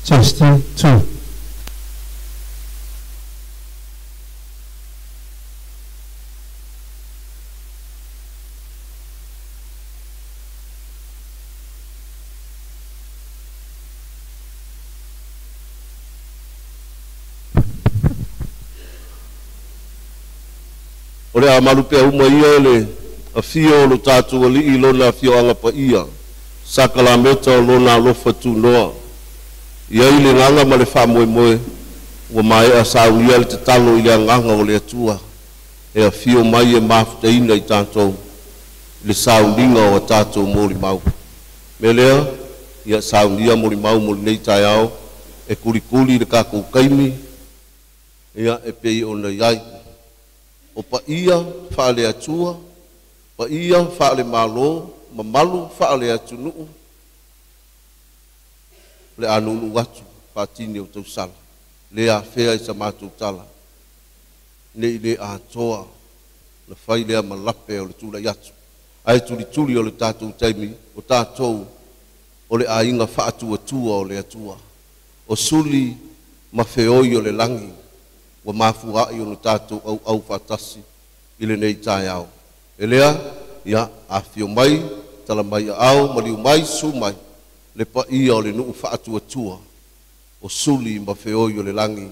Testing 2. O le amalu pea uma ia le afio o lo tātou ali'i lona afioaga paia, sakalameta o lona alofa tunoa. Ia i le gaga ma le faamoemoe, ua maea saunia le tatalo i le agaga o le Atua, e afio mai e mafutaina i tātou, i le sauniga o a tātou molimau. Me lea, ia saunia molimau mo lenei taeao, e kulikuli le kākou kaimi, ia e pei ona i ai. O paia faale Atua, paia faale Malo, mamalu faale atunuu, le anunu atu faatini o tausala, le afea i sa matou tala, nei le atoa, na fai lea malape o le tulai atu. Ae tulituli o le tātou taimi, o tātou o le aiga faatuatua o le Atua. O suli ma feoi o le lagi, ua mafua'i o le tātou au au faatasi i lenei taeao. E lea, ia, afio mai, tala mai ao, maliu mai, su mai, le paia o le nuu faatuatua, o suli ma feoi o le lagi,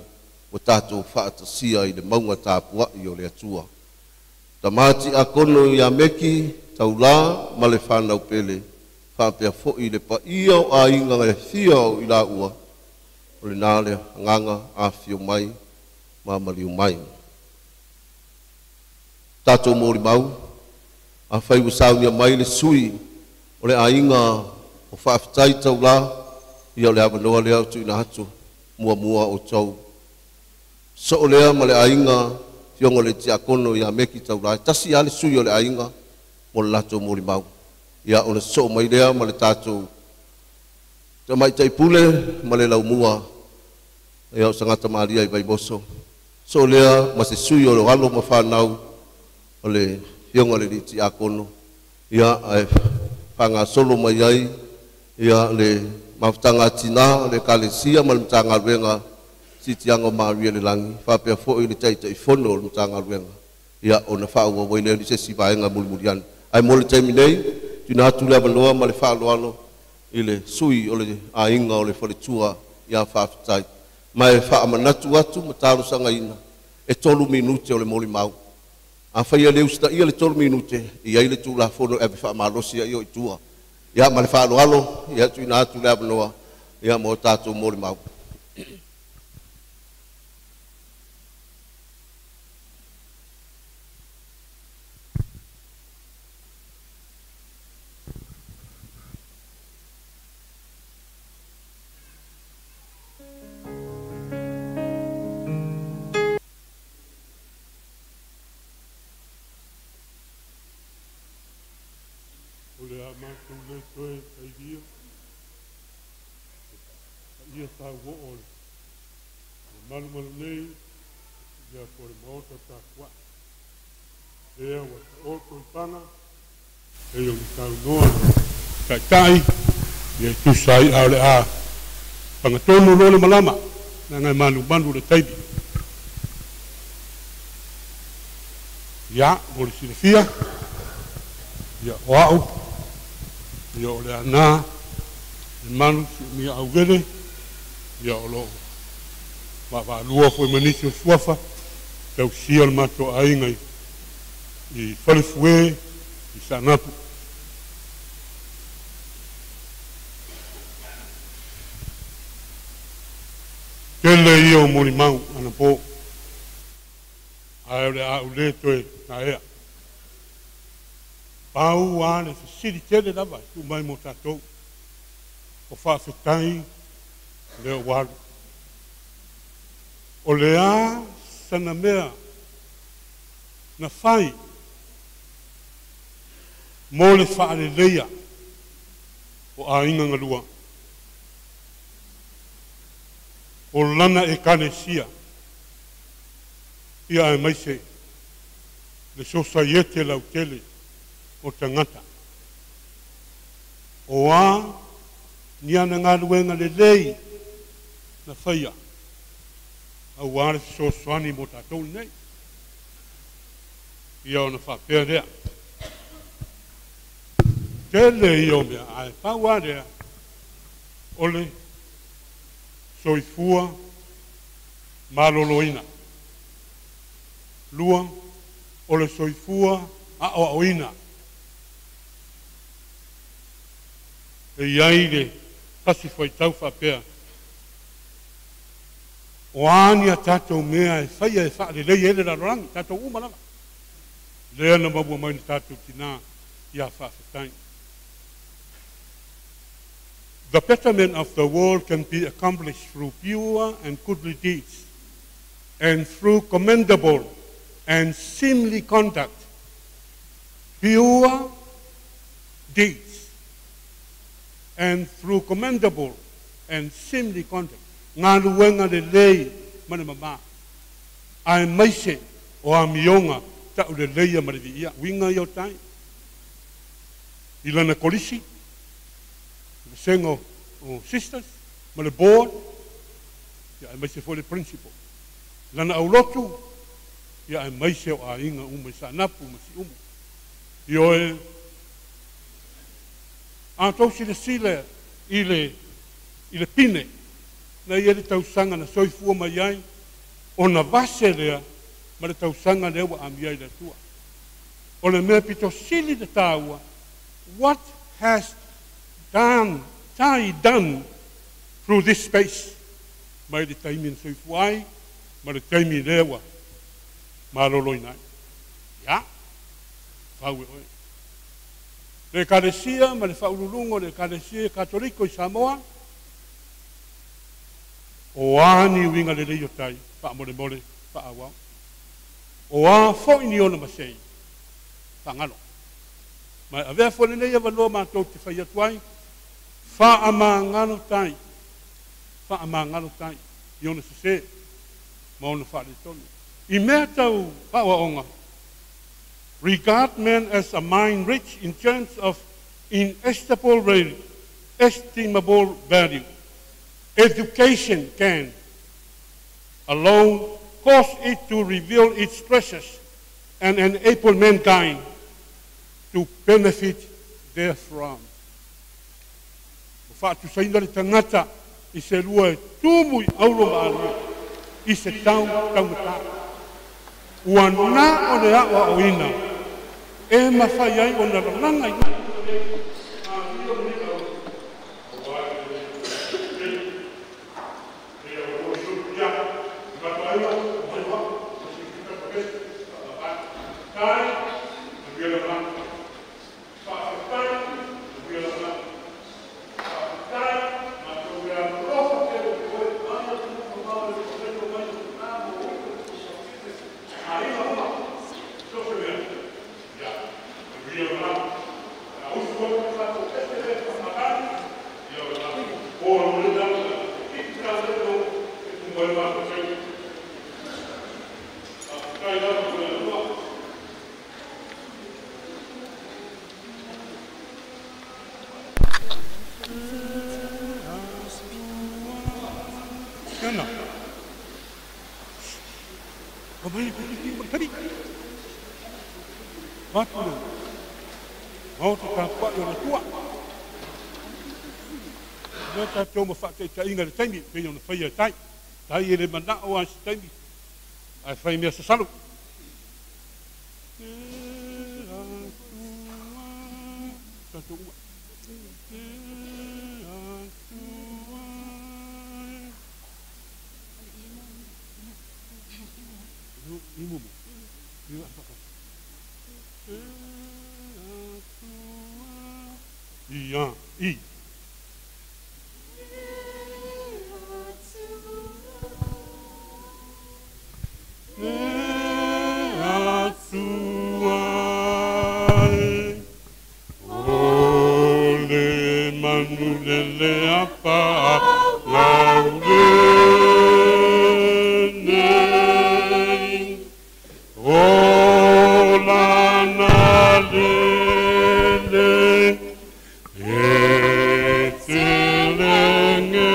ua tātou faatasia i le mauga tapua'i o le Atua. Tamati a kono i Meki, taulā ma le whanau pele, whaapea fo'i le paia o aiga e fia o i la ua, o le nā le nganga afio mai, ma maliu mai. Tātou mōri mau, a whai ua mai le sui o le aiga o whaafetai taulā, ia o le awanoa lea o tuina atu, mua mua o tau. So o lea ma le aiga, fionga le tiakono ia Meki taulā, tasi a le sui o le aiga, mo le latou mōri mau. Ia o le so mai lea ma le tātou tamaitai pule ma le laumua, ia o sangata maria i Vaimoso. So lea ma se sui o le alo ma whanau o le fionga le tiakono, ia ai whanga solo mai ai, ia le mafutanga tina le kalesia ma le mtanga sitianga maria le langi, whapea fo'i le taitai fono o le mtanga luenga, ia o na whaua waile ni se sivaenga mulimuliani. Ai mo le taimi nei, tuna atu le avanoa ma le whaaloalo i le sui o le aiga o le faletua ia whaafetai. Ma e whaamanatu atu ma talosangaina e 3 minute o le molimau. A whaia le usta ia le 3 minute, i ai le tūlafono e whaamalosi ia i tua. Ia ma le whaaloalo, ia tuina atu le avanoa, ia mo tātou molimau. Ia sa wo o le malu malu nei ia po le maota ta kua e wa o to pana e yo ta noa tai tai ia tu sai a le a pangatonu lo le malama na ngai malu malu le taibi ia mo le silafia ia o au ia o le ana le malu si mia augele ia o loo vaavaalua fo'i manisi o suafa tausia le matou aiga i falefuē i Saanapu. Tele ia o molimau anapō ae o le a'u lē toe taea pau a le fesili tele lava e tuu mai mo tatou o faafetai le o alu. O le a sana mea na fai mo le faaleleia o aiga galua. O lana ekalesia ia ae maise le sosaiete lautele o tagata. O a ni ana galuega lelei Na faia auā le fesoasoani mo tatou lenei. Ia ona faapea lea. Tele ia o mea, ae pau lava lea, o le soifua maloloina. Lua, o le soifua aoaoina. E i ai le tasi fuaitau faapea, o a ni a tatou mea e faia e faalelei ai le lalolagi, tatou uma lava. Lea na maua mai na tatou tinā ia faafetai. The betterment of the world can be accomplished through pure and goodly deeds, and through commendable and seemly conduct. Pure deeds and through commendable and seemly conduct. Galuega lelei ma le mamā. Aemaise o amioga tauleleia ma le viia. Uiga ia o tai. I lana kolisi, vasega o sisters, ma le board, ia aemaise foi le principal. Lana aulotu, ia aemaise o aiga uma i Saanapu ma Siumu. Ioe, a tou silasila i le pine, na ia le tausaga na soifua mai ai, ona vase lea ma le tausaga lea ua amia i le Atua. O le mea pito sili le tāua, what has done, Tai done through this space? Mai le taimi na soifua ai, ma le taimi lea ua maloloina ai. Ia, fau e oe. Le ekalesia ma le faauluuluga o le ekalesia Katoliko i Samoa, o a ni uiga lelei o tai, faamolemole faaauau. O a foi ni ona masei, faagalo. Ma e avea foi lenei avanoa matou te fai atu ai, faamagalo tai, faamagalo tai, i ona sesē ma ona faaletonu. I mea tau faaoaoga, regard man as a mind rich in terms of inestimable value, estimable value. Education can alone cause it to reveal its treasures and enable mankind to benefit therefrom. Ua faatusaina le tagata i se lua e tumu i auro ma alia i se tau taumatā. Ua na o le aoaoina e mafai ai ona lalaga i Ana. O mai ma tabi. Atu le. Maota tapuai o le Atua. Lea tatou ma faataitaiga le taimi, pei ona faia e tai. Tai e le manao a se taimi, ae fai mea sasalu. Tatou uma. Imumu. Ia, i. Atua e, o le manu lele a palau lenei, o lana lele, e te lege.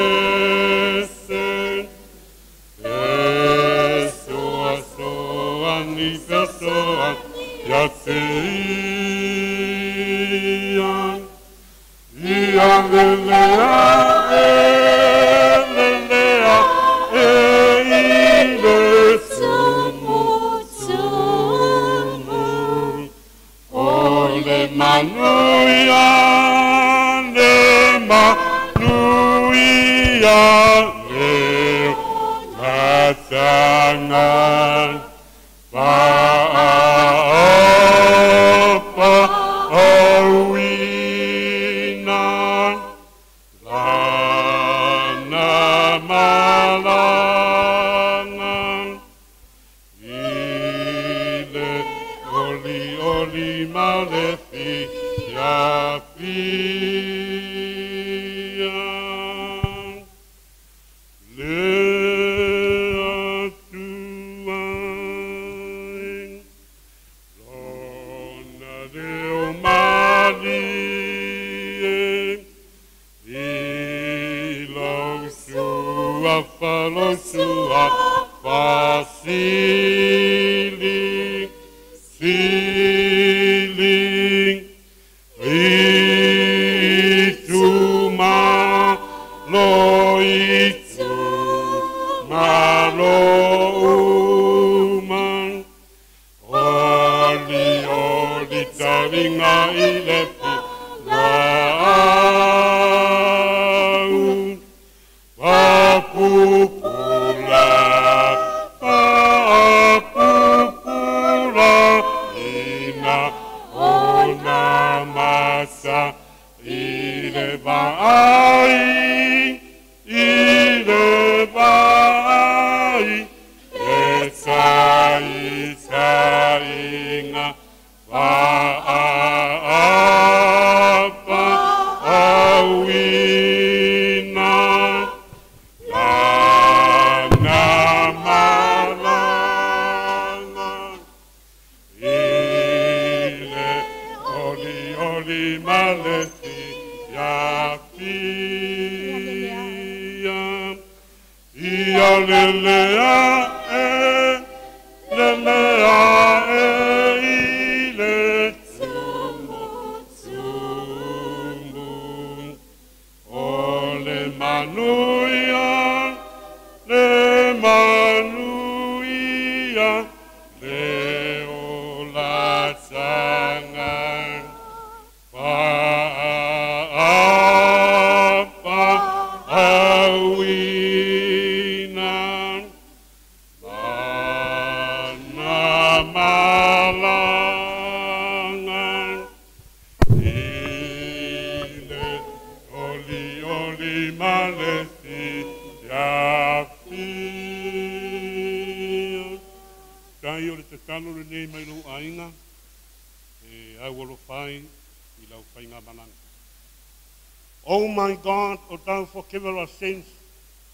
O my God, O thou forgiver of sins,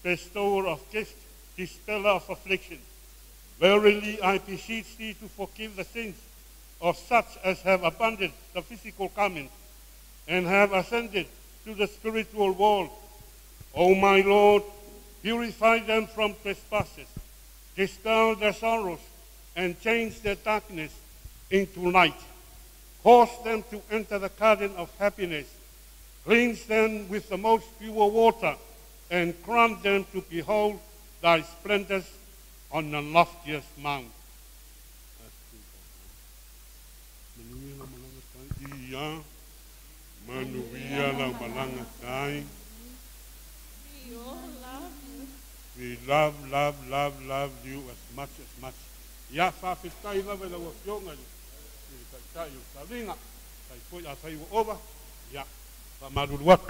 bestower of gifts, dispeller of affliction, verily I beseech thee to forgive the sins of such as have abandoned the physical garment and have ascended to the spiritual world. O my Lord, purify them from trespasses, dispel their sorrows, and change their darkness into light. Cause them to enter the garden of happiness. Cleanse them with the most pure water, and grant them to behold thy splendors on the loftiest mount. We love, love, love, love you as much as much. Ya fa fitai lava la wafionga ni tai salinga tai foi a tai ova ya fa malulu atu.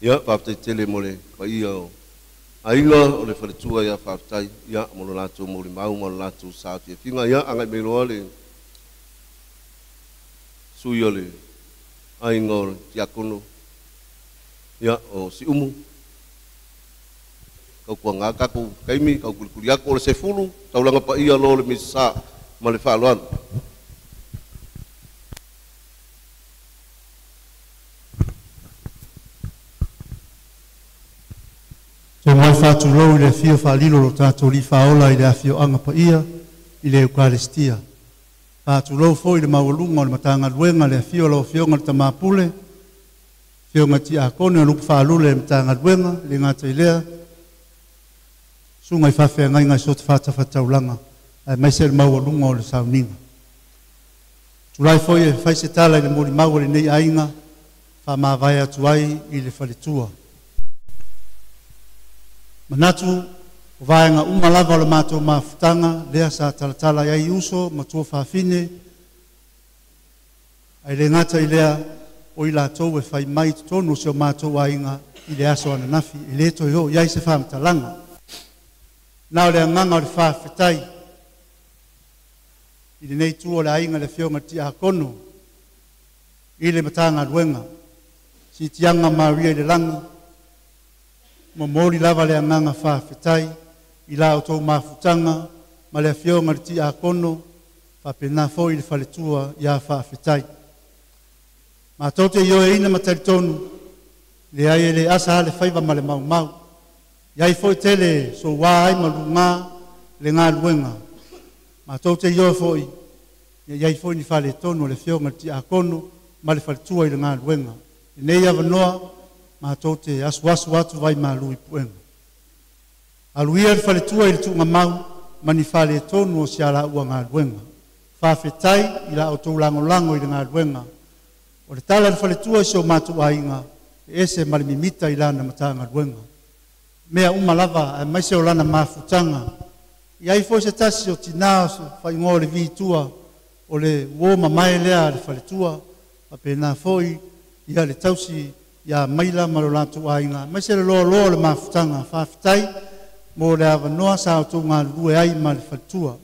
Ia faafetai tele mo le paia o aiga o le faletua ia faafetai ia mo lo latou molimau ma lo latou sa fiafiga ia agai mai loa le sui o le aiga o le tiakono ia o Siumu kaukuaga takou taimi kaukulikuli atu o le sefulu taulaga paia lo le Misasa ma le faaaloalo. Te mai Faatulou i le afio faalilo o lo tatou Alii Faaola i le afioaga paia i le Eukalistia. Faatulou foi i le maualuga o le Matagaluega i le afio o lau Afioga i le Tama Pule, Afioga Tiakono o Lupe Faalule i le Matagaluega, e le gata i lea, susuga i faafeagaiga i so o se fatafaitaulaga, aemaise le maualuga o le sauniga. Tulai foi e fai se tala i le molimau a lenei aiga, faamavae atu ai i le faletua. Manatu o vaega uma lava o le matou mafutaga lea sa talatala ai uso ma tuafafine, ae le gata i lea o i latou e fai mai i totonu o si o matou aiga i le aso ananafi, e le toe oo i ai se faamatalaga. Na o le agaga o le faafetai i lenei itu o le aiga, le Afioga i le Tiakono i le Matagaluega, Siitiaga Maria i le lagi, momoli lava le agaga faafetai i la outou mafutaga ma le Afioga i le Tiakono, faapena foi i le faletua ia faafetai. Matou te ioeina ma talitonu, leai e le asa lava le faiva ma le maumau. E i ai foi tele soua ai ma lugā le galuega. Matou te ioe foi, e i ai foi ni faaletonu o le Afioga i le Tiakono ma le faletua i le galuega. Lenei avanoa, matou te asuasu atu vai malu i puega. Alu ia le faletua i le tuugamau ma ni faaletonu o si a laua galuega. Faafetai i la outou lagolago i le galuega. O le tala a le faletua i si o matou aiga, e ese ma le mimita i lana Matagaluega. Mea uma lava aemaise o lana mafutaga. E i ai foi se tasi o tinā o se faaigoa o le Vitua, o le uo mamae lea a le faletua, faapena foi ia le tausi ia Maila ma lo latou aiga, aemaise le loaloa o le mafutaga. Faafetai mo le avanoa sa outou galulue ai ma le faletua.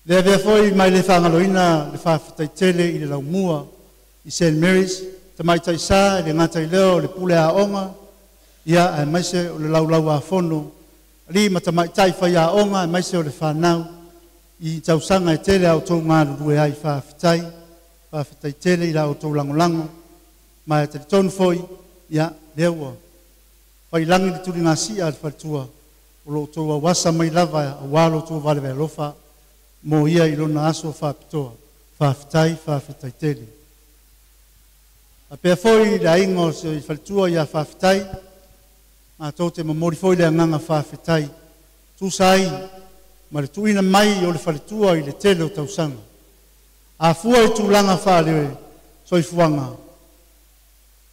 Le avea foi ma e le faagaloina le faafetai tele i le laumua i St. Mary's, tamaitai sa e le gata i lea o le pule aoga, ia aemaise o le laulauafono, alii ma tamaitai faiaoga, aemaise o le fanau i tausaga e tele a outou galulue ai. Faafetai, faafetai tele i la outou lagolago, ma e talitonu foi, ia, lea ua failagi le tuligasia a le faletua o lo outou auasa mai lava aua lo outou valevealofa mo ia i lona aso faapitoa. Faafetai, faafetai tele. Faapea foi le aiga o se faletua ia faafetai, matou te momoli foi le agaga faafetai, tusa ai ma le tuuina mai o le faletua i le tele o tausaga. A fua i tulaga faale soifuaga,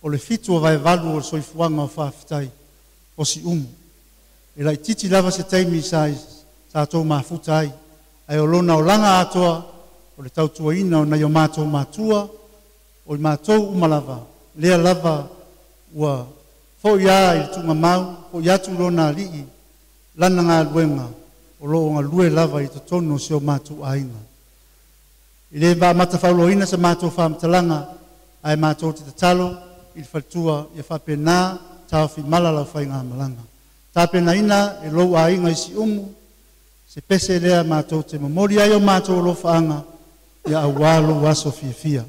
o le 7 o vaevalu o le soifuaga o faafetai o Siumu. E laitiiti lava se taimi sa tou mafuta ai, ae o lona olaga atoa o le tautuaina o nai o matou matua, o i matou uma lava, lea lava ua foi a i le tuugamau, foi atu lona alii, lana galuega, o loo galue lava i totonu o si o matou aiga. E le vaamatafaoloina sa matou faamatalaga, ae matou te tatalo i le faletua ia faapena taofi mala lau faigamalaga. Tapenaina e lou aiga i Siumu, se pese lea matou te momoli ai o matou alofaaga, ia aua lou aso fiafia.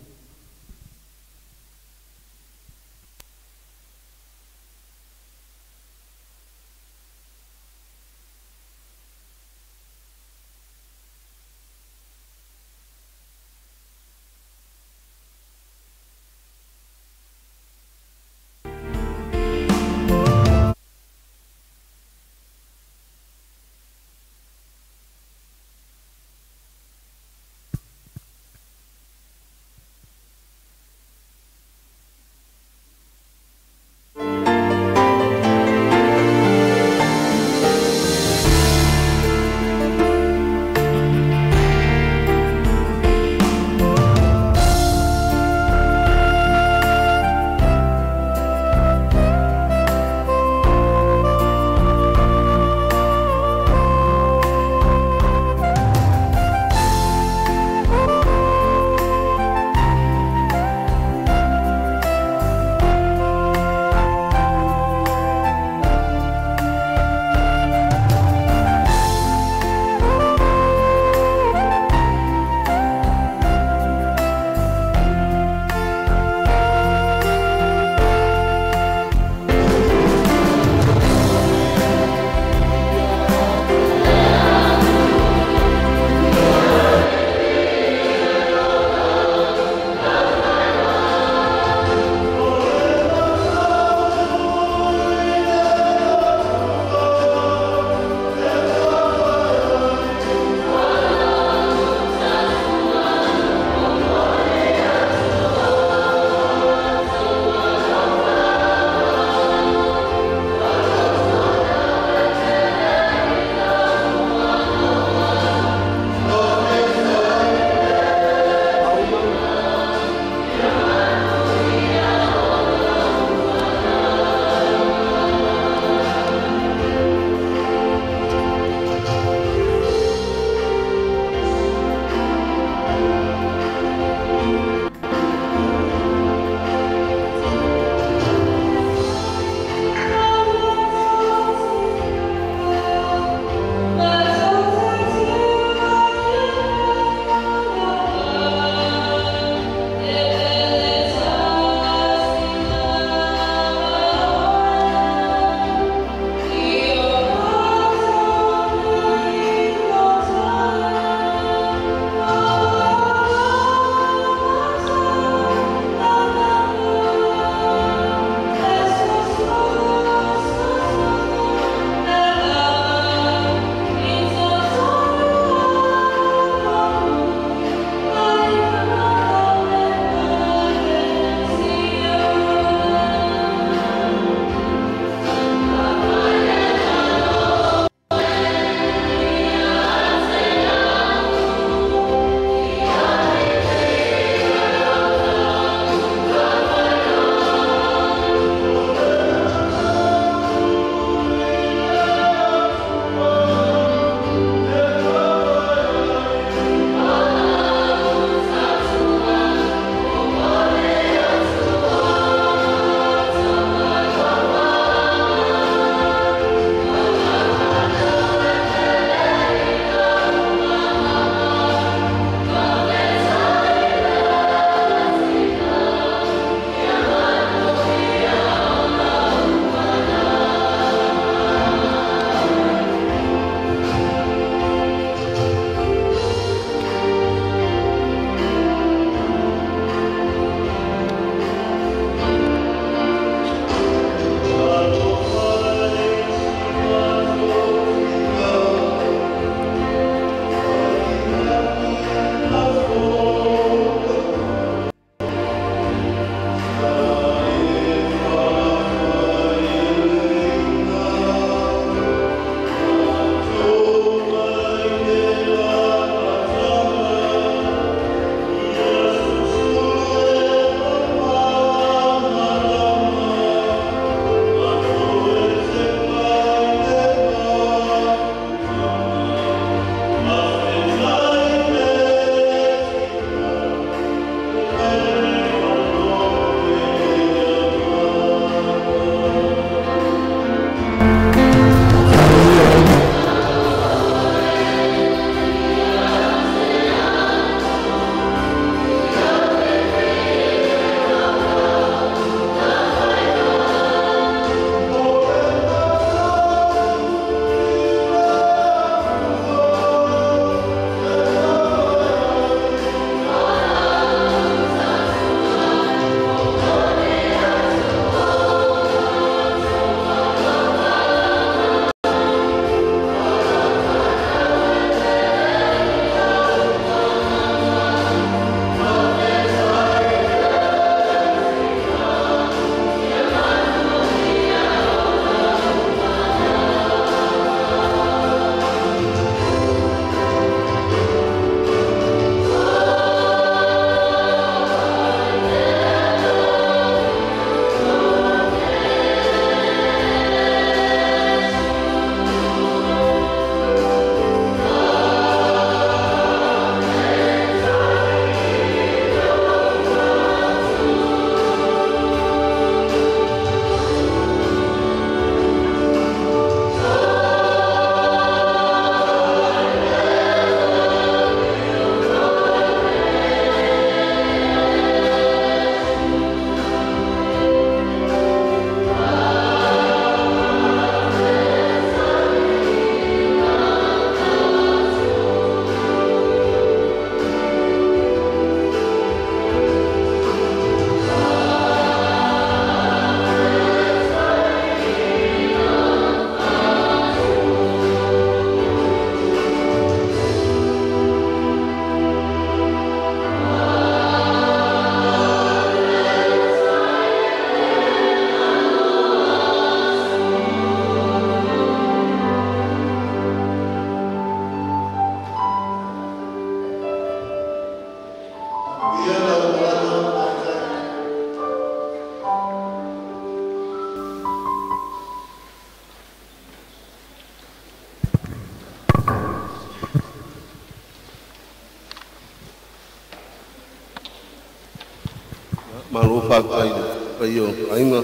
Malo faafetai le paia o aiga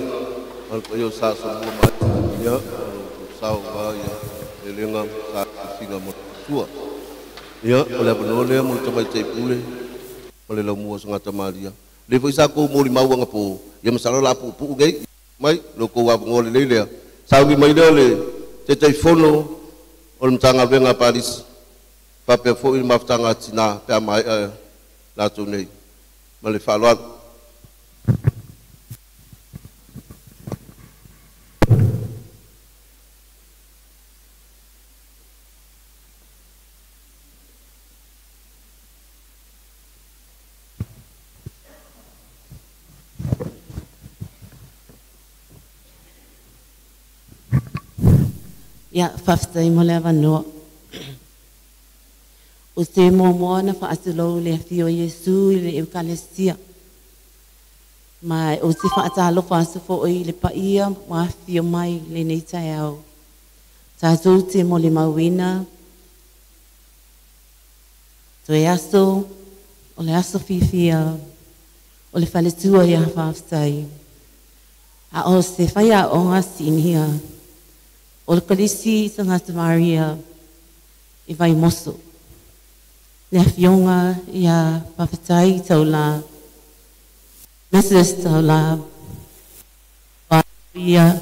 ma le paia o Sa Solomua ma ia sao va ia lelega sa sina mo tua. Ia o le avanoa lea mo le tamaitai pule o le laumua o Sagata Maria. Le foi sa kou molimau agapō, ia masalo o le a puupuu nei mai lo kou avanoa lelei lea. Sauni mai lea le Taitaifono o le Matagaluega a Palisi, faapea foi le mafutaga a tinā pe a maea latou nei. Ma le faaaloalo. Ia, faafetai mo le avanoa. O te muamua na faatulou le afio o Iesu i le Eukalesia. Ma o te faatalofa atu fo'i i le paia ua afifio mai i lenei taeao. Tatou te molimauina toe aso o le aso fiafia o le faletua ia faafetai. A o se faiaoga sinia o le Kolisi Santa Maria i Vaimoso. Le afioga ia Faafetai Taula, Mrs. Taula, ia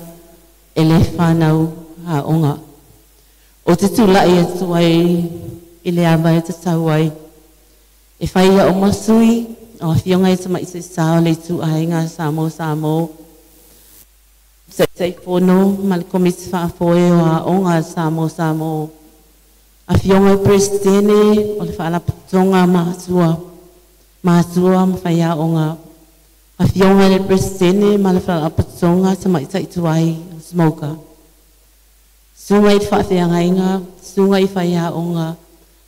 e le whanau aoga. O te tūlai atu ai i le ava e tatau ai. E whai ia o masui, o afioga e tamaiti sa o le itu aiga Samoa Samoa. Taitaifono ma le komiti faafoe o aoga Samoa Samoa. Afioga i Presidente o le Faalapotopotoga Matua, Matua ma Faiaoga. Afioga i le Presidente ma le Faalapotopotoga Tamaitai Tuai o Smoker. Suga i le faafeagaiga, suga i faiaoga,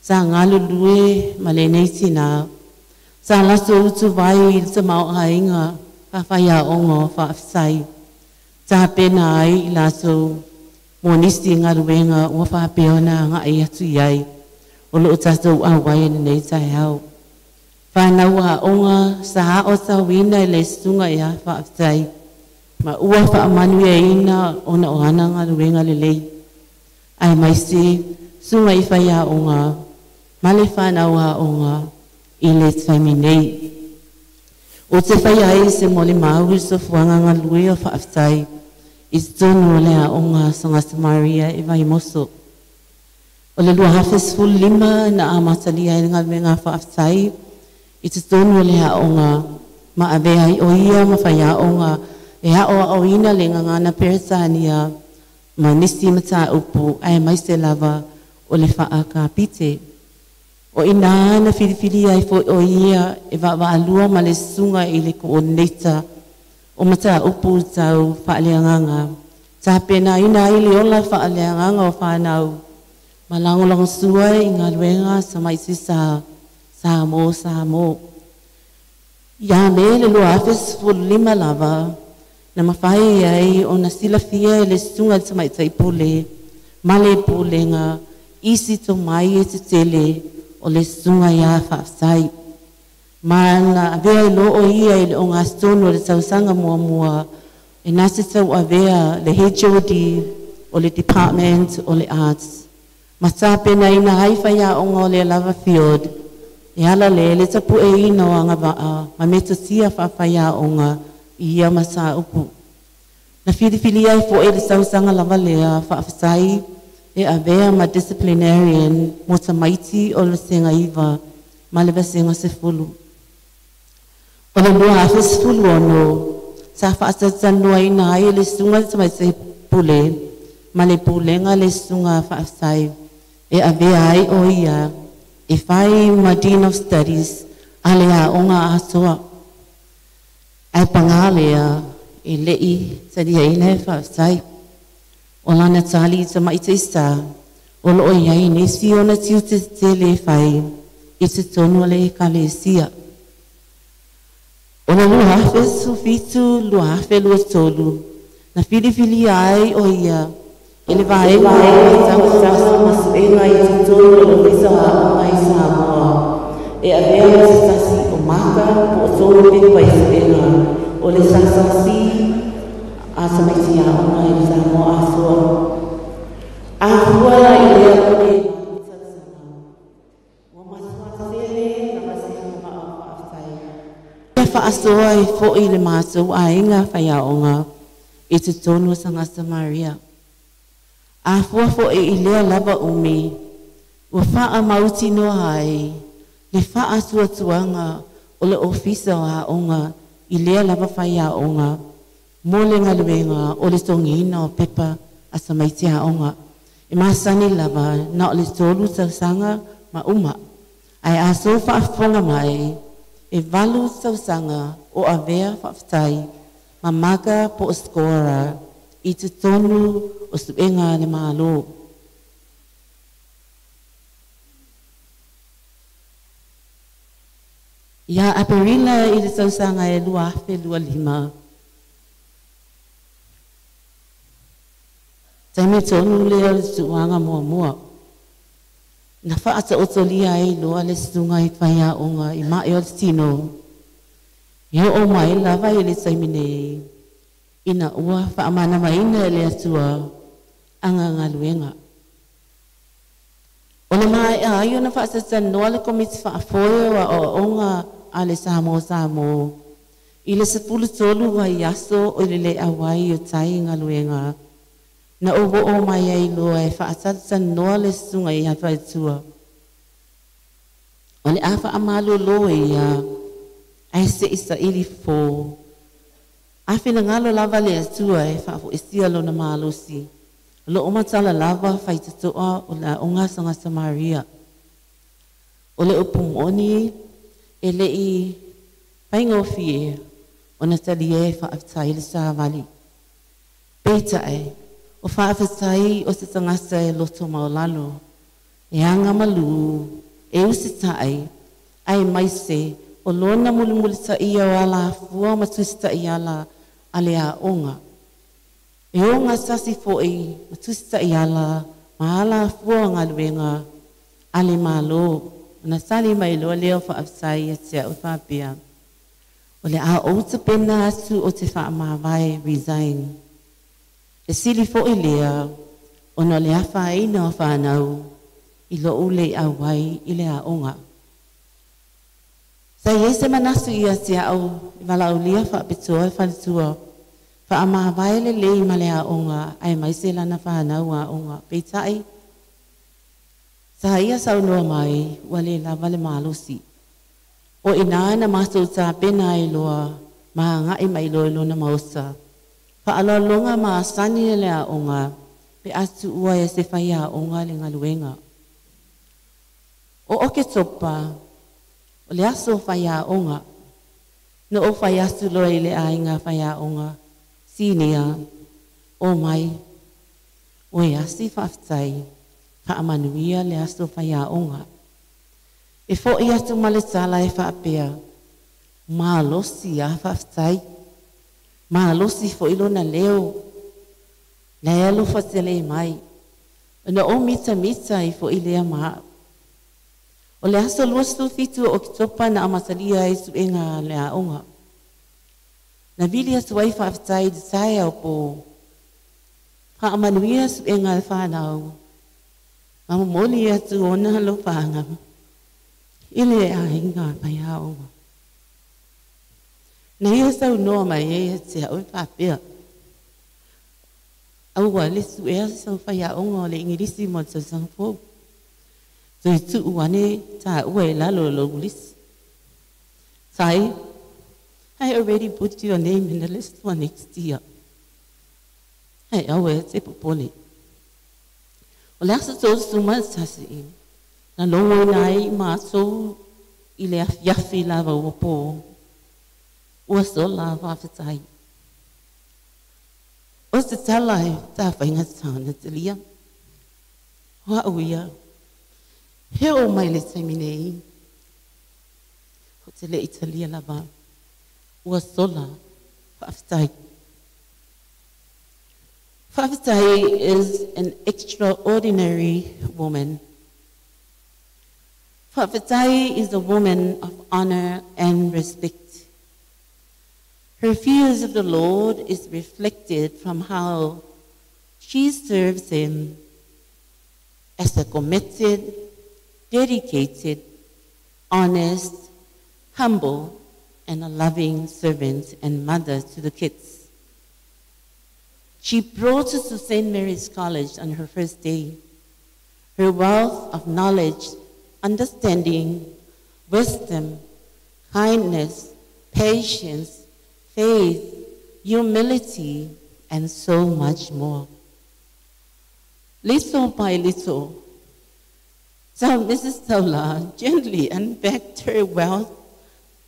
sa galulue ma lenei tinā. Sa latou utuvai i le tamaoaiga faafaiaoga o faafetai. Tapena ai i latou mo nisi galuega ua faapea ona agai atu i ai o loo tatou auai i lenei taeao. Whanau aoga sa aotauina i le susuga ia faafetai ma ua faamanuiaina ona o ana galuega lelei. Ae maise susuga i faiaoga ma le whanau aoga i le taimi nei. O te whai ai se molimau i sofuaga galue o faafetai i totonu o le aoga Santa Maria e Vaimoso. O le 2015 na amatalia ai le galuega faafetai i totonu o le aoga ma avea ai o ia ma faiaoga e aoaoina le gagana Peretania ma nisi mataupu ae maise lava o le faakapite. O ina na filifili ai foi o ia e vaavaalua ma le susuga i le coordinator o mataupu tau faaleagaga. Tapenaina ai le ola faaleagaga o whanau ma lagolagosua i galuega tamaiti sa Samoa Samoa. Ia me le 2015 lava na mawhai ai o na silafia e le susuga i le tamaitai pule ma le pulega isi tomai e tetele o le susuga ia faafetai. Ma na avea i loo ia i le ogasotonu o le tausaga muamua e na se tau avea le HOD o le Department o le Arts. Ma tapenaina ai faiaoga o le lava field e ala le le tapueina o agavaa ma metotia faafaiaoga i ia mataupu. Na filifili ai fo'i le tausaga lava lea faafetai e avea ma disciplinarian mo tamaiti o le vasega 9 ma le vasega 10. O le 2016 sa faatautanuaina ai le susuga i le tamaitai pule ma le pulega le susuga faafetai e avea ai o ia e fai ma Dean of Studies a le aoga atoa. Ae pagā lea e le'i taliaina e faafetai. O lana tali i tamaiti sa o loo iai nisi ona tiute tetele e fai i totonu o le ekalesia. O le 2017 2023 na filifilia ai o ia e le vaega o masuega i totonu o le Ofisa o Aoga i Samoa e avea ma se tasi o Maka po o tolu pepa i suega o le sasasi a tamaiti aoga i Samoa atoa. Afua la i lea umi ua matua tele lava se agavaa o faafetai. E faasoa ai foʻi le matou aiga faiaoga i totonu o Sagasa Maria. Afua foʻi i lea lava umi ua faamautinoa ai le faatuatuaga o le Ofisa o Aoga i lea lava faiaoga mo le galuega o le togiina o pepa a tamaiti aoga. E masani lava na o le 3 tausaga ma uma. Ae a sou faafofoga mai e 8 tausaga o avea faafetai ma maka po o skora i totonu o suega a le Malo. Ia Aperila i le tausaga e 2025. Taimi tonu lea o le tuuaga muamua. Na faataotolia ai loa le susuga i faiaoga i mae o le tino. E oo mai lava i le taimi nei, ina ua faamanamaina e le Atua agagaluega. O le maea ai ona faasatalanoa le komiti faafoe o aoaoga a le Samoa Samoa i le 13 vaiaso o le le auai o tai galuega. Na ou oo mai ai loa e faatalatanoa le susuga i faletua. O le a faamalolo ia ae seʻi saili fofo. A finagalo lava le Atua e faafoʻisia lona malosi. O loo matala lava faitatoa o le aoga Sagasa Maria. O le upu moni e leʻi faigofie ona talia e faafetai le savali. Peitaʻi o faafetai o se tagata e loto maulalo, e aga malū, e usitaʻi, ae maise o lona mulimulitaia o alafua ma tusitaʻi ala a le aoga. E o gatasi foʻi ma tusitaʻi ala ma alafua o galuega a le Malo. Ona tali mai loa lea o faafetai ia te aʻu faapea. O le a ou tapena atu o te faamavae resign. E sili foʻi lea ona o le afaina o fanau i loʻu le auai i le aoga. Sa iai se manasu ia te aʻu e valaaulia faapitoa e faletua. Faamavae lelei ma le aoga ae mai se lana fanau aoga. Peitaʻi, sa ia saunoa mai ua le lava le malosi. O ina na matou tapena ai loa ma agaʻi mai loa i lona maosa. Faaloaloga ma asani le aoga pe a tuua e se faiaoga le galuega. O Oketopa, o le aso faiaoga. Na ou fai atu loa i le aiga faiaoga, sinia, o mai, o e asi faafetai, faamanuia le aso faiaoga. E foʻi atu ma le tala e faapea, malosi a faafetai, malosi foʻi lona leo, la e alofa tele mai, ona o mitamita ai foʻi lea ma aʻu. O le aso 27 o Oketopa na amatalia ai suega le aoga. Na vili atu ai faafetai i le taeao po. Faamanuia suega le fanau. Ma momoli atu ona alofaga i le aiga faiaoga. Na ia saunoa mai ai ia te aʻu e faapea. Aua le suea sau faiaoga o le Igilisi mo le tausaga fou. Toe tuu ane taua e lalo o lou lisi. Tai, I already put your name in the list for next year. Ae aua e te popole. O le aso 31, na logoina ai matou i le afiafi lava ua po. Ua sola faafetai. O se tala e tafaigata ona talia. O aʻu ia, he oo mai le taimi nei. O te leʻi talia lava. Ua sola faafetai. Faafetai is an extraordinary woman. Fa'afetai is a woman of honor and respect. Her fear of the Lord is reflected from how she serves Him as a committed, dedicated, honest, humble, and a loving servant and mother to the kids. She brought us to St. Mary's College on her first day. Her wealth of knowledge, understanding, wisdom, kindness, patience, faith, humility, and so much more. Little by little, so Mrs. Taula gently unpacked her wealth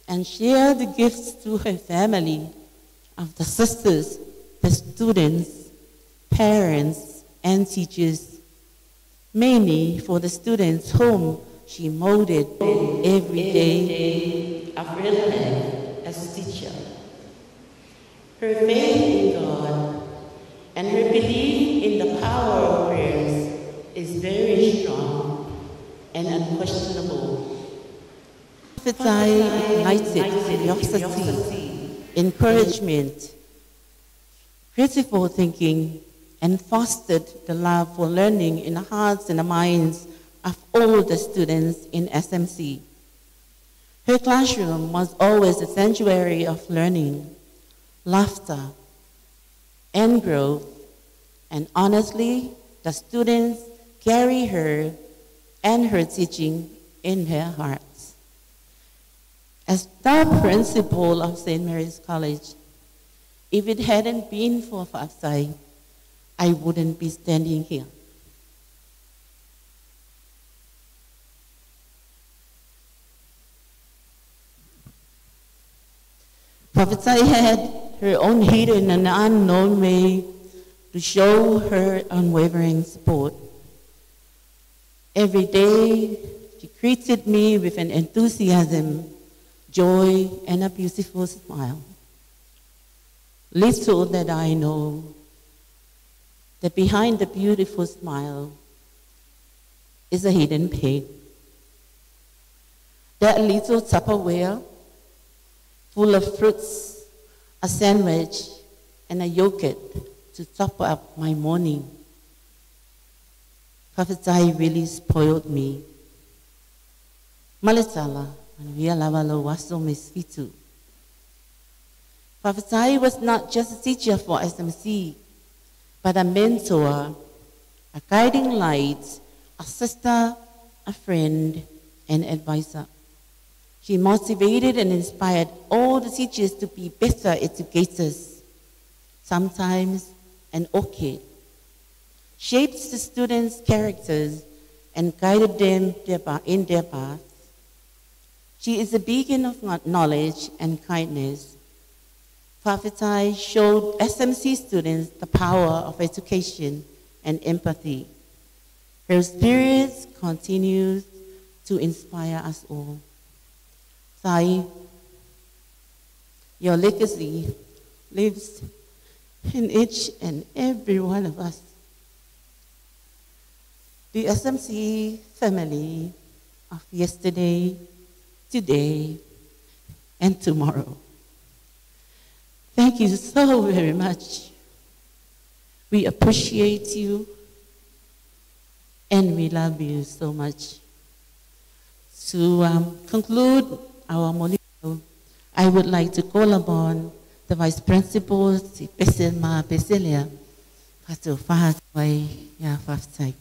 and shared the gifts to her family of the sisters, the students, parents, and teachers, mainly for the students whom she molded every day of her life as teacher. Her faith in God and her belief in the power of prayers is very strong and unquestionable. Fa'afetai ignited curiosity, encouragement, critical thinking, and fostered the love for learning in the hearts and the minds of all the students in SMC. Her classroom was always a sanctuary of learning, laughter, and growth, and honestly, the students carry her and her teaching in their hearts. As the principal of St. Mary's College, if it hadn't been for Fa'afetai, I wouldn't be standing here. Fa'afetai had her own hidden and unknown way to show her unwavering support. Every day, she greeted me with an enthusiasm, joy, and a beautiful smile. Little that I know that behind the beautiful smile is a hidden pain. That little Tupperware full of fruits, a sandwich, and a yogurt to top up my morning. Fa'afetai really spoiled me. Maletala, manuia lava lo waso mesfitu. Fa'afetai was not just a teacher for SMC, but a mentor, a guiding light, a sister, a friend, and advisor. She motivated and inspired all the teachers to be better educators, sometimes an orchid. Shaped the students' characters and guided them in their path. She is a beacon of knowledge and kindness. Fa'afetai showed SMC students the power of education and empathy. Her spirit continues to inspire us all. Sai, your legacy lives in each and every one of us. The SMC family of yesterday, today, and tomorrow. Thank you so very much. We appreciate you, and we love you so much. To conclude our molimo, I would like to call upon the Vice Principal, Peselma Peselia, Pastor Fahaswai Ya Fafsai.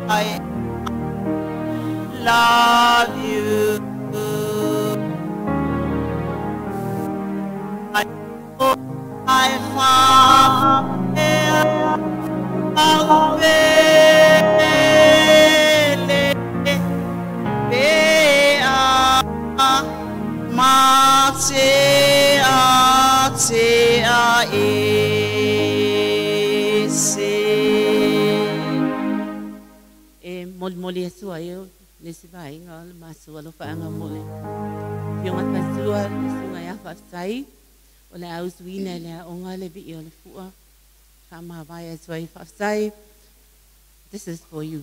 I love you. I found ma te a te a e se. E moli moli atua e o le si vaaiga o le maso alofaaga mo le afioga fasua le suga ia faafetai o le ausuina i le aoga le vi'i o le fu'a faamavae atu ai faafetai. This is for you.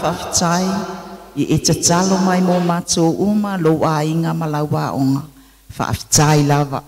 Faafetai i e tatalo mai mo matou uma lou aiga ma lau aoga. Faafetai lava.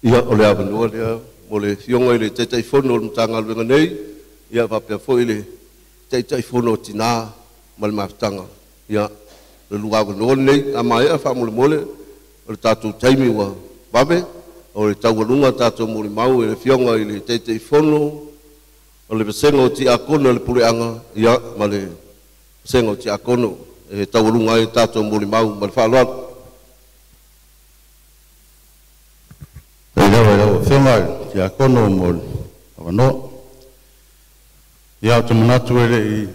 Ia o le avanoa lea mo le afioga i le Taitaifono o le Matagaluega nei, ia faapea foi le Taitaifono o Tinā ma le Mafutaga. Ia, le lua avanoa lenei, a maea faamolemole, o le tatou taimi ua vave, o le taualuga tatou molimau e le afioga i le Taitaifono O le vasega o tiakono le puleaga ia ma le vasega o tiakono e taualuga ai tatou molimau ma le faaaloalo. E lava i lau Afioga i le Tiakono mo le avanoa. Ia, ou te manatu e le i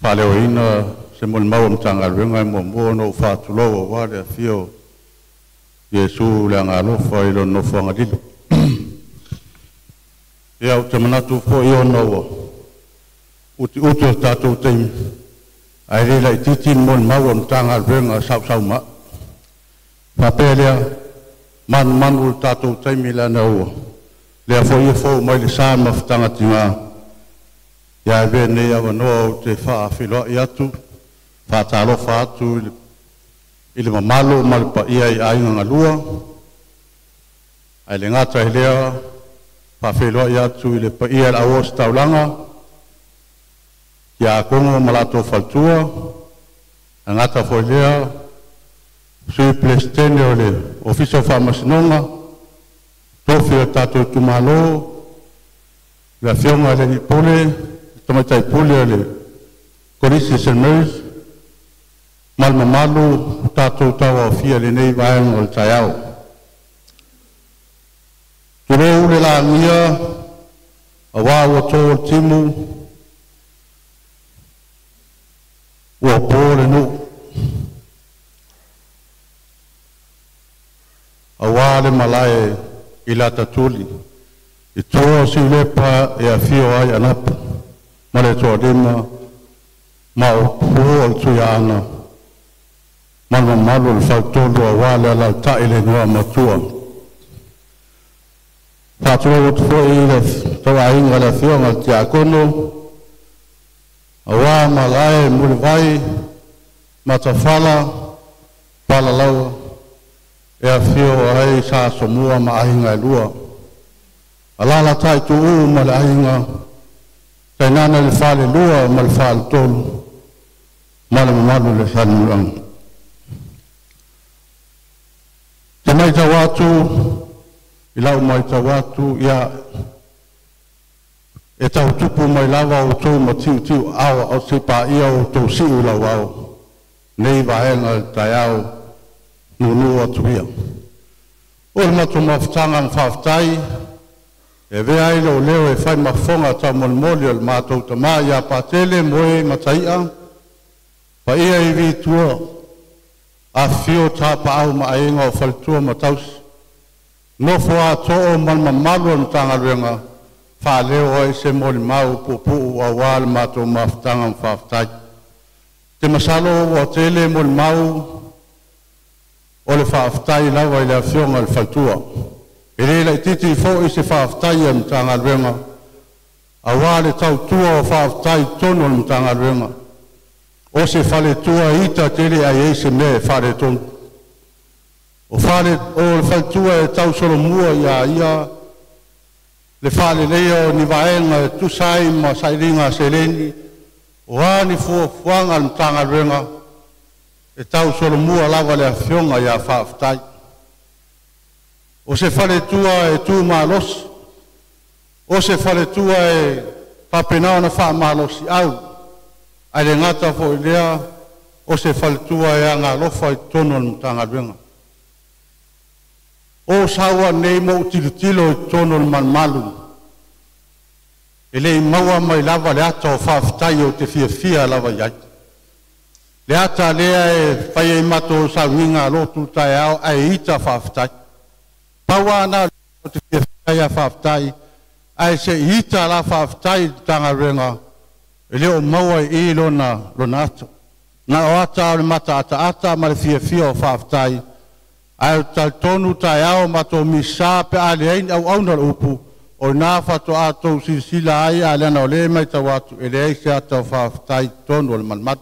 faaleoina se molimau o Matagaluega e muamua ona ou faatulou aua le afio o Iesu le Agalofa i lona nofoaga lilo. Ia, ou te manatu foi ona ua utiuti o le tatou taimi, ae le laitiiti le molimau o le Matagaluega sausaumai. Faapea lea, manumanu le tatou taimi leaga ua lea foi e fou mai le sa ma fetagatiga. Ia e avea lenei avanoa ou te faafeiloai atu, faatalofa atu i le mamalu ma le paia i aiga galua, ae le gata i lea, faafeiloai atu i le paia i le au ositaulaga, tiakono ma latou faletua, ae gata foi lea, Sui Peresetene o le Ofisa o Faamasinoga, tofi o le tatou itumalo, le Afioga i le Alii Pule, le Tamaitai Pule o le Kolisi St. Mary's, ma le mamalu o tatou tauaofia i lenei vaega o le taeao. Tulou le lagia aua ua to le timu, ua po le nuu, aua le malae i Latatuli, i tua o Siulepa e afio ai Anapa ma le Toalima ma o pua o le Tuiaana ma le mamalu o le faletolu aua le alaalatai le Igoamatua. Faatulou atu foi i le tauaiga le Afioga i le Tiakono, aua malae Mulivai, Matafala, Palalaua, e afio ai Sa Asomua ma aiga e lua. Alaalatai Tuuu ma le aiga, tainane le falelua ma le faletolu, ma le mamalu i le falemuliaga. Te matau atu, i lau matau atu, ia e tau tupu mai lava outou ma tiutiu ao o se paia o outou siu lau ao, nei vaega le taeao nunu atu ia. O le matou mafutaga ma faafetai, e avea ai lou leo e fai mafofoga taumolimoli o le matou tama ia Patele Moe Mataia, paia i Vitua, afifio tapaau ma aiga o faletua ma tausi, nofo ato'o ma le mamalu o le Matagaluega, faaleo ai se molimau puupuu aua le matou mafutaga ma faafetai. Te masalo ua tele molimau o le faafetai lava i le Afioga i le Faletua. E le laitiiti foi se faafetai a le Matagaluega aua le tautua o faafetai i totonu o le Matagaluega. O se faletua ita tele ai ai se mea e faaletonu. O le faletua e tausolomua ia ia le faaleleia o ni vaega e tusa ai ma sailiga a seleni, o a ni fuafuaga a le Matagaluega e tausolomua lava le Afioga ia Faafetai. O se faletua e tumalosi, o se faletua e faapena ona faamalosiau, ae le gata foi lea, o se faletua e agalofa i totonu o le Matagaluega. O saua nei mo tilotilo i totonu o le malumalu, e le i maua mai lava le ata o faafetai o te fiafia lava i ai. Le ata lea e fai ai matou sauniga a lotu taeao ae ita faafetai. Pau ana o te fiafia ia faafetai, ae se ita la faafetai i le Matagaluega, e le o maua i lona ata. Na o ata o le mata ataata ma le fiafia o faafetai, ae o talitonu taeao matou misa pe a leai ni auauna o le upu, o ina faatoa tou silasila ai a leaga o lea e matau atu e leai se ata o faafetai i totonu o le malumalu.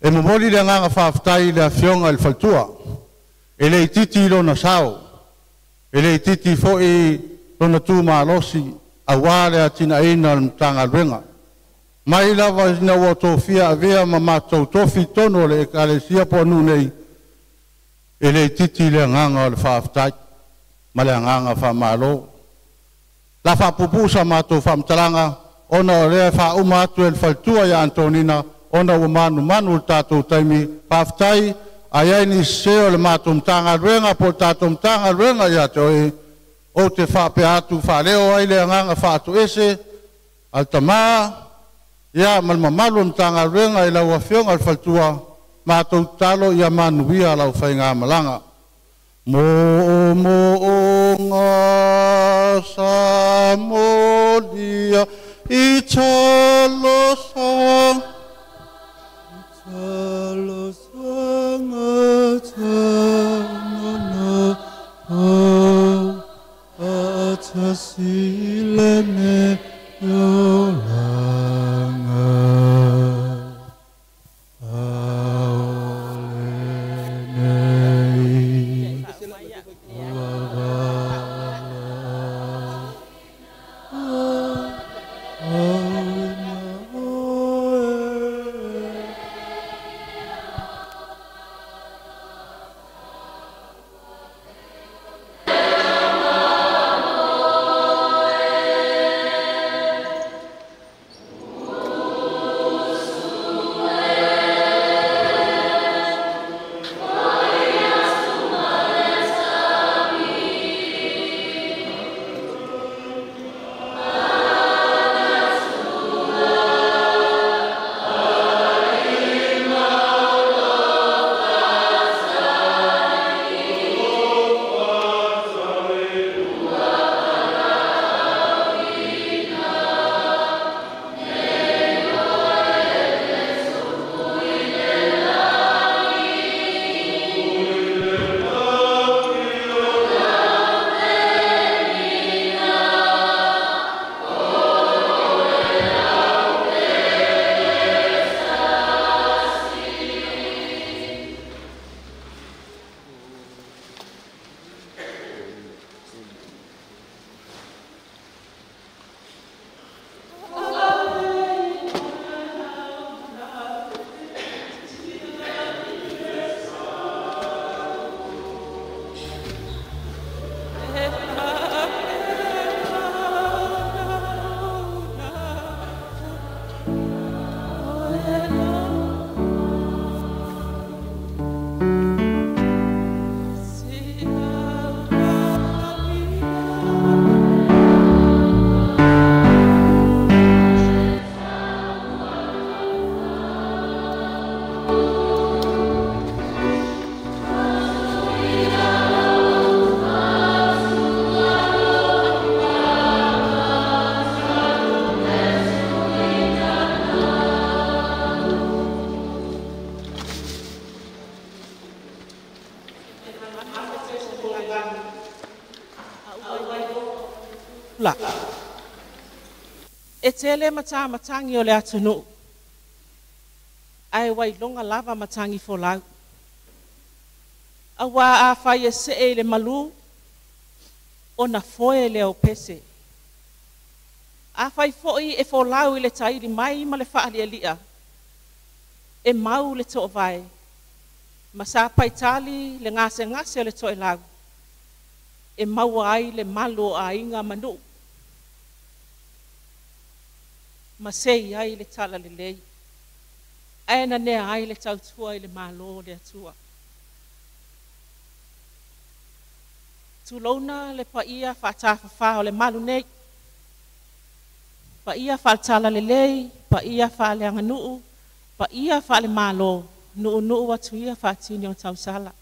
E momoli le agaga faafetai i le Afioga i le Faletua, e le itiiti i lona sao, e le itiiti foi lona tumalosi aua le atinaeina o le Matagaluega. Mai lava ina ua tofia avea ma matou tofi totonu o le Ekalesia po o nuu nei, e le itiiti le agaga o le faafetai ma le agaga faamalo. La faapuupuu sa matou faamatalaga ona o lea e faauma atu e le faletua ia Antonina ona ua manumanu le tatou taimi. Faafetai, a i ai nisi sese o le matou Matagaluega po o le tatou Matagaluega ia te oe, ou te faapea atu faaleo ai le agaga faatoese a le tamā ia ma le mamalu o le Matagaluega i lau Afioga i le faletua, matou tatalo ia manuia lau faigamalaga. Moomooga sa molia i talosaga Talosaga tanana o faatasi lenei olaga. Aole nei ua valaauina oe. La. E tele matamatangi o le atunuu, ae wailoga lava matangi folau. Auā afai e see i le malū, ona foe lea o pese. Afai foi e folau i le taili mai ma le faalialia, e mau le toovae, ma sa paitali le gasegase o le toelau, e maua ai le malu o aiga ma nuu, ma sei ai le talalelei, ae nanea ai le tautua i le Malo o le Atua. Tulouna le paia faatafafā o le malu nei, paia faale-talalelei, paia faaleaganuu, paia faale-Malo, nuunuu atu ia faatini o tausala.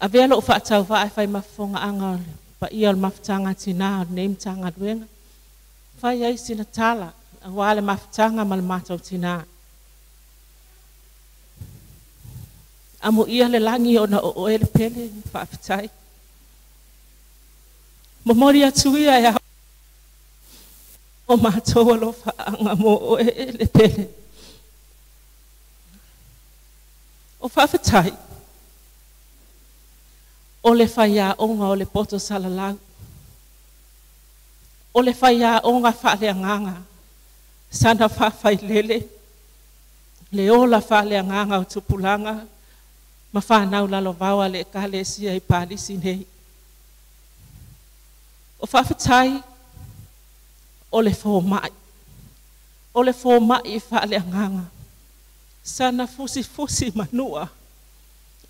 Avea lou faatauvaa e fai ma fofogaaga o le paia o le mafutaga tinā o lenei Matagaluega. Fai ai sina tala auā le mafutaga ma le matau tinā. Amuia le lagi ona o oe le pele, faafetai. Momoli atu ia e o matou alofaaga mo oe le pele. O faafetai, o le faiaoga o le poto salalau, o le faiaoga faaleagaga, sana faafailele, le ola faaleagaga o tupulaga, ma whanau lalovaoa le ekalesia i Palisi nei. O faafetai o le fōma'i. O le fōma'i faaleagaga. Sana fusifusi manua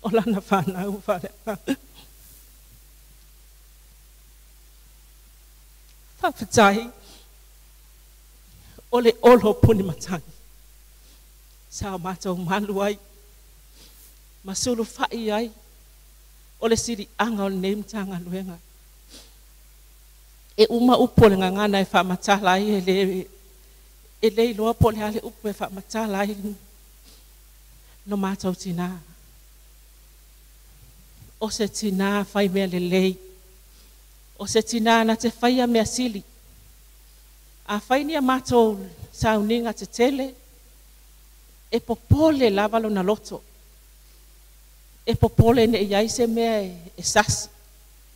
o lana fanau faaleagaga. Faafetai o le olo puni matagi. Sa o matou malu ai, ma sulufa'i ai, o le sili'aga o lenei Matagaluega. E uma upu o le gagana e faamatala ai e le iloa po o le a le upu e faamatala ai lo matou tinā. O se tinā fai mea lelei. O se tinā na te faia mea sili. A fai ni a matou sauniga tetele, e popole lava lona loto. E popole ne'i ai se mea e sasi.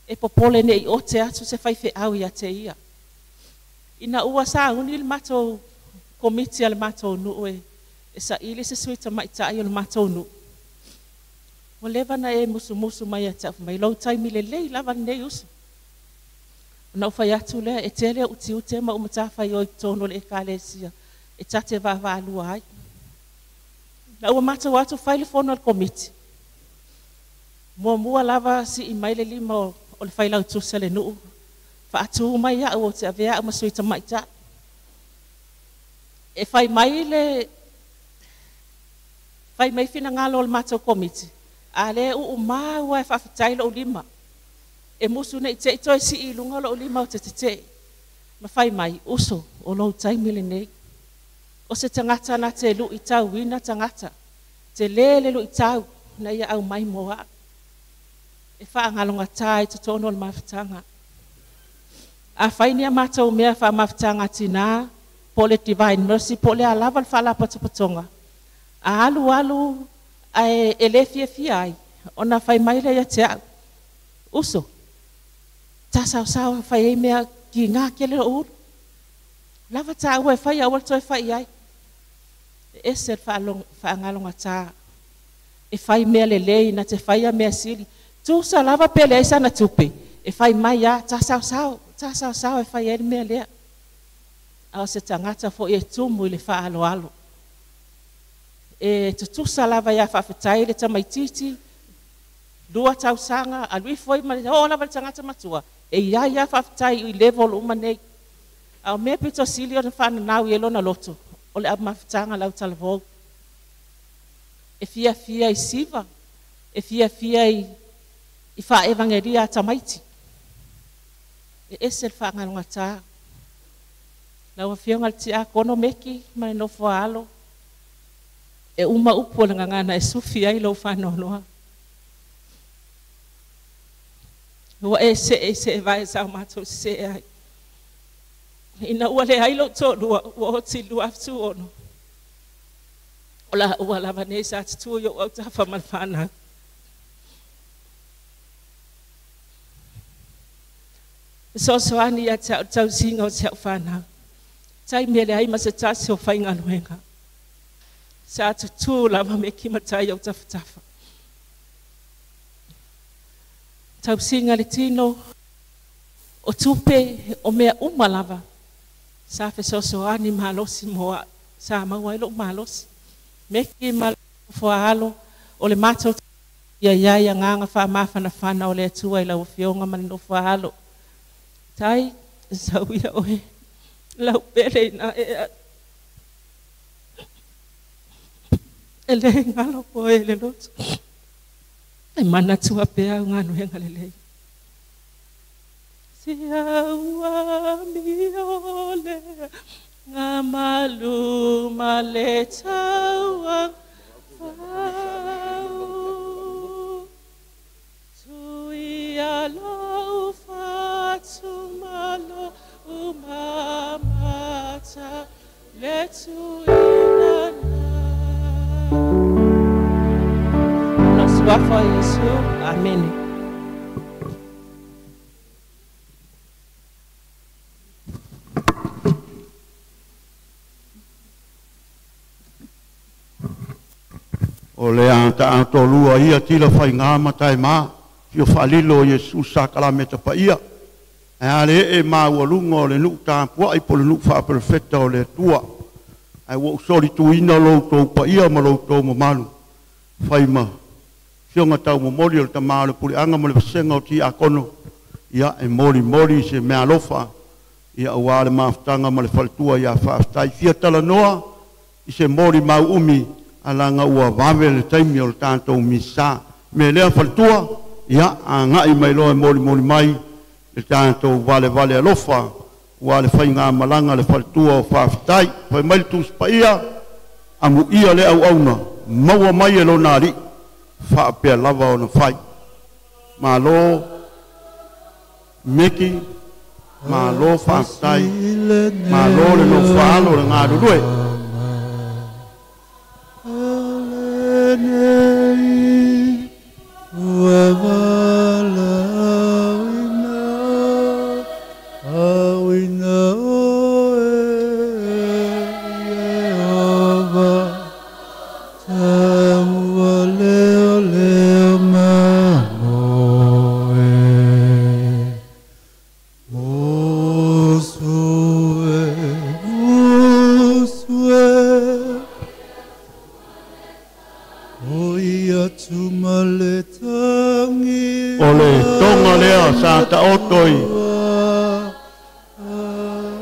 E popole ne'i ote atu se faifeau ia te ia. Ina ua sauni le matou komiti a le matou nu'u e saili se sui tamaita'i o le matou nu'u. Ua leva na e musumusu mai ia te a'u mai lou taimi lelei lava lenei uso. Ona ou fai atu lea e tele o'u tiute ma ou matafaioi i totonu o le ekalesia e ta te vaavaalua ai. Na ua matou atu fai le fono a le komiti. Muamua lava si'i mai le lima o le failautusi a le nu'u. Faatū mai a'u ou te avea a'u ma sui tamaita'i. E fai mai le fai mai finagalo o le matou komiti. A le uu maua e faafetai lo'u lima. E musu nei te i toe si'i i luga lo'u lima o te tete'e. Ma fai mai, uso, o lou taimi lenei. O se tagata na te lu'itauina tagata. Te lē le lu'itau na ia aumai mo a'u. E faagalogatā i totonu o le mafutaga. A fai ni a matou mea faamafutaga tinā, po o le Divine Mercy, po o le a lava le faalapotopotoga. A alu alu ae e lē fiafia ai, ona fai mai lea ia te a'u. Uso, tasaosao fai ai mea kigā tele lo'u ulu. Lava tāua e fai aua le toe fai ai. E ese le faagalogatā. E fai mea lelei na te faia mea sili. Tusa lava pe leai sana tupe. E fai mai a tasaosao, tasaosao e fai ai le mea lea. A o se tagata fo'i e tumu i le faaaloalo. E tutusa lava ia faafetai le tamaititi, 2 tausaga, alu ifo ai ma le oo lava le tagata matua. E ia ia faafetai i level uma nei. A o mea pito sili ona faananau i e lona loto, o le mafutaga lau talavou. E fiafia i siva, e fiafia i faaevagelia a tamaiti. E ese le faagalogatā. Lau afioga le tiakono Meki ma le nofo a alo. E uma upu o le gagana e sufi ai lou faanoanoa. Ua e se'e i se'e vae sa o matou se'e ai. Ina ua leai lou to'alua, ua oti 2006. O la ua lava nei sa tutū i o'u autafa ma le fanau. Fesoasoani ia te a'u tausiga o si a'u fanau. Taimi e leai ma se tasi o faigaluega. Sa tutū lava me ki matai au tafatafa. Tausiga le tino, o tupe, o mea uma lava. Sa fesoasoani malosi mo a'u. Sa maua ai lo'u malosi. Meki ma foaalo, o le matou ia ia ia agaga faamafanafana o le Atua i lau afioga ma le nofo alo. Tai, sau ia oe, lau pele ina e e le galo po e le loto. E manatua pea au galuega lelei. Si au amio le ngā malu ma le taua fau. Tui a lau whatu malo umamata le tuina na. No suafa Iesu. Amene. O le ata atolua ia tila whai ngā matai mā, fio whalilo Iesu sa kalameta pa ia. Ae a le ee maualuga o le nuu tapuai po o le nuu faaperefeta o le Atua. Ae ua ou solituina lo outou paia ma lo outou mamalu. Fai ma fioga taumomoli o le tama o le puleaga ma le vasega o tiakono. Ia e molimoli se meaalofa. Ia aua le mafutaga ma le faletua ia faafetai. Fia talanoa i se molimau umi alaga ua vave le taimi o le tatou misa. Me lea faletua, ia agai mai loa e molimoli mai le tatou valevale alofa ua le faigamalaga le faletua o faafetai. Fai mai le Tusi Paia, amuia le auauna, maua mai e lona alii, faapea lava ona fai. Malo meki, malo faafetai, malo le nofoaalo le galulue. O le tonga lea sa taoto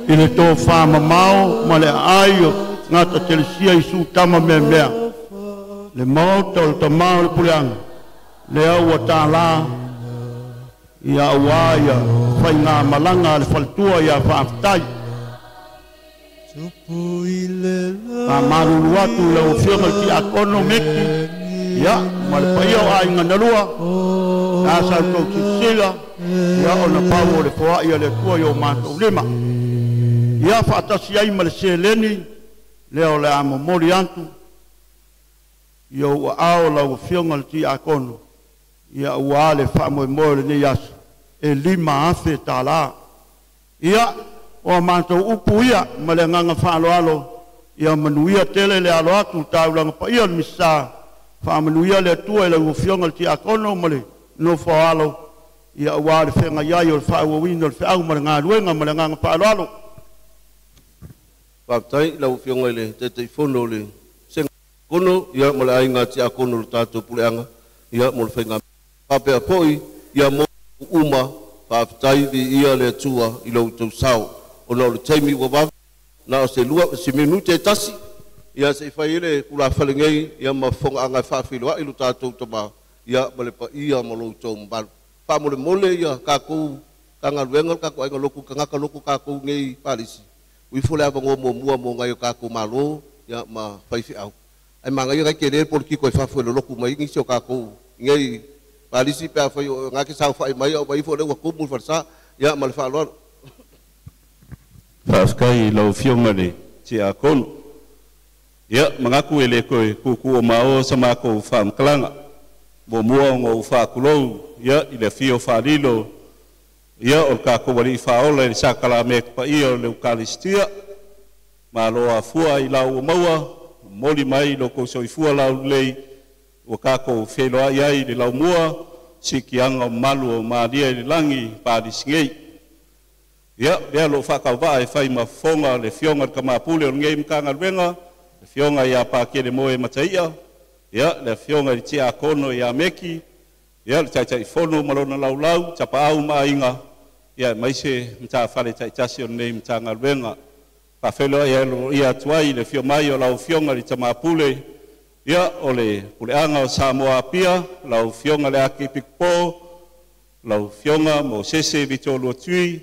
i le tofā mamao ma le aai o gata telesia i sutama meamea. Le maota o le tamā o le puleaga, lea ua tālā ia auā ia faigamalaga a le faletua ia faafetai. Faamalulu atu i lau afioga i le tiakono Meki, ia ma le paia o aiga na lua, a sa outou silasila, ia ona pau o le foai a le Atua i o matou lima. Ia faatasi ai ma le seleni, lea o le a momoli atu, ia ou aao lau afioga i le tiakono, ia ua le faamoemoe o lenei aso, e 5,000 tālā. Ia, o a matou upu ia ma le agaga faaaloalo, ia manuia tele le alo atu taulaga paia o le Misa, faamanuia le Atua i lau afioga i le tiakono ma le nofo alo, ia ua le feagai ai o le faaauauina o le feau ma le galuega ma le agaga faaaloalo. Faafetai lau afioga i le Taitaifono o le Vasega Kono, ia ma le aiga tiakono o le tatou puleaga, ia mo le faiga faapea foi, ia mo uma faafetai viia le Atua i lo outou sao. Ona o le taimi ua vave, na o se lua se minute e tasi, ia se i fai ai le tulafale nei, ia ma fogaaga e faafeiloai lo tatou tama, ia ma le paia ma lo outou mamalu. Faamolemole ia tatou tagaluega le tatou aiga lotu tagata lotu tatou nei palisi. Ui fo le avanoa muamua mo nai o tatou malo, ia ma faifeau. Ai magaia nai tele politiko e fafo e lolotu mai nisi o tatou nei palisi pe afai o ngā ke saofai mai au mai ifo le ua tumu le falesa, ia ma le faaaloalo. Faafetai i lau afioga le tiakono. Ia, manatu e le koe kuku o mao sa makou faamatalaga. Muamua ona ou faatulou, ia, i le afio faalilo, ia, o le tatou alii faaola i le sakalamea paia o le Eukalistia. Malo afua i lau ua maua, momoli mai lo kou soifua laulelei, ua tatou feiloai ai i le laumua, sikiaga o mamalu o malia i le lagi palisi nei. Ia, lea o loo faatauvaa e fai ma fofoga le afioga i le Kamapule o lenei Matagaluega, le afioga ia Pakele Moe Mataia, ia, le afioga i le Tiakono ia Meki, ia, le Taitaifono ma lona laulau, tapaau ma aiga, ia, aemaise matafale taitasi o lenei Matagaluega. Faafeiloai aloaia atu ai le afio mai o lau afioga i le Tamapule, ia, o le puleaga o Samoa Apia, lau afioga le Akepikupo, lau afioga Mosese Vito Luatui,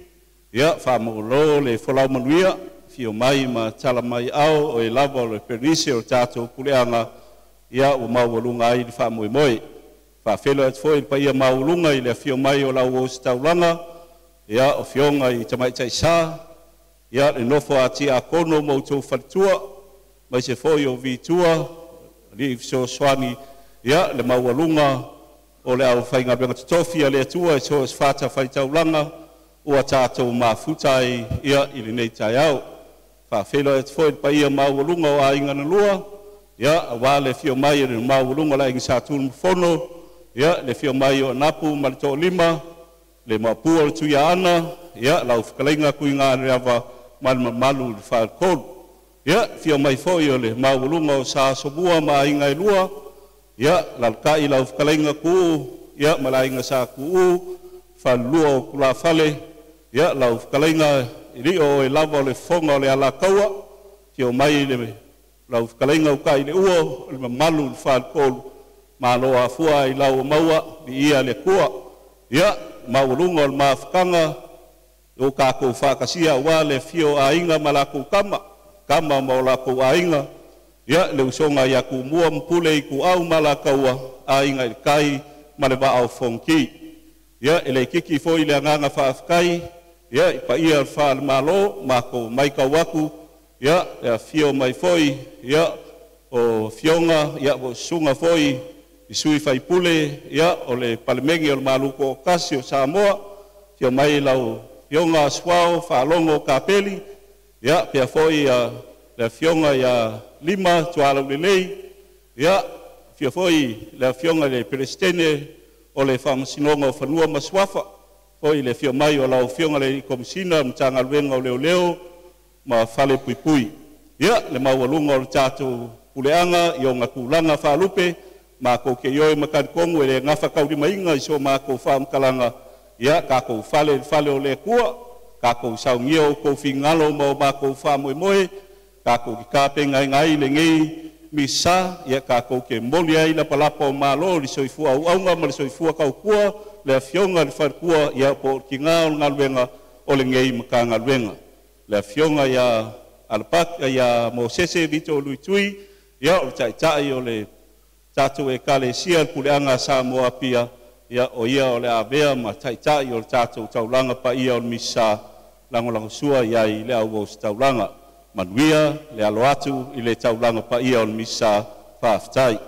ia, faamalo le folau manuia, afio mai ma tala mai ao o e lava o le pernise o le tatou puleaga, ia, ua maualuga ai le faamoemoe. Faafeiloai atu foi i le paia maualuga i le afio mai o lau ositaulaga, ia, o afioga i tamaitaisā, ia, le nofo a tiakono ma outou faletua, aemaise foi o vitua, alii fesoasoani, ia, le maualuga o le aufaigaluega totofi a le Atua e so o se fatafaitaulaga ua tatou mafuta ai, ia, i lenei taeao. Faafeiloai atu foi i le paia maualuga o aiga na lua, ia, aua le afio mai o le maualuga o le aiga Sa Tunumafono, ia, le afio mai o Anapu ma le Toalima, le Maopua o le Tuiaana, Ia, lau fetalaiga Tuigaleava ma le mamalu i le faletolu. Ia, afio mai foi o le maualuga o Sa Asomua ma aiga e lua. Ia, alaalatai lau fetalaiga Tuuu, ia ma le aiga Sa Tuuu, falelua o Tulafale. Ia, lau fetalaiga Lio o oe lava o le fofoga o le Alataua. Afio mai le lau fetalaiga Utaileuo o le mamalu i le faletolu. Malo afua ailao ua maua, viia le Atua. Ia, maualuga o le mafutaga ua tatou faatasia aua le afio o Aiga ma latou Tama, Tama ma o latou Aiga, ia le usoga ia Tumua ma Pule, Ituau ma Alataua, Aiga i le Tai ma le Vaa o Fonoti. Ia, e le itiiti foi le agaga faafetai, ia, i paia o le faale-Malo, matou matau atu, ia, le afio mai foi, ia, o afioga, ia, o susuga foi i sui usufono, ia, o le Palemene o le Malu Toatasi o Samoa, afio mai lau Afioga Asuao Faalogo Kapeli, ia, pea foi le afioga ia Lima Tualaulelei, ia, afio foi le afioga i le Peresetene o le Faamasinoga o Fanua ma Suafa, foi le afio mai o lau Afioga i le Komesina o le Matagaluega o Leoleo ma Falepuipui. Ia, le maualuga o le tatou puleaga i ona tulaga faalupe, matou te ioe ma talitonu e le gafataulimaina i so matou faamatalaga, ia tatou fale i le fale o le Atua, tatou saunia outou finagalo ma o matou faamoemoe, tatou te tapenaina ai lenei Misa, ia tatou te momoli ai lapalapa o malo i le soifua auauna ma le soifua tautua le Afioga i le Faletua, ia po o le tiga o le galuega o lenei Matagaluega. Le Afioga ia Alapati, ia Mosese Vito Luitui, ia o le Taitai o le tatou Ekalesia le Puleaga a Samoa Apia, ia o ia o le avea ma Taitai o le tatou taulaga paia o le Misa, lagolagosua i ai i le auositaulaga. Manuia le alo atu i le taulaga paia o le Misa. Faafetai.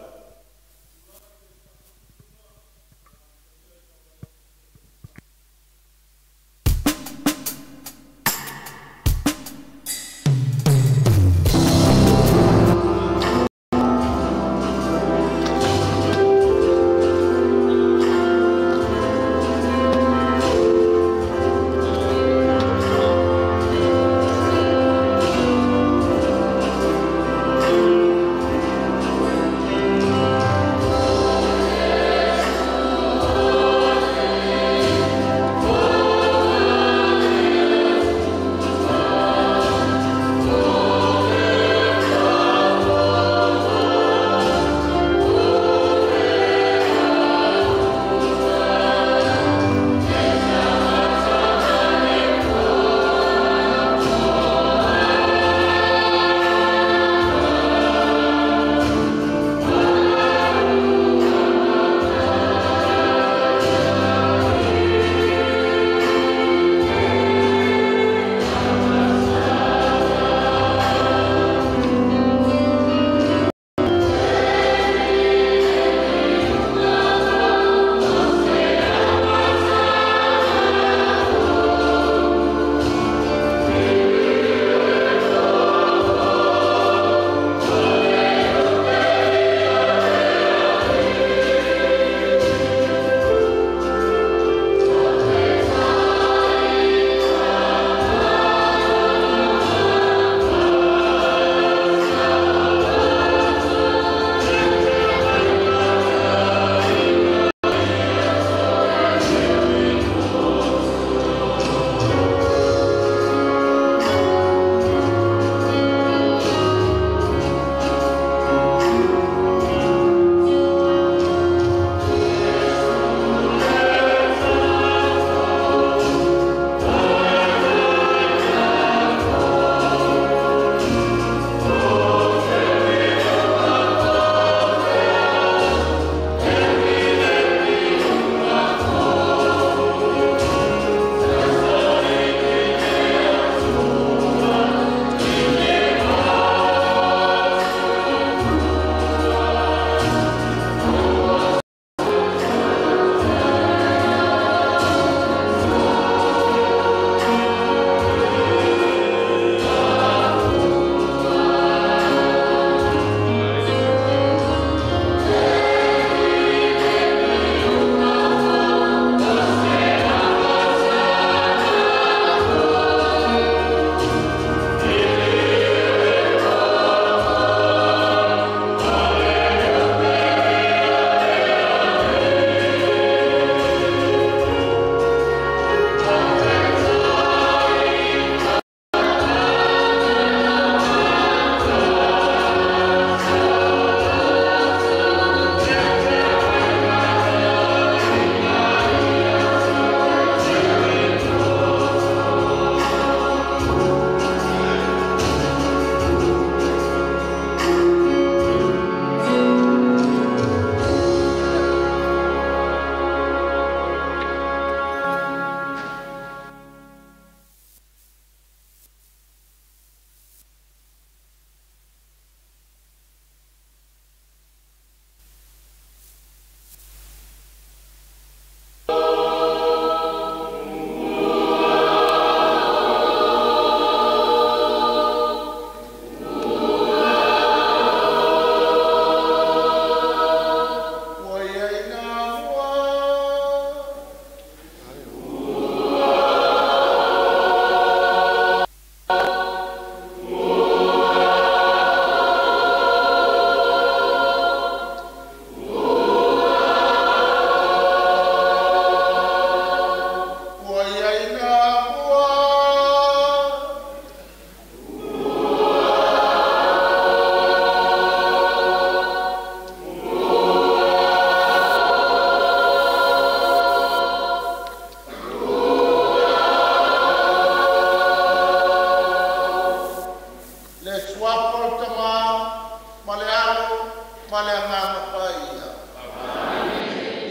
Ma le agaga paia.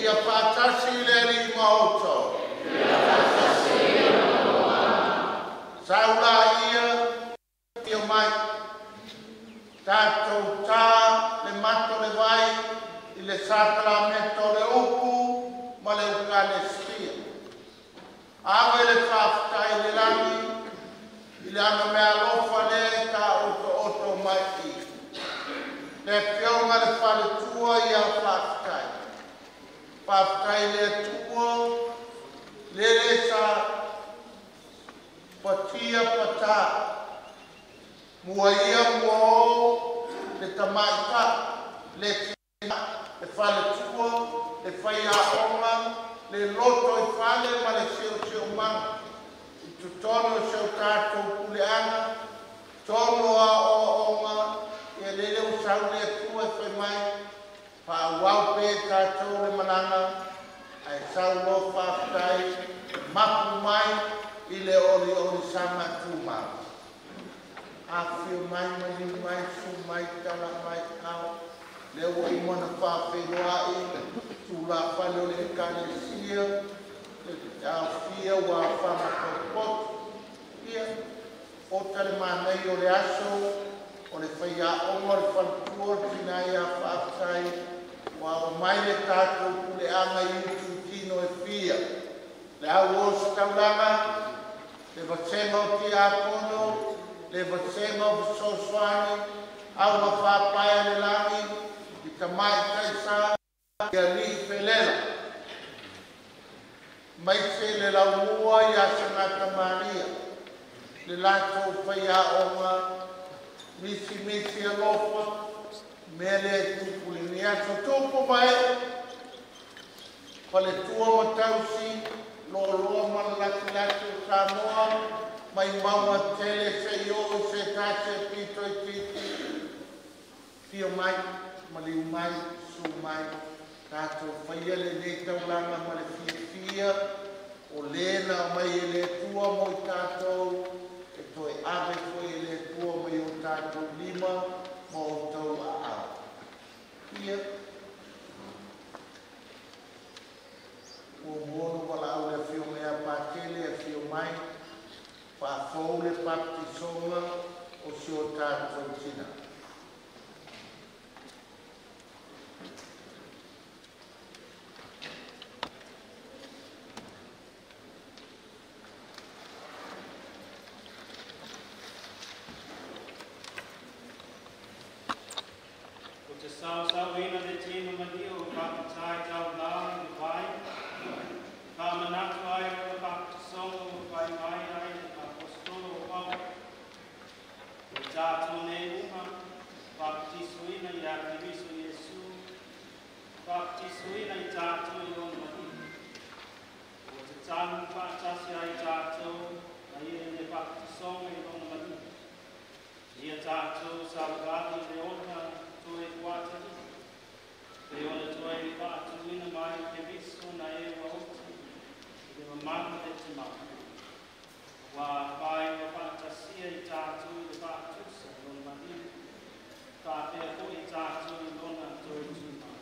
Ia faatasi le Alii ma outou. Saula ia ia mai. Tatou tā le mato le vai i le sakalamento o le upu ma le Eukalestia. Ave le faafetai i le lagi i le ana meaalofa lea e taotooto mai i. Le afioga le faletua ia faafetai. Faafetai le Atua lele sa patia patā. Mua ia mua o le tamaita, le tina, le faletua, le faiaoga, le loto i fale ma le seoseomaga. I totonu o se o tatou puleaga, tono a oaoga, ia lele o sau le Atua e fai mai, faaauau pe tatou le malaga, ae sau loa faafetai, mapu mai i le oliolisaga tumau. Afio mai, maliu mai, su mai, tala mai, ao. Le ua uma na faafeiloai, tulafale o le Ekalesia, le aofia ua afaga potopoto. Ia, ota le manai o le aso, o le faiaoga o le faletua o le tina ia faafetai, ua ao mai le tatou puleaga i ututino e fia. Le au o se taulaga, le vasega o tiakono, le vasega o fesoasoani, au ma faapaea le lagi, i tamaitaisa, i alii felela. Maise le laumua ia Sagata Maria, le latou faiaoga, misi alofa, mea le tupu lenei aso tupu mai, faletua ma tausi, loaloa ma le latilati o Samoa, mai mauga tele se i oo i se tasi e pito i titi. Fio mai, maliu mai, su mai, tatou faia lenei taulaga ma le fiafia, o lē na aumai e le Atua mo i tatou, e toe ave foi e le Atua mai o tatou lima ma outou aao. Ia, muamua ona valaau le afioga ia Patele afio mai, faafou le baptisoga o si o tatou tina. O te saosauina le tino maliu o faafetai taulā i le vai, whaamanatu ai o le baptisoga o whai mai ai le apostolo o Paulo. O tātou nei uma, baptisoina i a Keriso Iesu, baptisoina i tātou i ona mahi. O te tanu whaatasi ai tātou, na ia i le baptisoga i ona mahi. Ia tātou savavali le ona toe kuatali. Pe ona toe whaatuina mai Keriso na e waoti, i le mamalu le te mau. Wā whai wa whaatasia i tātou i le whaatusa i ona mahi. Whaapea ko i tātou i lona toe tūmau.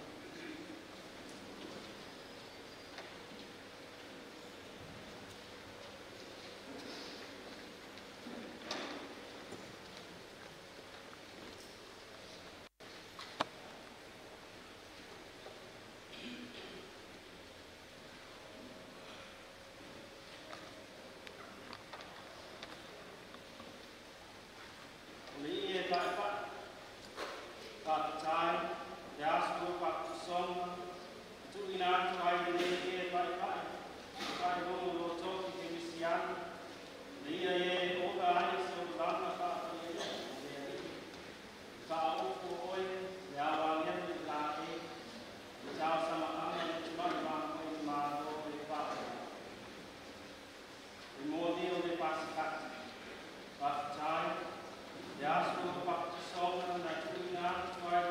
O le ie paepae, faafetai, le aso o baptisoga, tuuina atu ai lenei ie paepae, faailoga o tofi kerisiano, le ia e ola ai se olaga faafaiaia le Alii. Faaopo oe le aoagiaga i lae, le taosamaaga le tumai mamoe i malo le faaoa. E mōlia o le pasikati, faafetai, le aso o baptisoga na tuuina atu ai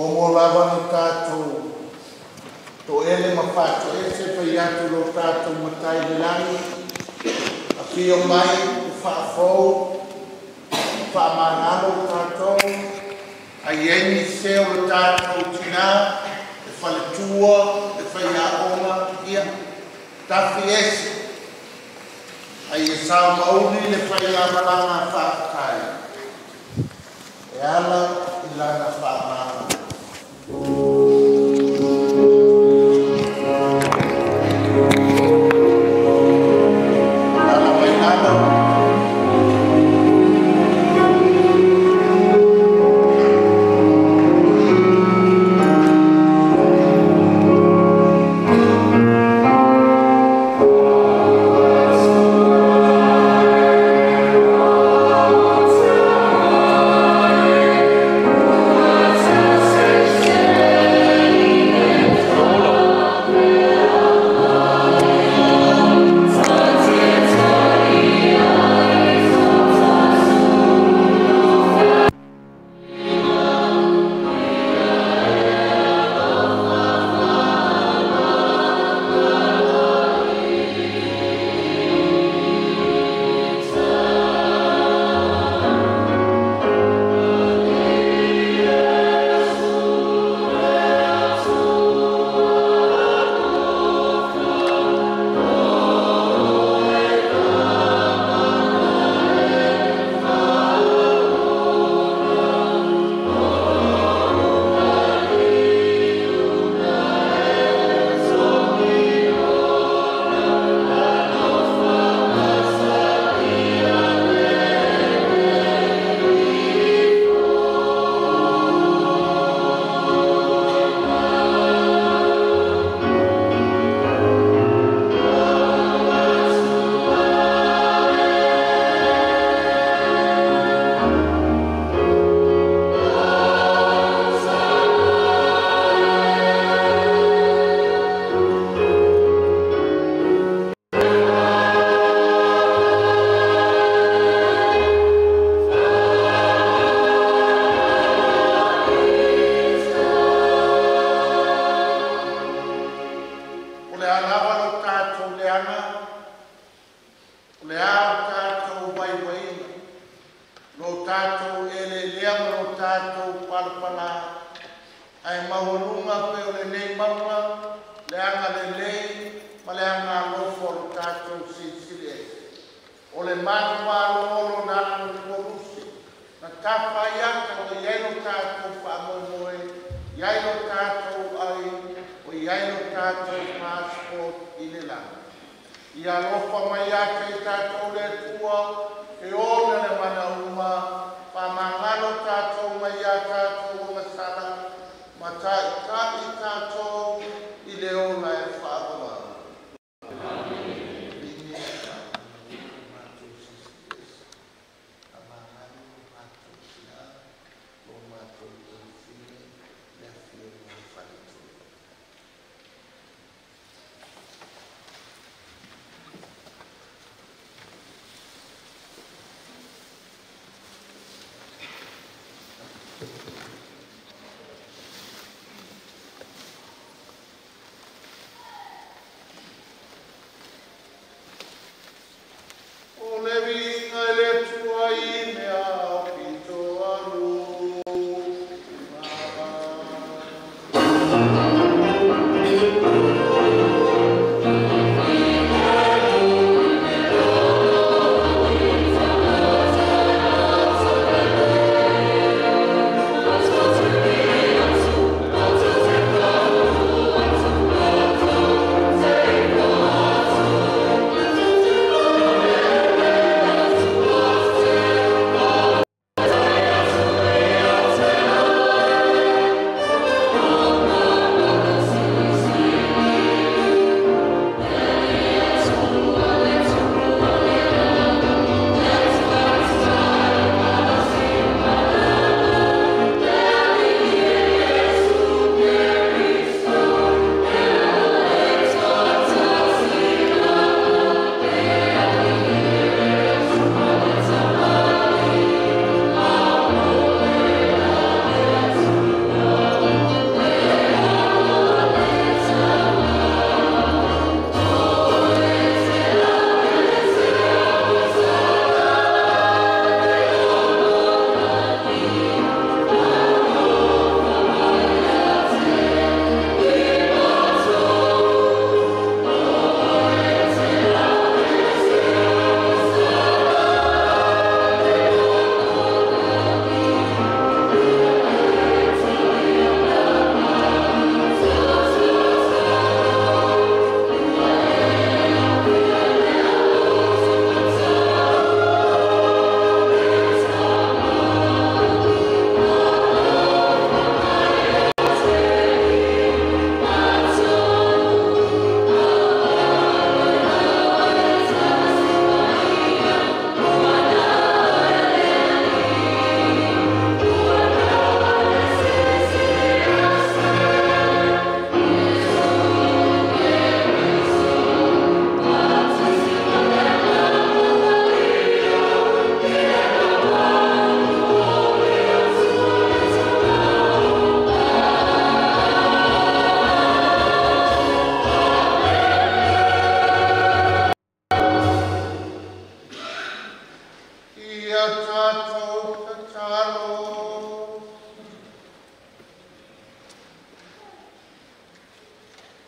Muamua lava na tatou to'ele ma fa'ato'ese fai atu lo tatou matai le lagi afio mai le fa'afou fa'amagalo tatou ai ai nise o le tatou tinā e faletua e faiaoga ia tafi ese ai e sao mauli le faigamalaga fa'afetai e ala i lana fa'amagalo.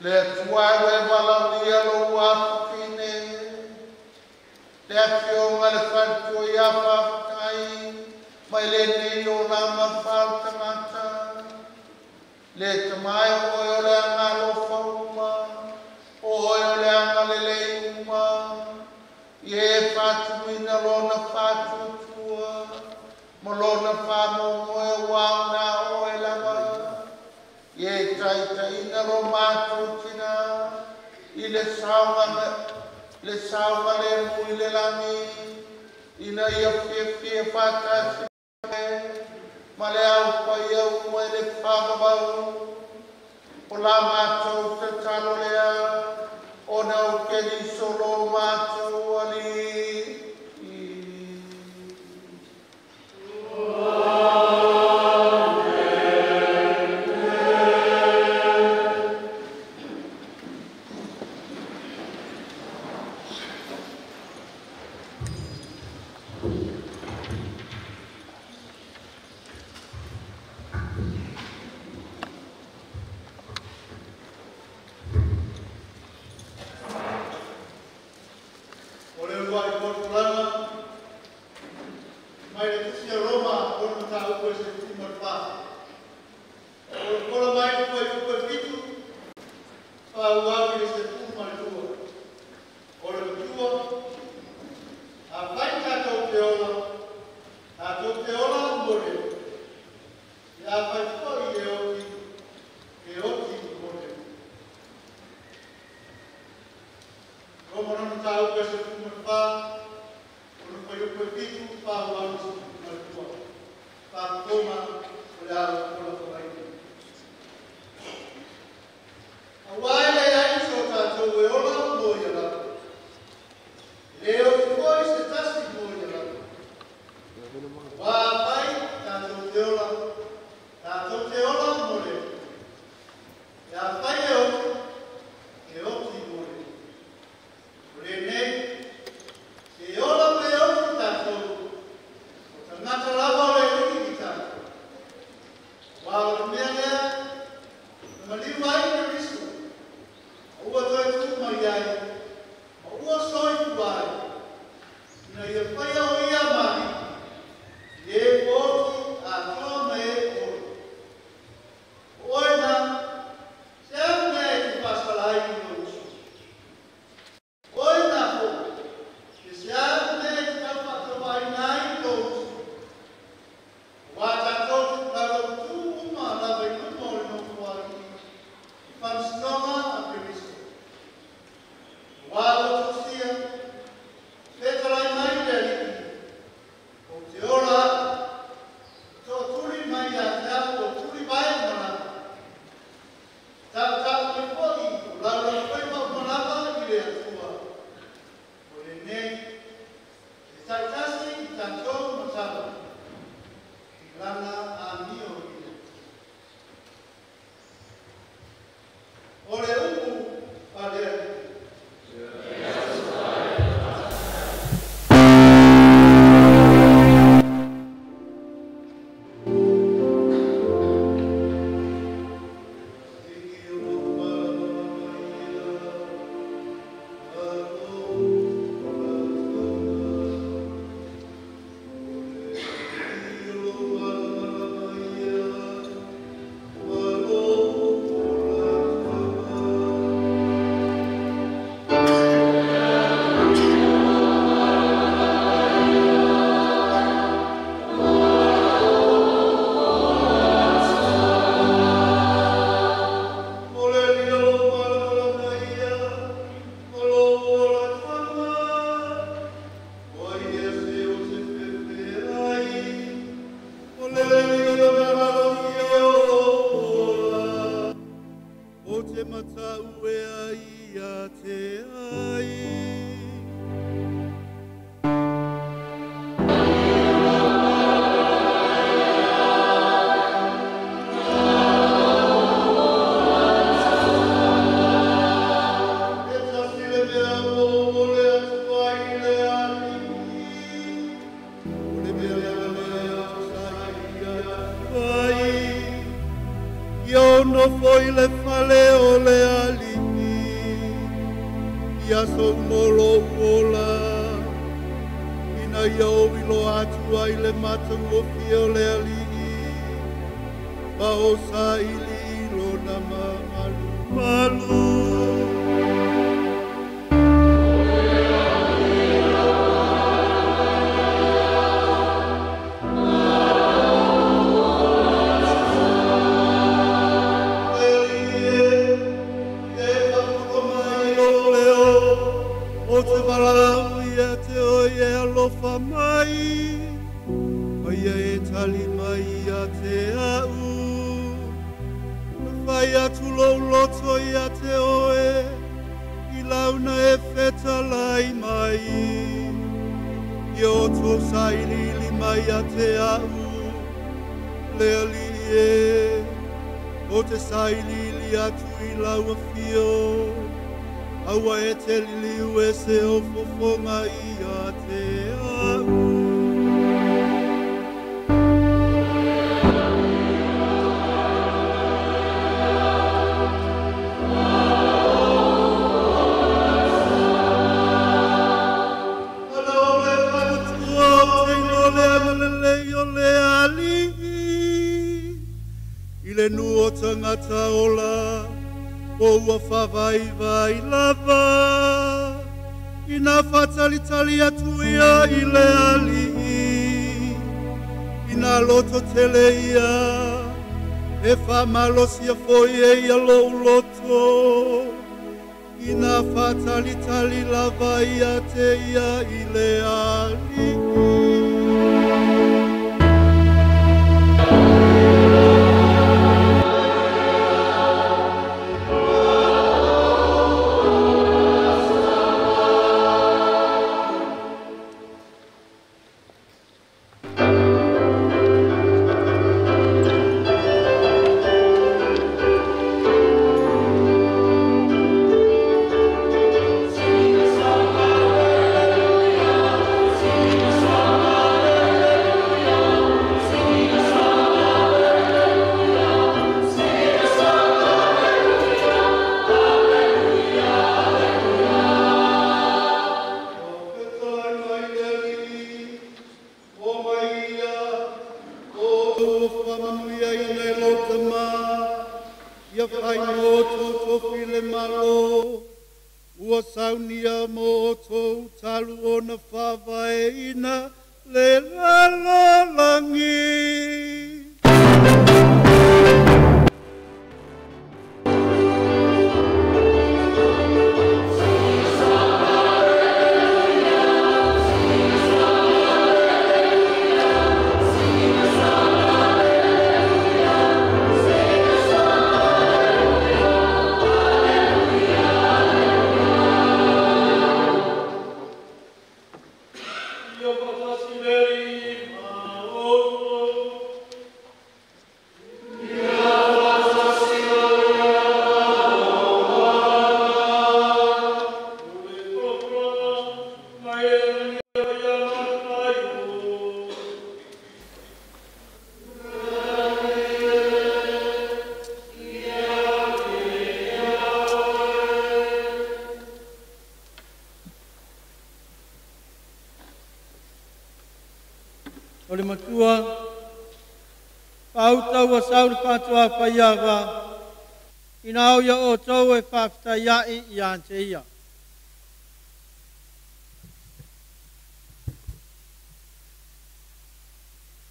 Le Atua e valaulia lou afafine, le afioga le faletua ia Faafetai, mai lenei olaga faaletagata. Le Tama e o oe o le agalofa uma, o oe o le agalelei uma, ia e faatumuina lona faatuatua, ma lona faamoemoe ua aoga oe lava. Ia e taitaina lo matou tina i le saogalemu i le lagi, ina ia fiafia faatasi ma le au paia uma i le faavavau. O la matou tatalo lea, ona o Keriso lo matou Alii. Ia ono foi le fale o le alii. Ia sou molo uola ina ia o ilo atu ai le matagofie o le alii ma o saili i lona mamalumalu. Alofa mai, aia e tali mai ia te au. Na fai atu lou loto ia te oe, i launa e fetalai mai. Ia o tō sailiili mai ia te au, le alii e, o te sailiili atu i lau afio. Aua e te liliu e se o fofoga ia te au. Ala o le faletua o te ino le agalelei o le alii, i le nu o tagata ola, o ua whavaivai lava. Ina whatalitali atu ia i le alii, ina loto tele ia, e whamalosia foi e ia lou loto. Ina whatalitali lava ia te ia i le alii. O le matua, pautau a saulu pātua whaiawa, ina au ia o tau e whawhitai ai i ante ia.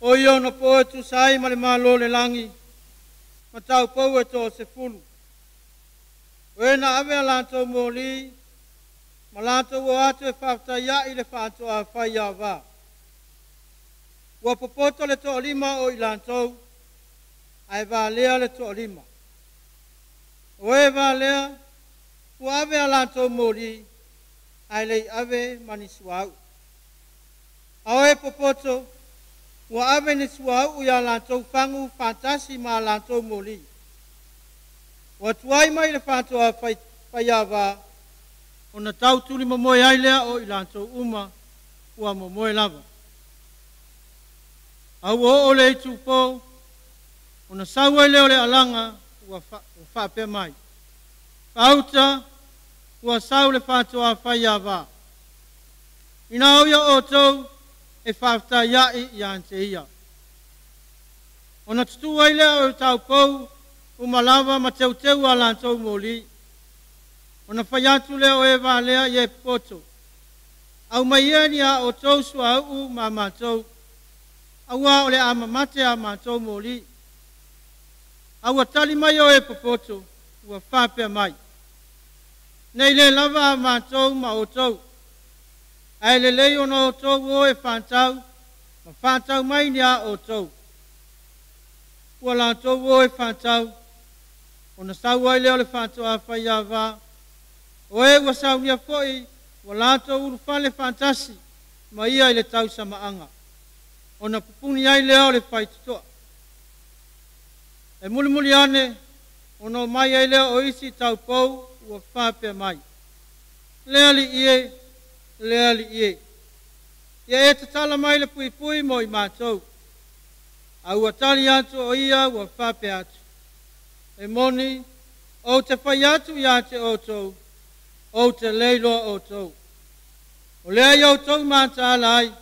O ia ona poe tu sai ma le malo le langi, ma tau pau e tō se fulu. O e na ave a lātou mōli, ma lātou o atu e whawhitai ai le whātua whaiawa. Ua popoto le to'olima o i latou, ae valea le to'olima. O e valea, ua ave a latou moli, ae lei ave ma ni suauu. A o e popoto, ua ave ni suauu iā latou fagu faatasi ma a latou moli. Ua tuai mai le faatoa faiavā, ona tautuli momoe ai lea o i latou uma, ua momoe lava. A ua oo le itupō, ona sau ai lea o le alaga ua faapea mai. Pauta, Ua sau le fa'atoā faiavā. Ina o ia outou e fa'afetaia'i iā te ia. Ona tutū ai lea o taupou uma lava ma teuteu a latou moli. Ona fai atu lea o e valea i e poto. Aumai ia ni a outou suauu ma matou. Auā o le a mamate a matou moli. A ua tali mai o e popoto ua faapea mai. Nei le lava a matou ma outou. Ae lelei ona outou o e fa'atau ma fa'atau mai ni a outou. Ua latou o e fa'atau ona sau ai lea o le fa'atoā faiavā. O e ua saunia fo'i ua latou ulufale fa'atasi ma ia i le tausama'aga. Ona pupuni ai lea o le faitotoa. E mulimuli ane ona o mai ai lea o isi taupou ua faapea mai. Le alii e, le alii e. Ia e tatala mai le puipui mo i matou. A ua tali atu o ia ua faapea atu. E moni, ou te fai atu iā te outou, ou te leiloa outou. O lea i outou mataala ai,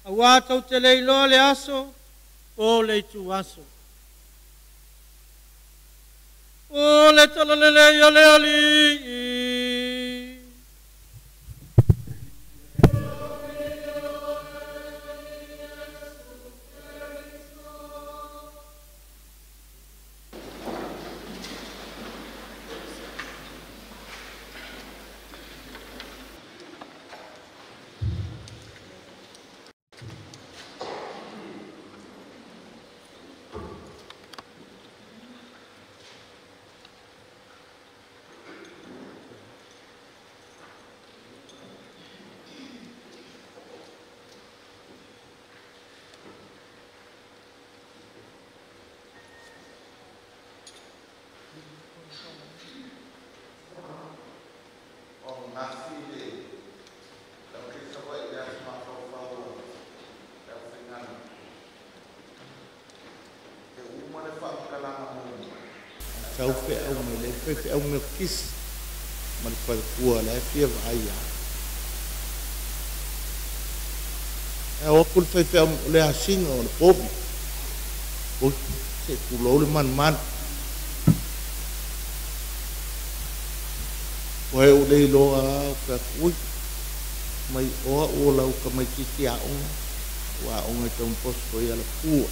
auā tou te leiloa le aso po le itu aso. O le talalelei a le Alii. Sau feau mai le faifeau Melekisi ma le faletua la e fia vaai iā. E ao aku le faifeau o le asiga o le povi. Oi, se tulou le manumanu. Ua e ou le iloa a o fai atu, ui, mai o a'u o lau tamaititi aoga, ua aoga i Don Bosco i Alafua.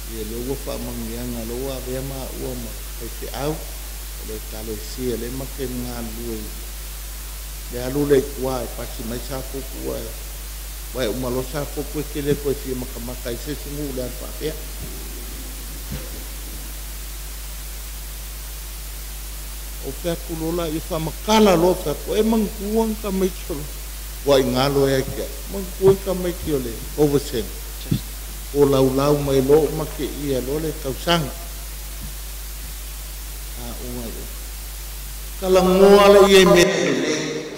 Ia lea ua faamanuiaga lea ua avea maua ma faifeau o le ekalesia lea ma te galulue i le alu lea i tua e pasi mai Safotu ae ua e uma loa Safotu e te le toe fia matamata ai se isi nuu le alu faapea. O fai atu loa laia faamatala loa fai atu, e manatua ni tamaiti o le ua i galo e ai te au, manatua ni tamaiti o le Oversen o laulau mai loa ma kēia loa le tausaga. Aoga i o. Talanoa la ia i mea lelei.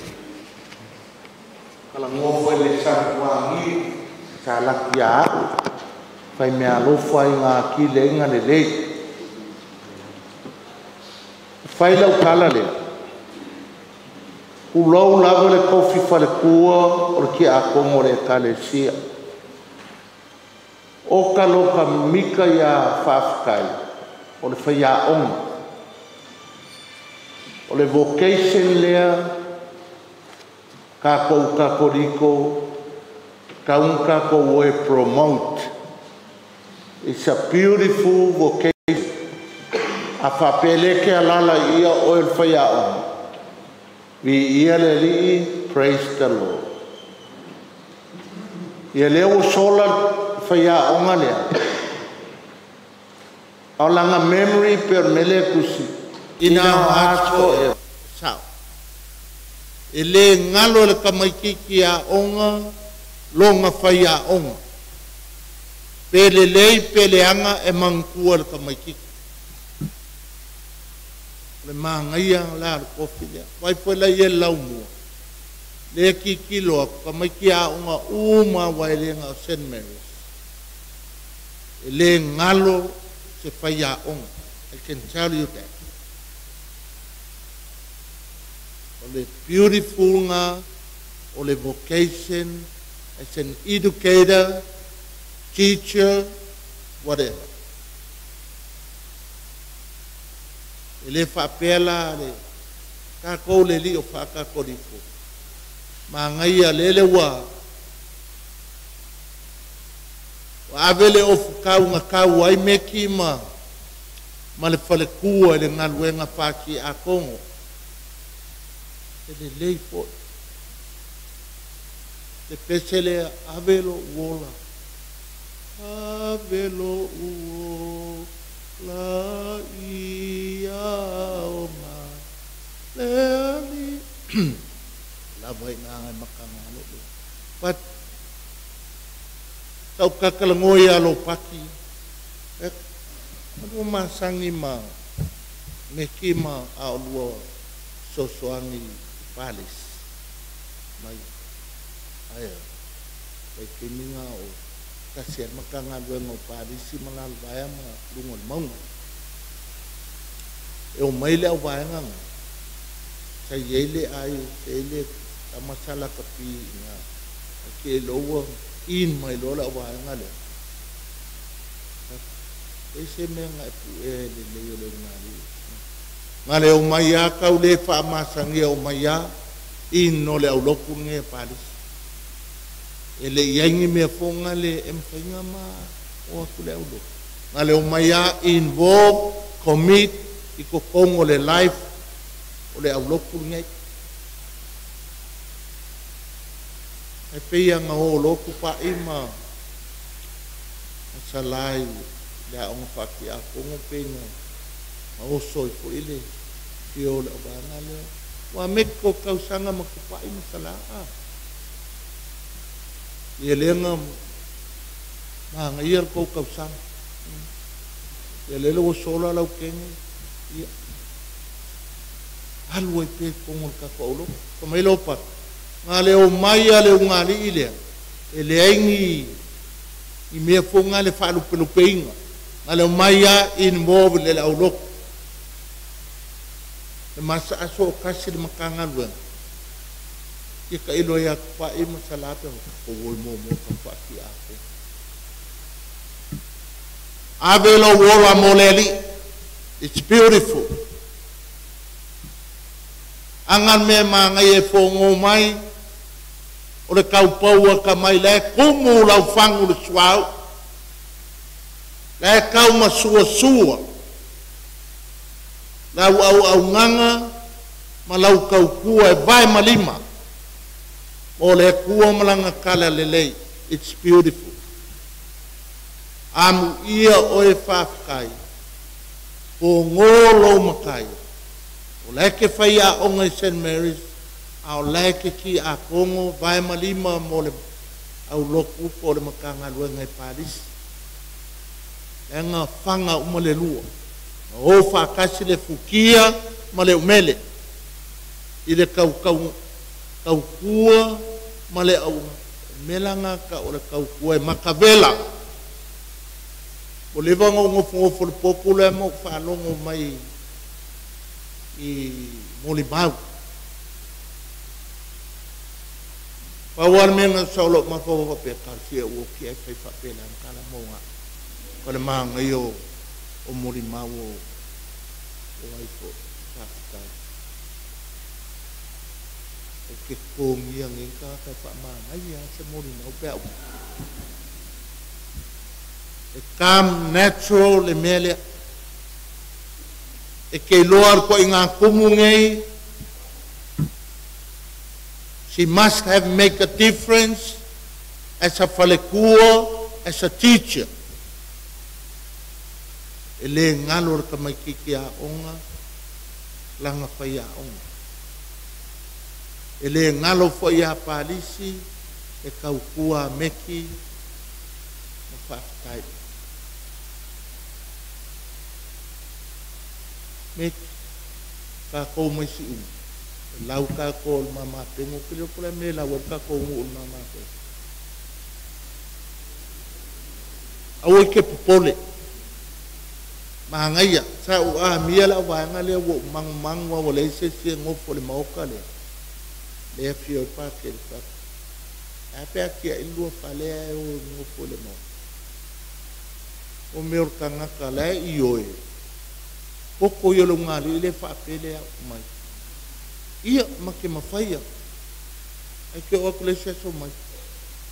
Talanoa foi le Sapuagi sa laki ia a'u fai mea alofa i ngā kileiga lelei. E fai lau tala lea. Tulou lava le tofi faletua o le tiakono o le ekalesia. O ka loka mika ia faafetai o le faiaoga. O le vocation lea tatou Katoliko tatau ona tatou o e promote. It's a beautiful vocation. A faapea e le te alaala i ia oe o le faiaoga, viia le Alii, praise the Lord. Ia lea ua sola le faiaoga lea. A o lana memory pei o le mea lea e tusi, in our hearts forever. Sao. E le galo e le tamaititi aoga lona faiaoga. Pe lelei pe leaga e manatua e le tamaititi. O le manaia la o le tofi lea. Vaai foi la ia i le laumua, lea e tilotilo atu, tamaiti aoga uma lava e le na o St. Mary's. E le galo se faiaoga. I can tell you that. O le beautiful nga o le vocation as an educator, teacher, whatever. E le faapea la le takou le alii o faakakoliko magaia lele ua ua ave le ofukau kau ai meki ma ma le falekua i le galuega fatiakogo e lelei foʻi le pese lea ave loʻu ola ave loʻu ola i aoga le alii lava i gaga e makagalo lea but taukakalagoa iā lopaki e malua masagi ma meki ma a o lua sosoagi i Palis mai ae vaitaimiga o tasi ai le matagaluega o Palisi ma lalovaea ma luga o le mauga. E omai le auvaega ga sa iai le ai sa iai le tama sa lakapi iga ae ke iloa ua in mai loa le auvaega lea. Leai se mea na e puʻea i le lelei o le ugalii. Na le omai a kau le faamasagia omai a in no le aulotu lenei a Palisi. E le i ai ni mea foga le e mafaiga ma o atu le aulotu. Na le omai a involve, commit i totonu o le life o le aulotu lenei. Ae pei lava na o loa tupaʻi ma Salā i le aoga faatiafono pei na oso ai foi le fia o le auvaega lea. Ua meki ko tausaga ma tupaʻi ma Salā a. Ia lea na magaia le tou tausaga. Ia lele ua sola lau kene, ia alu ai pea i totonu o le tatou aulotu. Fai mai lau papa, na le omai a le ugalii lea, e leai ni ni mea foga le faalupelupeina. Na le omai a involve le le aulotu. E masaaso o kasi le matagaluega, ia tailo ai ia Tupaʻi ma Salā pe tatou o i muamua tau faatiafono. Ave lou ola mo le alii. It's beautiful. Aga le mea e magaia e fogo mai o le taupou atamai la e tumu lau fagu i le suauu, la e taumasuasua lau auaunaga ma lau tautua e vae ma lima mo le Atua ma Lana tala lelei. It's beautiful. Amuia oe faafetai, fogo lou matai, o la e ke faiaoga i St. Mary's, a o la e ke tiakono vae ma lima mo le aulotu po o le Matagaluega i Palisi. Leaga faga uma le lua, na o faatasi le fukia ma le umele i le tautau tautua ma le au mea la ga o le tautua e matavela. Ua leva ona ou nofonofo i le potu lea ma ou faalogo mai i molimau. Pau lava le mea na sa o lou mafaufau faapea, talosia ua oti ae fai faapela na tala mo ga. O le magaia o o molimau o o ai foi. Faafetai. Ou te totogia nei tagata e faamagaia se molimau pe a uma. E come natural le mea lea. E te iloa le toaiga tumu nei, she must have make a difference as a faletua, as a teacher. E le galo le tamaitiiti aoga lana faiaoga. E le galo foi iā Palisi e tautua a Meki ma faafetai. Meki, tatou mai Siumu, e lau tatou o le mamapengo, ou te le iloa po o le a le mea e lau ai le tatou nuu i le mamapengo. Aua e te popole. Manaia, sa ou amia le auvaega lea ua ou magumagu lava ua leai se isi e nofo i le maota lea. Le afio i Pākele fa. A pe a kia i lua falea e o ngofo le mo. O mea o le kangaka la e i oe. Koko i o le ungali i le whaapele au mai. Ia ma ke mawhaia. Ai ke o aku le se aso mai.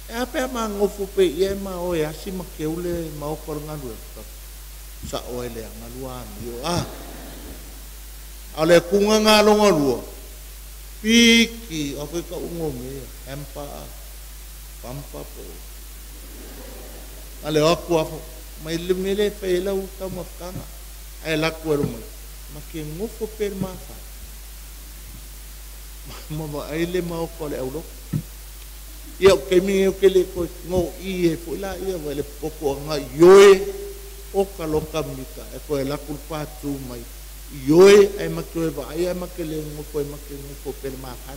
E a pe a ma ngofo pe ia e ma oe asi ma ke ule ma o kore ngalu e. Sa oe le ngalua ami o a. A le kunga ngā longa lua. Piki, a koe ka ungo mea, hempa a. Pampa po. A le aku afo, mai le mele whaela u tau mawhakanga. Ai laku e rumai. Ma ke ngofo pe le mawha. Ma ma ai le mao ko le auloko. Ia o ke mingi o ke le koe ngō i e fo ila ia wa le poko anga ioe o ka loka mika. E koe laku le pātū mai. Ioe ai ma ke wa ai ma ke le ngofo e ma ke ngofo pe le mawha.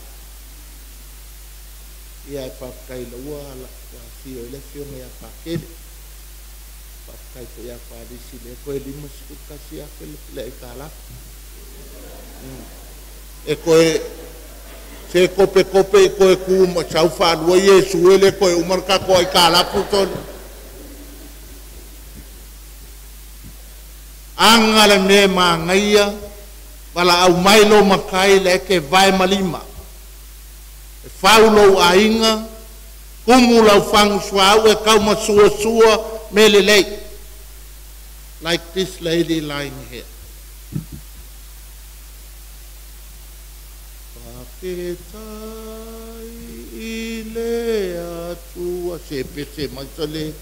Ia e whakakai laua la fio i le fio me a Pākele. Whakakai fo ia wharisi le koe lima siku kasi a koe le e kāla. E koe se kope kope i koe ku ma sau whaalua i e sue le koe umar ka koe i kāla putoni. Anga le me maa ngaia, wala au mai lo makai le ke vai malima. E whaulo ainga, kumu lau whangu sua au e kau masua sua me le lei. Like this lady lying here. Whaketai i le atua se pese mai sa le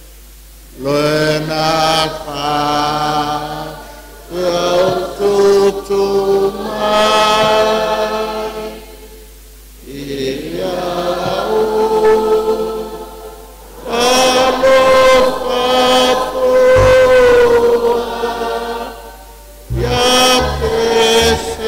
loena wha au tutu mai i au alofa toa ia pese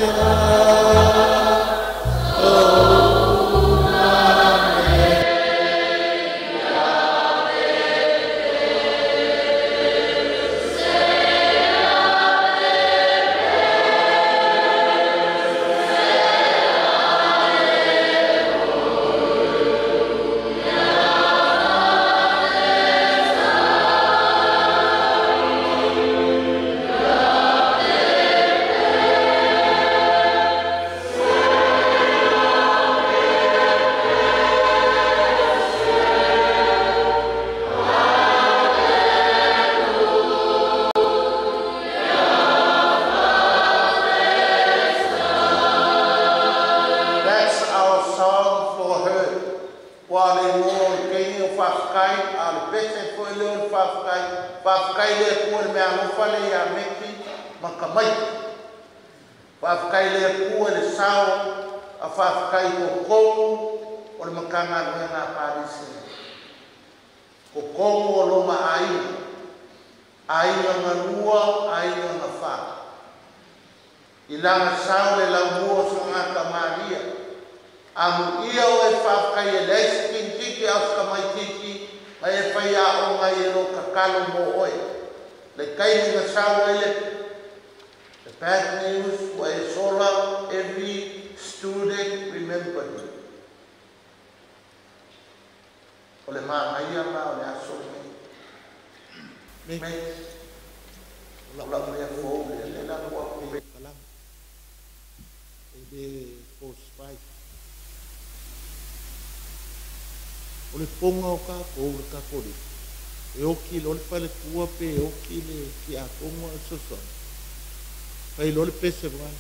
Pai lo le pese wa.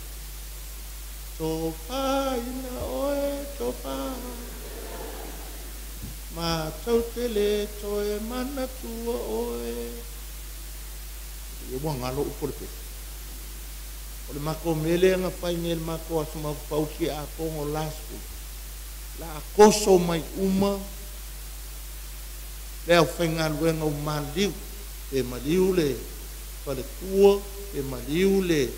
Topa ina oe topa. Ma tau tele toe mana tua oe. Ia wa ngalo upo le pese. O le mako mele anga whai ngel mako asuma pauki a kongo last week. La akoso mai uma. Le au whai ngaluenga o maliu. E maliu le whale tua. E maliu le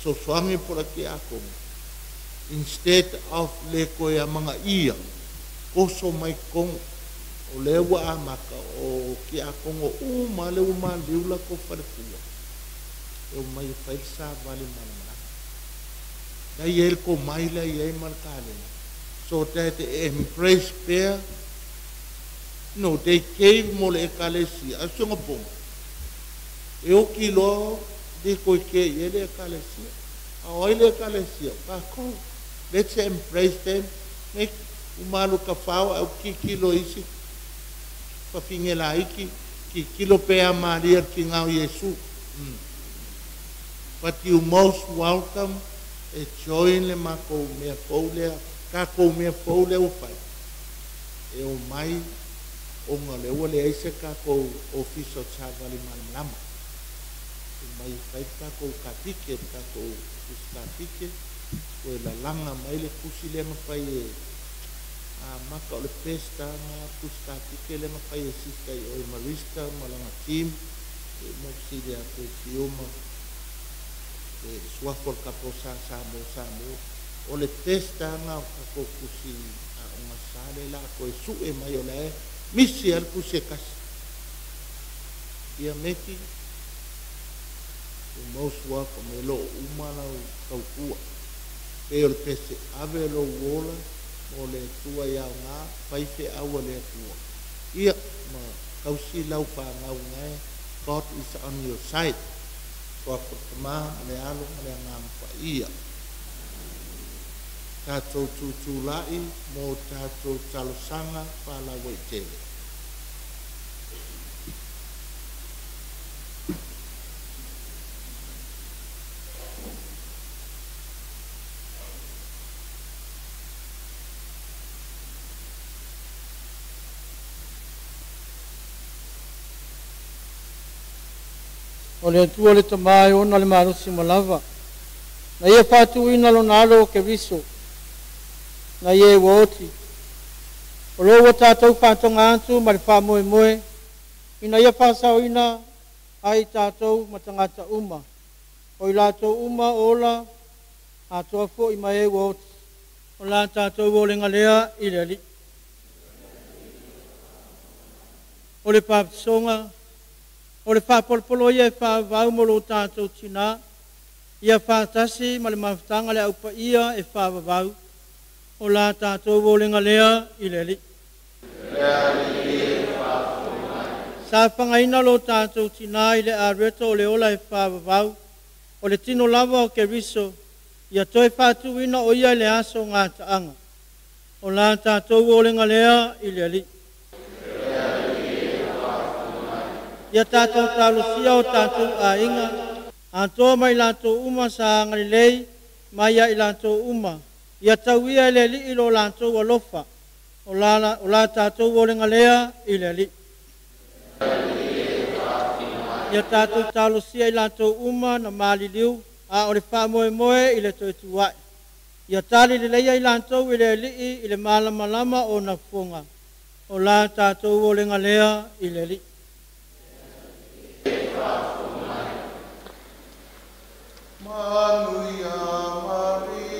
sosoangi pora ki a kongo. Instead of le koe a manga ia, koso mai kongo, o le ua a maka o ki a kongo uma le uma liu la ko whare kua. E o mai whail sa wale mana mana. Dai el ko mai la i ei mana kālena. So that they embrace pea no they came mo le ekalesia a songa poma e o kilo de koe ke i le ekalesia a oi le ekalesia ka ko. Let's embrace them. Make umalu ka fao au ki kilo isi whawhingela iki ki kilo pea Maria ki ngau Yesu. But you most welcome e join le mako mea fou lea, ka kou mea fou lea ua fai. E o mai o ngā le ua le aise ka kou ofisa o Chavali Malamalama. E mai fai ka kou kapike, ka kou kapike, o e lalanga mai le kusi lea mawhai e a maka o le pesta ngā kusi kapike lea mawhai e sista i oi Marista, malanga team, e mopsi lea koe sioma, e suafo le kapo sa sa mo sa mo. O le pesta ngā o ka kou kusi a o ngā sale la koe sue mai o le misi al kusi e kasi. Ia meki, o most welcome e lo umala o taukua. Pe o le pese ave lo uola mo le tua iau ngā, whaiwhe aua le tua. Ia, ma kausi lau wha ngau ngai, God is on your side. Soa kotama, ma le alo, ma le anganga wha ia. Tātou tūtū lai, mo tātou talosanga, wha lau e tele. O le atua le tamai ona le marosi malava. Na ia whātuina lo nalo o ke viso. Na ia e waoti. O lo ua tātou whātonga atu ma le whāmoe moe. Ina ia whāsauina ai tātou matangata uma. O i lātou uma ola atoa fo i mae waoti. O la tātou o le ngalea i le ali. O le pāpsonga. O le whāpolopolo ia e whāwau mo lo tātou tina, ia whātasi ma le mawhitanga le aupa ia e whāwawau, o la tātou o le ngalea i le ali. Sa whangaina lo tātou tina i le areta o le ola e whāwawau, o le tino lava o ke riso, ia toi whātuina o ia i le aso ngā taanga. O la tātou o le ngalea i le ali. Ia tātou tālusia o tātou āinga, atoa mai lātou uma sa angalilei, mai ia i lātou uma. Ia tauia i le alii lo lātou alofa, o la tātou o le ngalea i le alii. Ia tātou tālusia i lātou uma na maliliu, a o le whaamoemoe i le toetuai. Ia tāli le leia i lātou i le alii i le malamalama o na funga, o la tātou o le ngalea i le alii. Manuia Maria,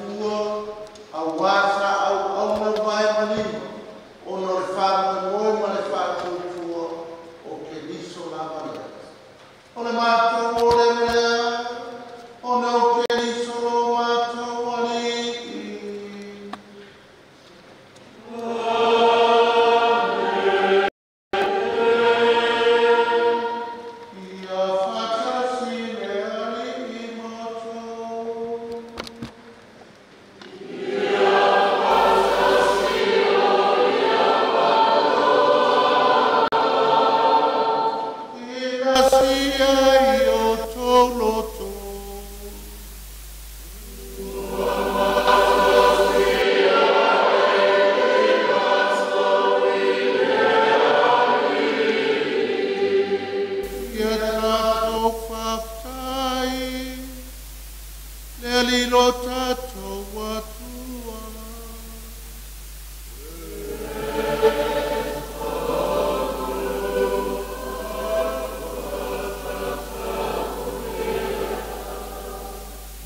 faletua, auā sa auauna vae ma lima, ona o le faamoemoe ma le faatuatua o Keriso lava lea. O le matou olaga lea, ona o Keriso lo matou Alii. Ia faatasi le Alii ma outou. Ina sia i outou loto. Ia tatou faafetai le Alii lo tatou Atua.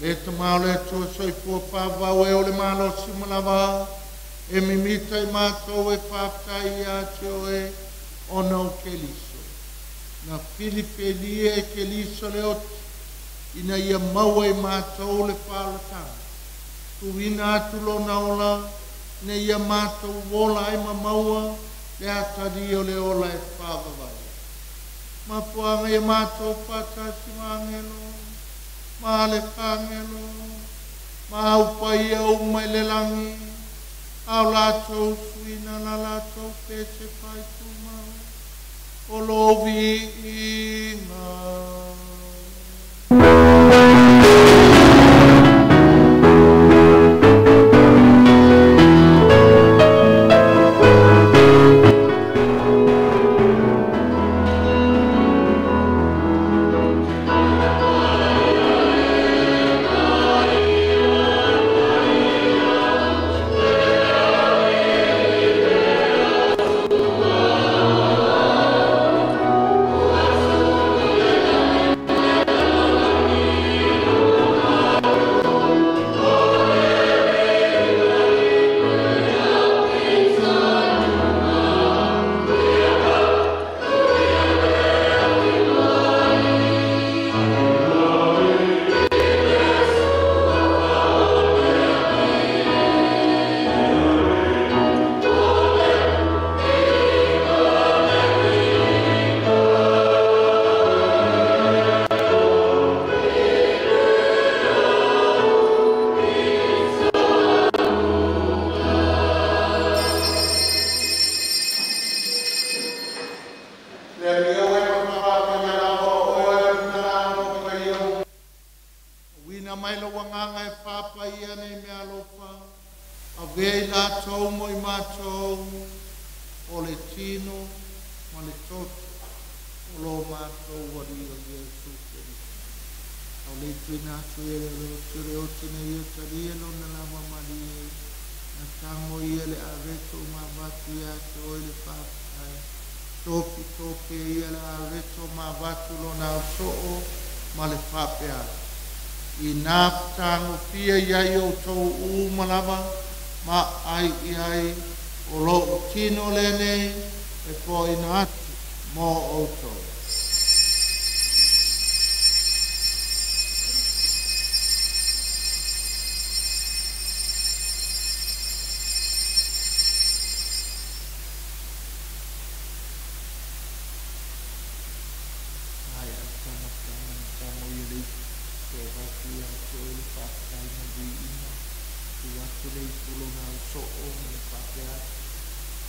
Le tamā o le Atua soifua faavavau e o le malosi ma lava, e mimita i matou e faafetai ia te oe ona o Keriso. Na filifilia e Keriso le oti, ina ia maua i matou le faaolataga. Tuuina atu lona ola, ina ia matou ola ai ma maua le atalia o le ola e faavavau. Mafuaaga ia matou faatasi ma agelo, ma le faagelo, ma au paia uma i le lagi, a o latou suina la latou pese faaitumau, o lou viiga. Le Alii e ma lava o oe na o paia. Uina mai lou agaga e faapaia nei mea alofa, avea i latou mo i matou, o le tino ma le toto o lo matou Alii o Iesu Keriso. Au le tuina atu e le oti o le oti na ia talia lona lava malie, na tago ia le areto ma avatu ia te oe le faafetai. Tofi tofi e ia le areto ma avatu lona ausoo ma le faapea. Ina fetagofia iai outou uma lava ma ai i ai o lou tino lenei e poina atu mo outou. Ai ai tama tama na tamo ia le te vatu ia te oe le faafetai ma viiga. Tu atu le ipu lona ausoo ma le faapea atu.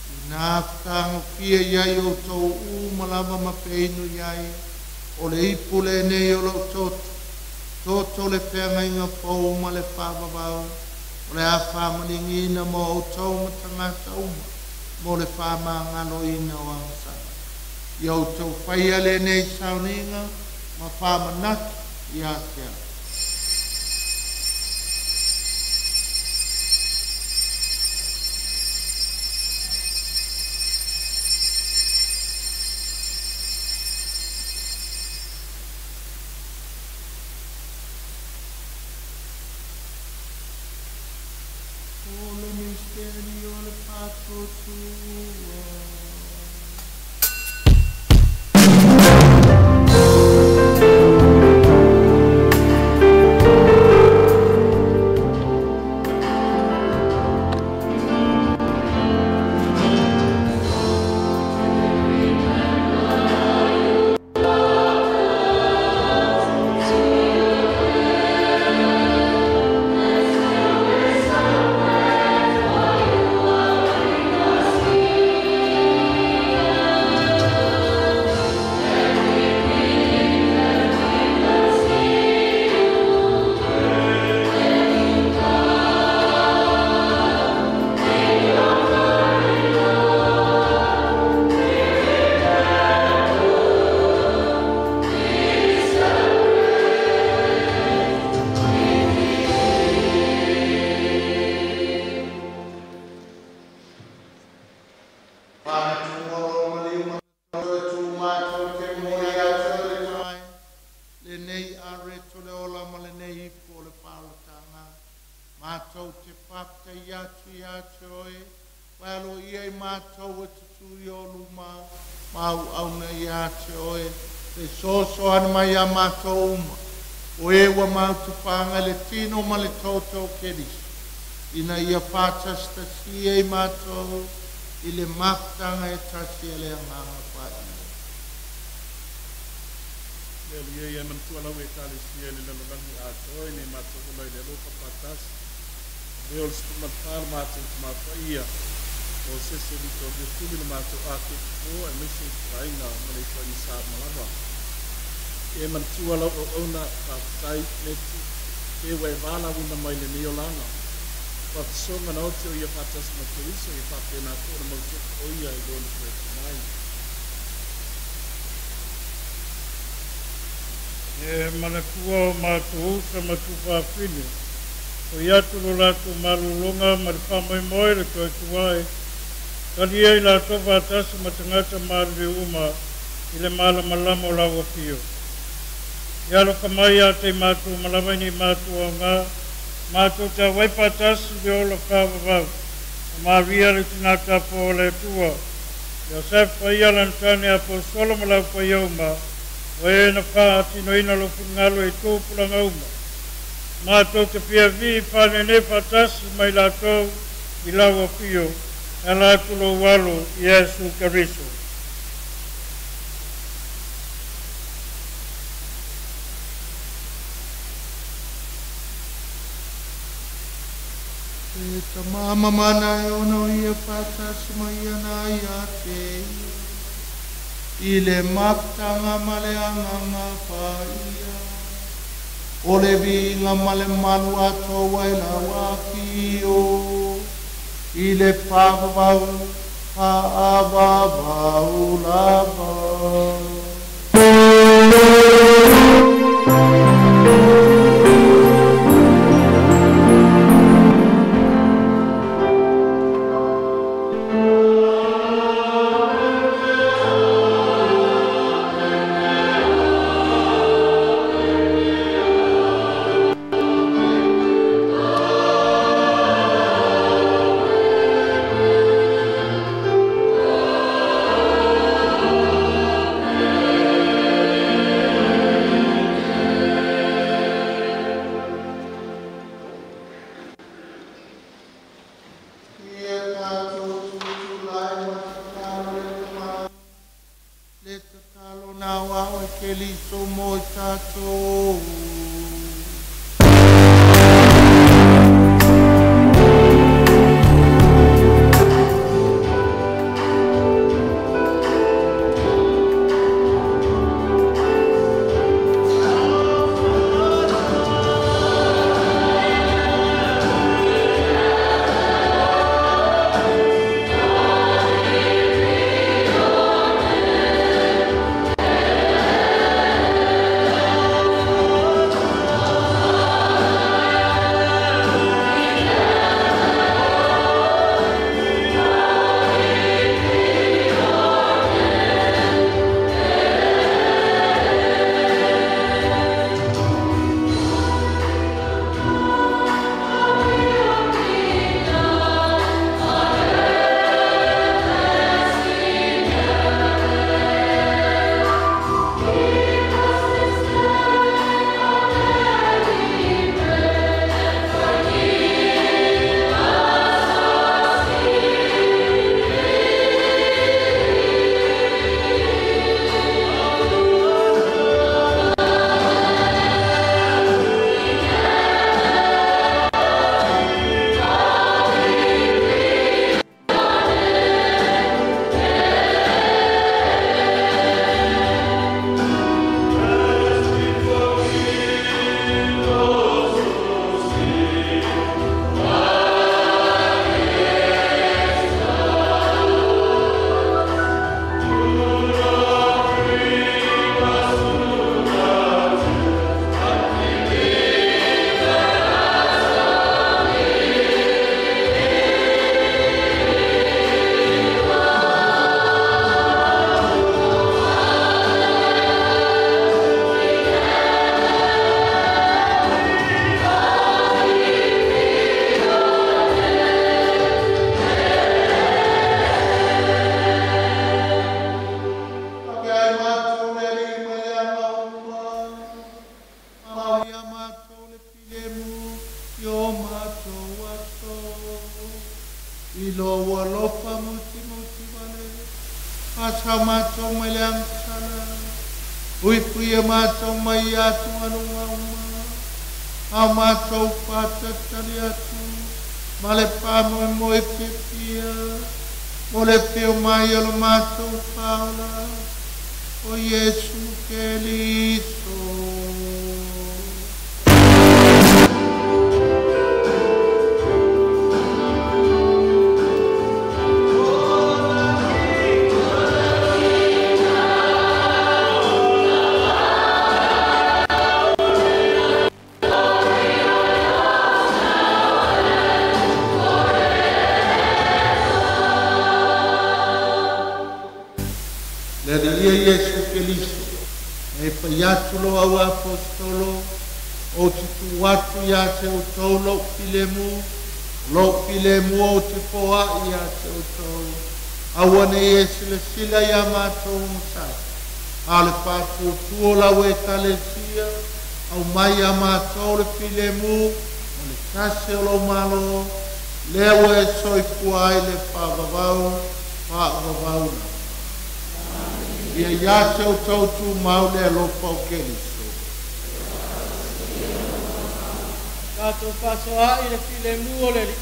Ina fetagofia iai outou uma lava ma feinu iai, o le ipu lenei o lou toto, toto le feagaiga fou ma le faavavau, o le a faamaligiina mo outou ma tagata uma, mo le faamagaloina o agasala. Ia outou faia lenei sauniga ma faamanatu ia te au. misteri o le faatuatua. Mai a mātou uma, o e ua mautupāga le tino ma le tautau Keriso, ina ia fa'atasitasī ai mātou i le mafutaga e tasi e le Agaga Paia. Le alu ia manatua lau Ekalesia i le lalolagi atoa ina ia matou ola i le alofa fa'atasi. Lea o le 14 le matou tamafaia o sese litolia tuli le matou ake fofō aemaise i faiga ma le ifoaiga sa malava. E manatua lau auauna fa'afetai meti e ua e valauina mai lenei olaga. Fa'afisoga na ote o ia fa'atasi ma Keriso ia fa'apena fo'i ona mauto'o o ia i lona toe mai. E manatua o matou usa ma tufafine, o i atu lo latou malūloga ma le fa'amoemoe le toe tuae, talia i latou fa'atasi ma tagata maliliu uma i le malamalama o lau afio. I alofa mai ia te matou ma lava i nei matou aogā, matou te auai fa'atasi le ola fa'avavau, o Maria le tinā tapuā o le Atua, Iosefa paia lana tane aposolo ma lau paia uma, o e na fa'atinoina lou finagalo i tupulaga uma. Matou te fiafī fa'anēnē fa'atasi mai latou i lau afio, e ala atu lou Alo Iesu Keriso. E tamamamana e ono ia fa'atasi mai ana ia te ia, i le mafutaga ma le Agaga Paia, o le viiga ma le malu atoa i lau afio, i le fa'avavau fa'avavau lava. Amen. I lo alofa muti muti wale. Asa mātou mai le angsala. Ui puia mātou mai atu alunga uma. A mātou pātatari atu. Ma le pāmoe moe pipia. Mo le pio mai o lo mātou pāola. O Iesu Keliso. Iesu Keliso, e paiatu lo au apostolo, o te tu atu ia te o tau lo pilemu o te poa ia te o tau. Aua nei e sila sila ia mātou masai. A le pātu tuo lau e kalesia, au mai ia mātou le pilemu, o le tase o lo malo, lea ua e soifua ai le whaavavau, whaavavau na. Ia ia te o tau tū mau le alofa o Keriso. Tātou whasoa i le filemu o le li.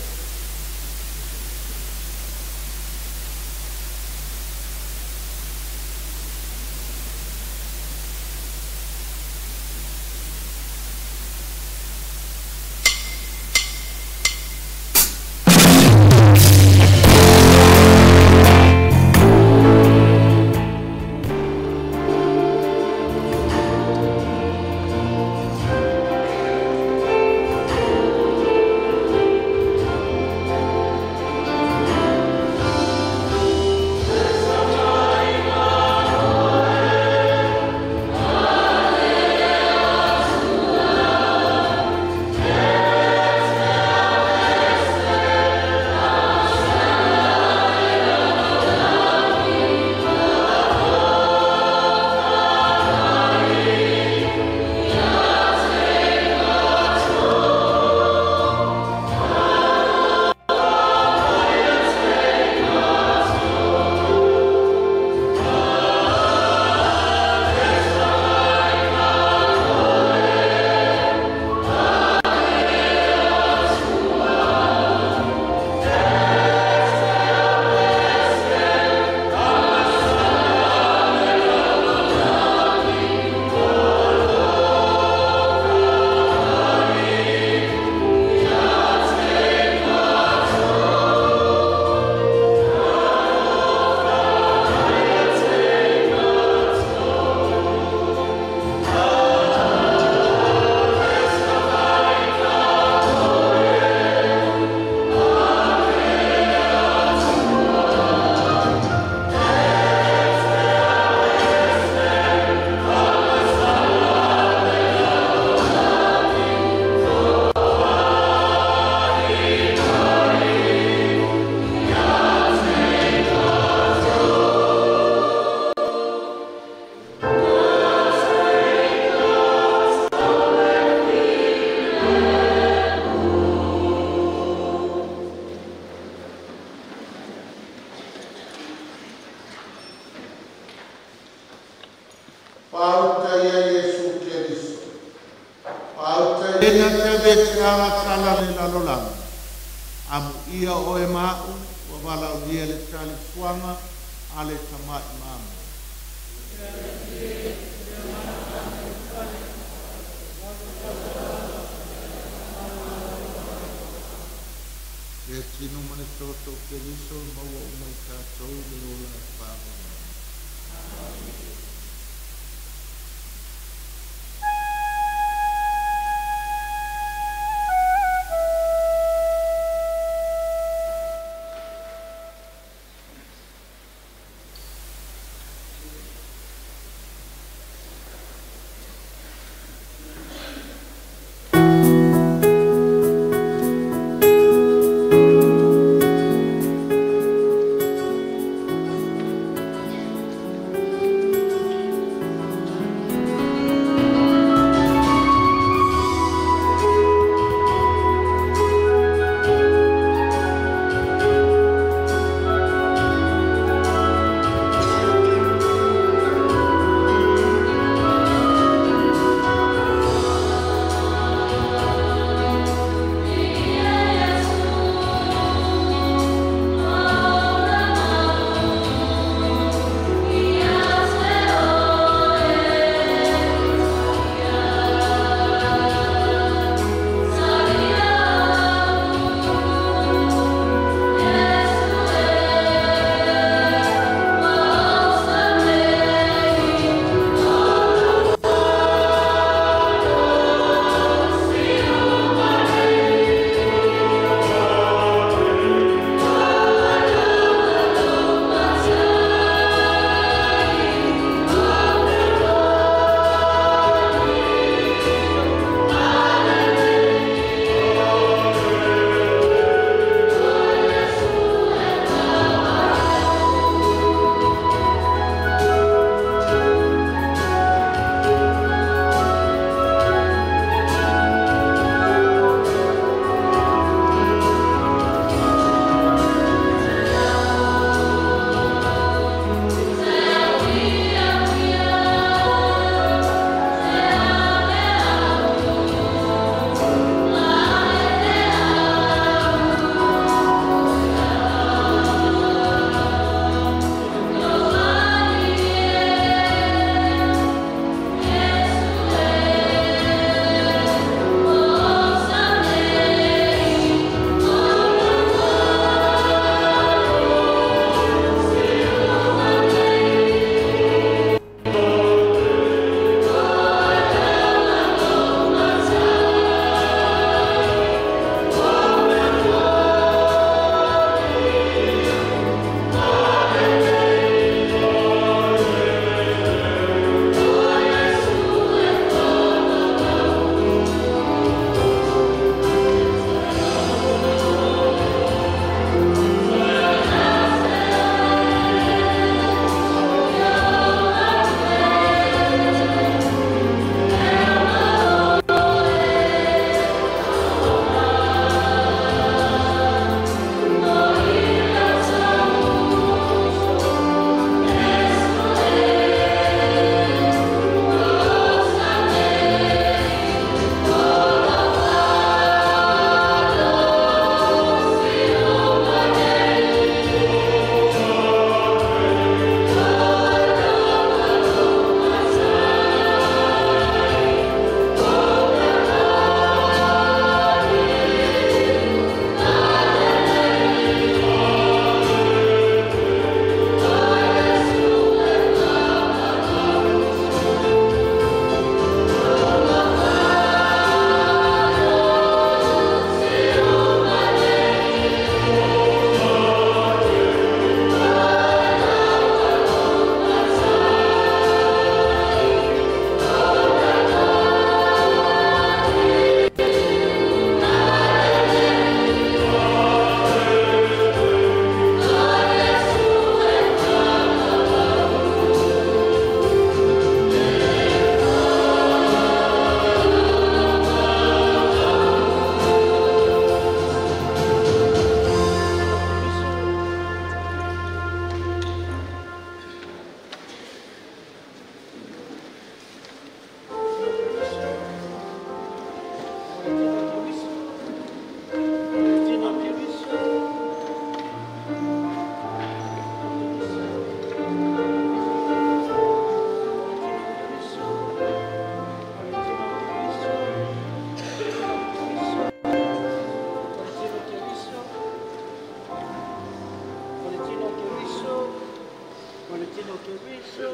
tino Keriso.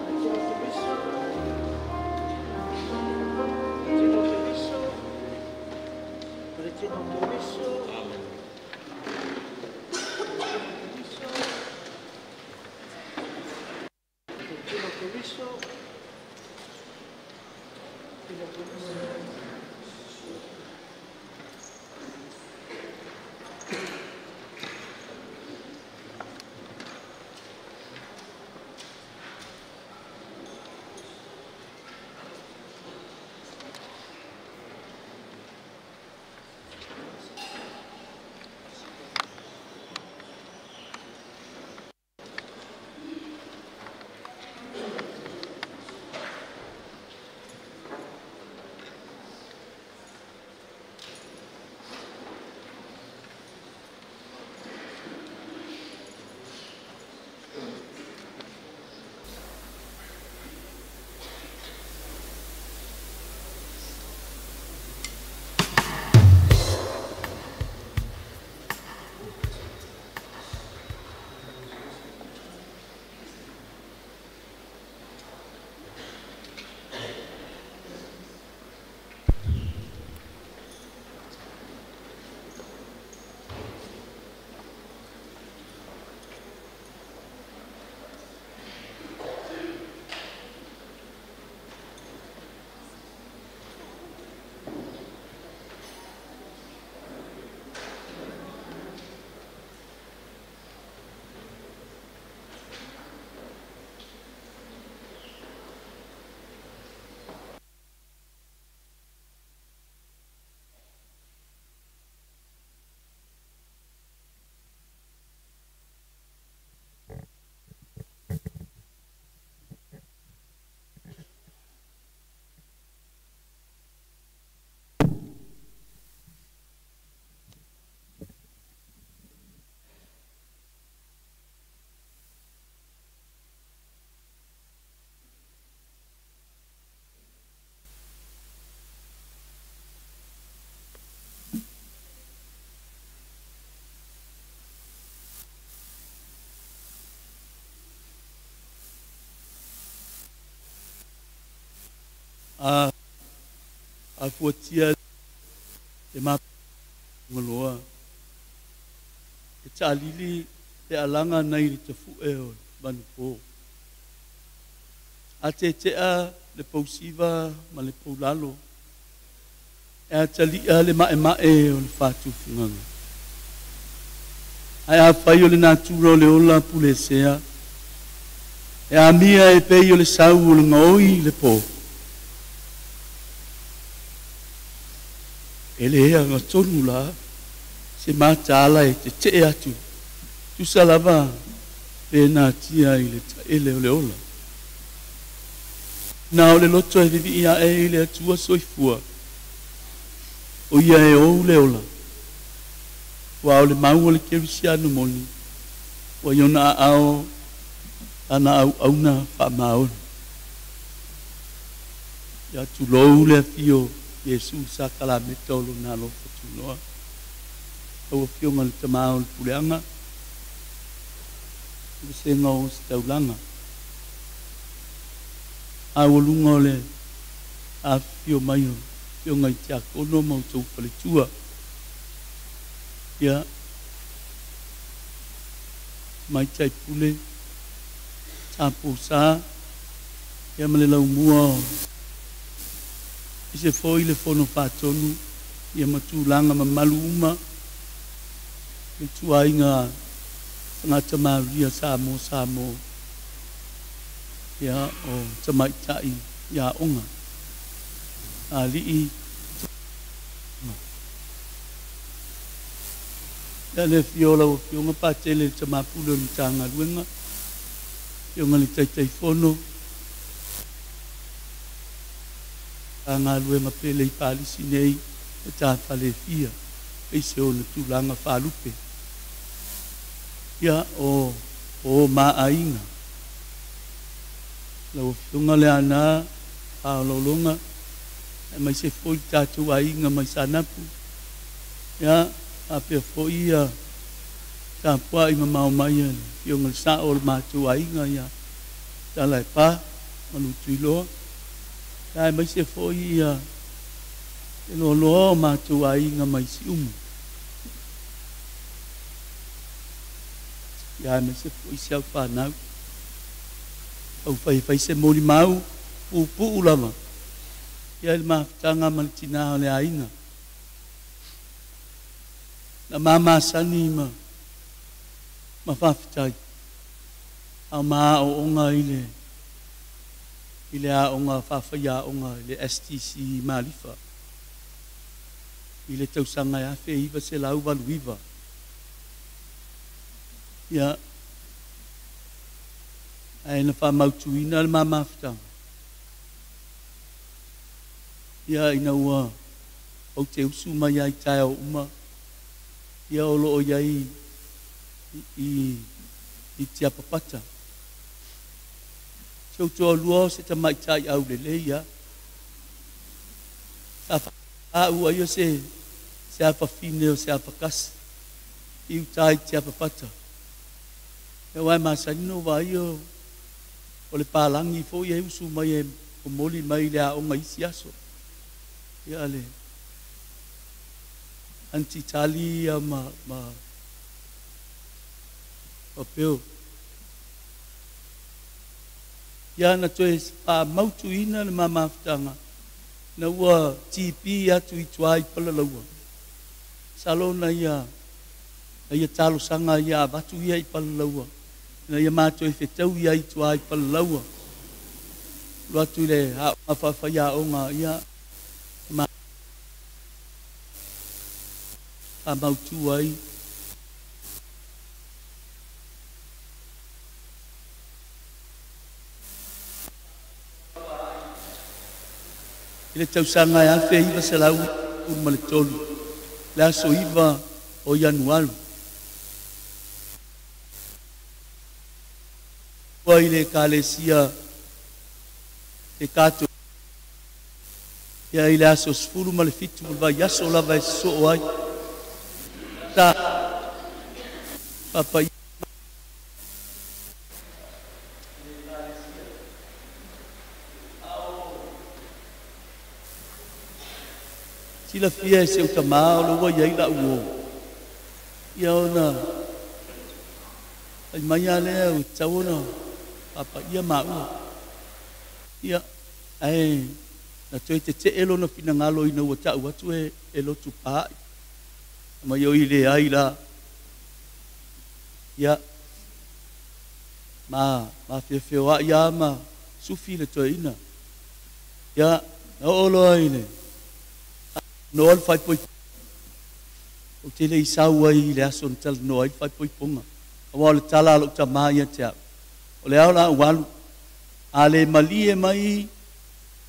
Tino Keriso. Tino Keriso. Tino Keriso. Tino Keriso. Tino Keriso. A fuatia le mapugaloa e taalili le alaga nai le tafu'e o le manupō. A tete'a le pausiva ma le paulalo e atali'a le ma'ema'e o le fatufugaga. Ae afai o le natura o le ola pulesea e amia e pei o le sau o le gaoi le pō. E le ea gatonu la se mataala e tete'e atu tusa lava pe natia i le ta'ele o le ola. Na o le loto e vivi'i a'e i le Atua soifua o ia e ou le ola. Ua o le mau o le kerisiano moni ua iona a'ao ana au'auna fa'amaoni. Ia tulou le afio Iesu sakalameta o lona alofa tunoa. Lau afioga le tamā o le puleaga le vasega o se taulaga. A ua luga o le afifio mai o afioga i tiakono ma outou faletua. Ia tamaitai pule tapousā ia ma le laumua o i se foi le fono fa'atonu ia ma tulaga mamalu uma le tuaiga tagata malia sa mo sa mo ia o tamaita'i ia aoga ali'i ia le afio o lau afioga Patele le tamapule o le Matagaluega afioga le Taitaifono a galuega pele i palisi nei e tafalefia aise ona tulaga faalupe ia o o maaiga. Lau afioga le anā aolologa e mai se foi tatou aiga mai Sanapu ia faapea fo'i ia Tapua'i mamao mai a le Afioga i le Sa'o o le matou aiga ia Talaepā ma Lutuiloa, ia aemaise foi ia le loaloa o matou aiga mai Siumu, ia aemaise foi si au fanau. Taufai e fai se molimau puupuu lava ia i le mafutaga ma le tinā o le aiga. Na ma masani ma ma faafetai a o ma aooga i le i le aoga faafaiaoga i le STC i Malifa i le tausaga e 1989. Ia, ae na faamautuina le ma mafutaga ia ina ua ou te usu mai ai taeao uma ia o lo o i ai i i Tiapapata. Si ou toalua o se tamaitai aulelei lava. Sa faauu ai o se se afafine o se afakasi i uta i Tiapapata. Aua e masani ona ou vaai o o le palagi foi e usu mai e momoli mai i le aoga i isi aso. Ia le Aunty Tali ia ma ma ma Bill. Ia na toe faamautuina le ma mafutaga ina ua TB atu i tua i Palalaua. Masalo na ia na ia talosaga ia avatu ia i Palalaua ina ia matou fetaui ai i tua i Palalaua. Alu atu i le aoga faafaiaoga ia ma faamautu ai. I le tausaga e 1993, le aso 9 o Ianuari. Ua i le Ekalesia e Katoliko ia i le aso 17 o le vaiaso lava e sosoo ai. Sa faapaia. Silafia e si ou tamā o lo ua i ai la'u uō, ia ona fai mai lava lea ua tatau ona faapaia maua. Ia, ae na toe tete'e lona finagalo ina ua ta'u atu e lotu pā'i. Fai mai, Oi leai la. Ia, ma ma feofeoa'i lava ma sufi le toeaina. Ia, na oo loa i le talanoa le faaipoipoga. Ou te le i sau ai i le aso na talanoa ai le faaipoipoga, aua o le tala a lou tama ia te au, o le a o le a ou alu, a le malie mai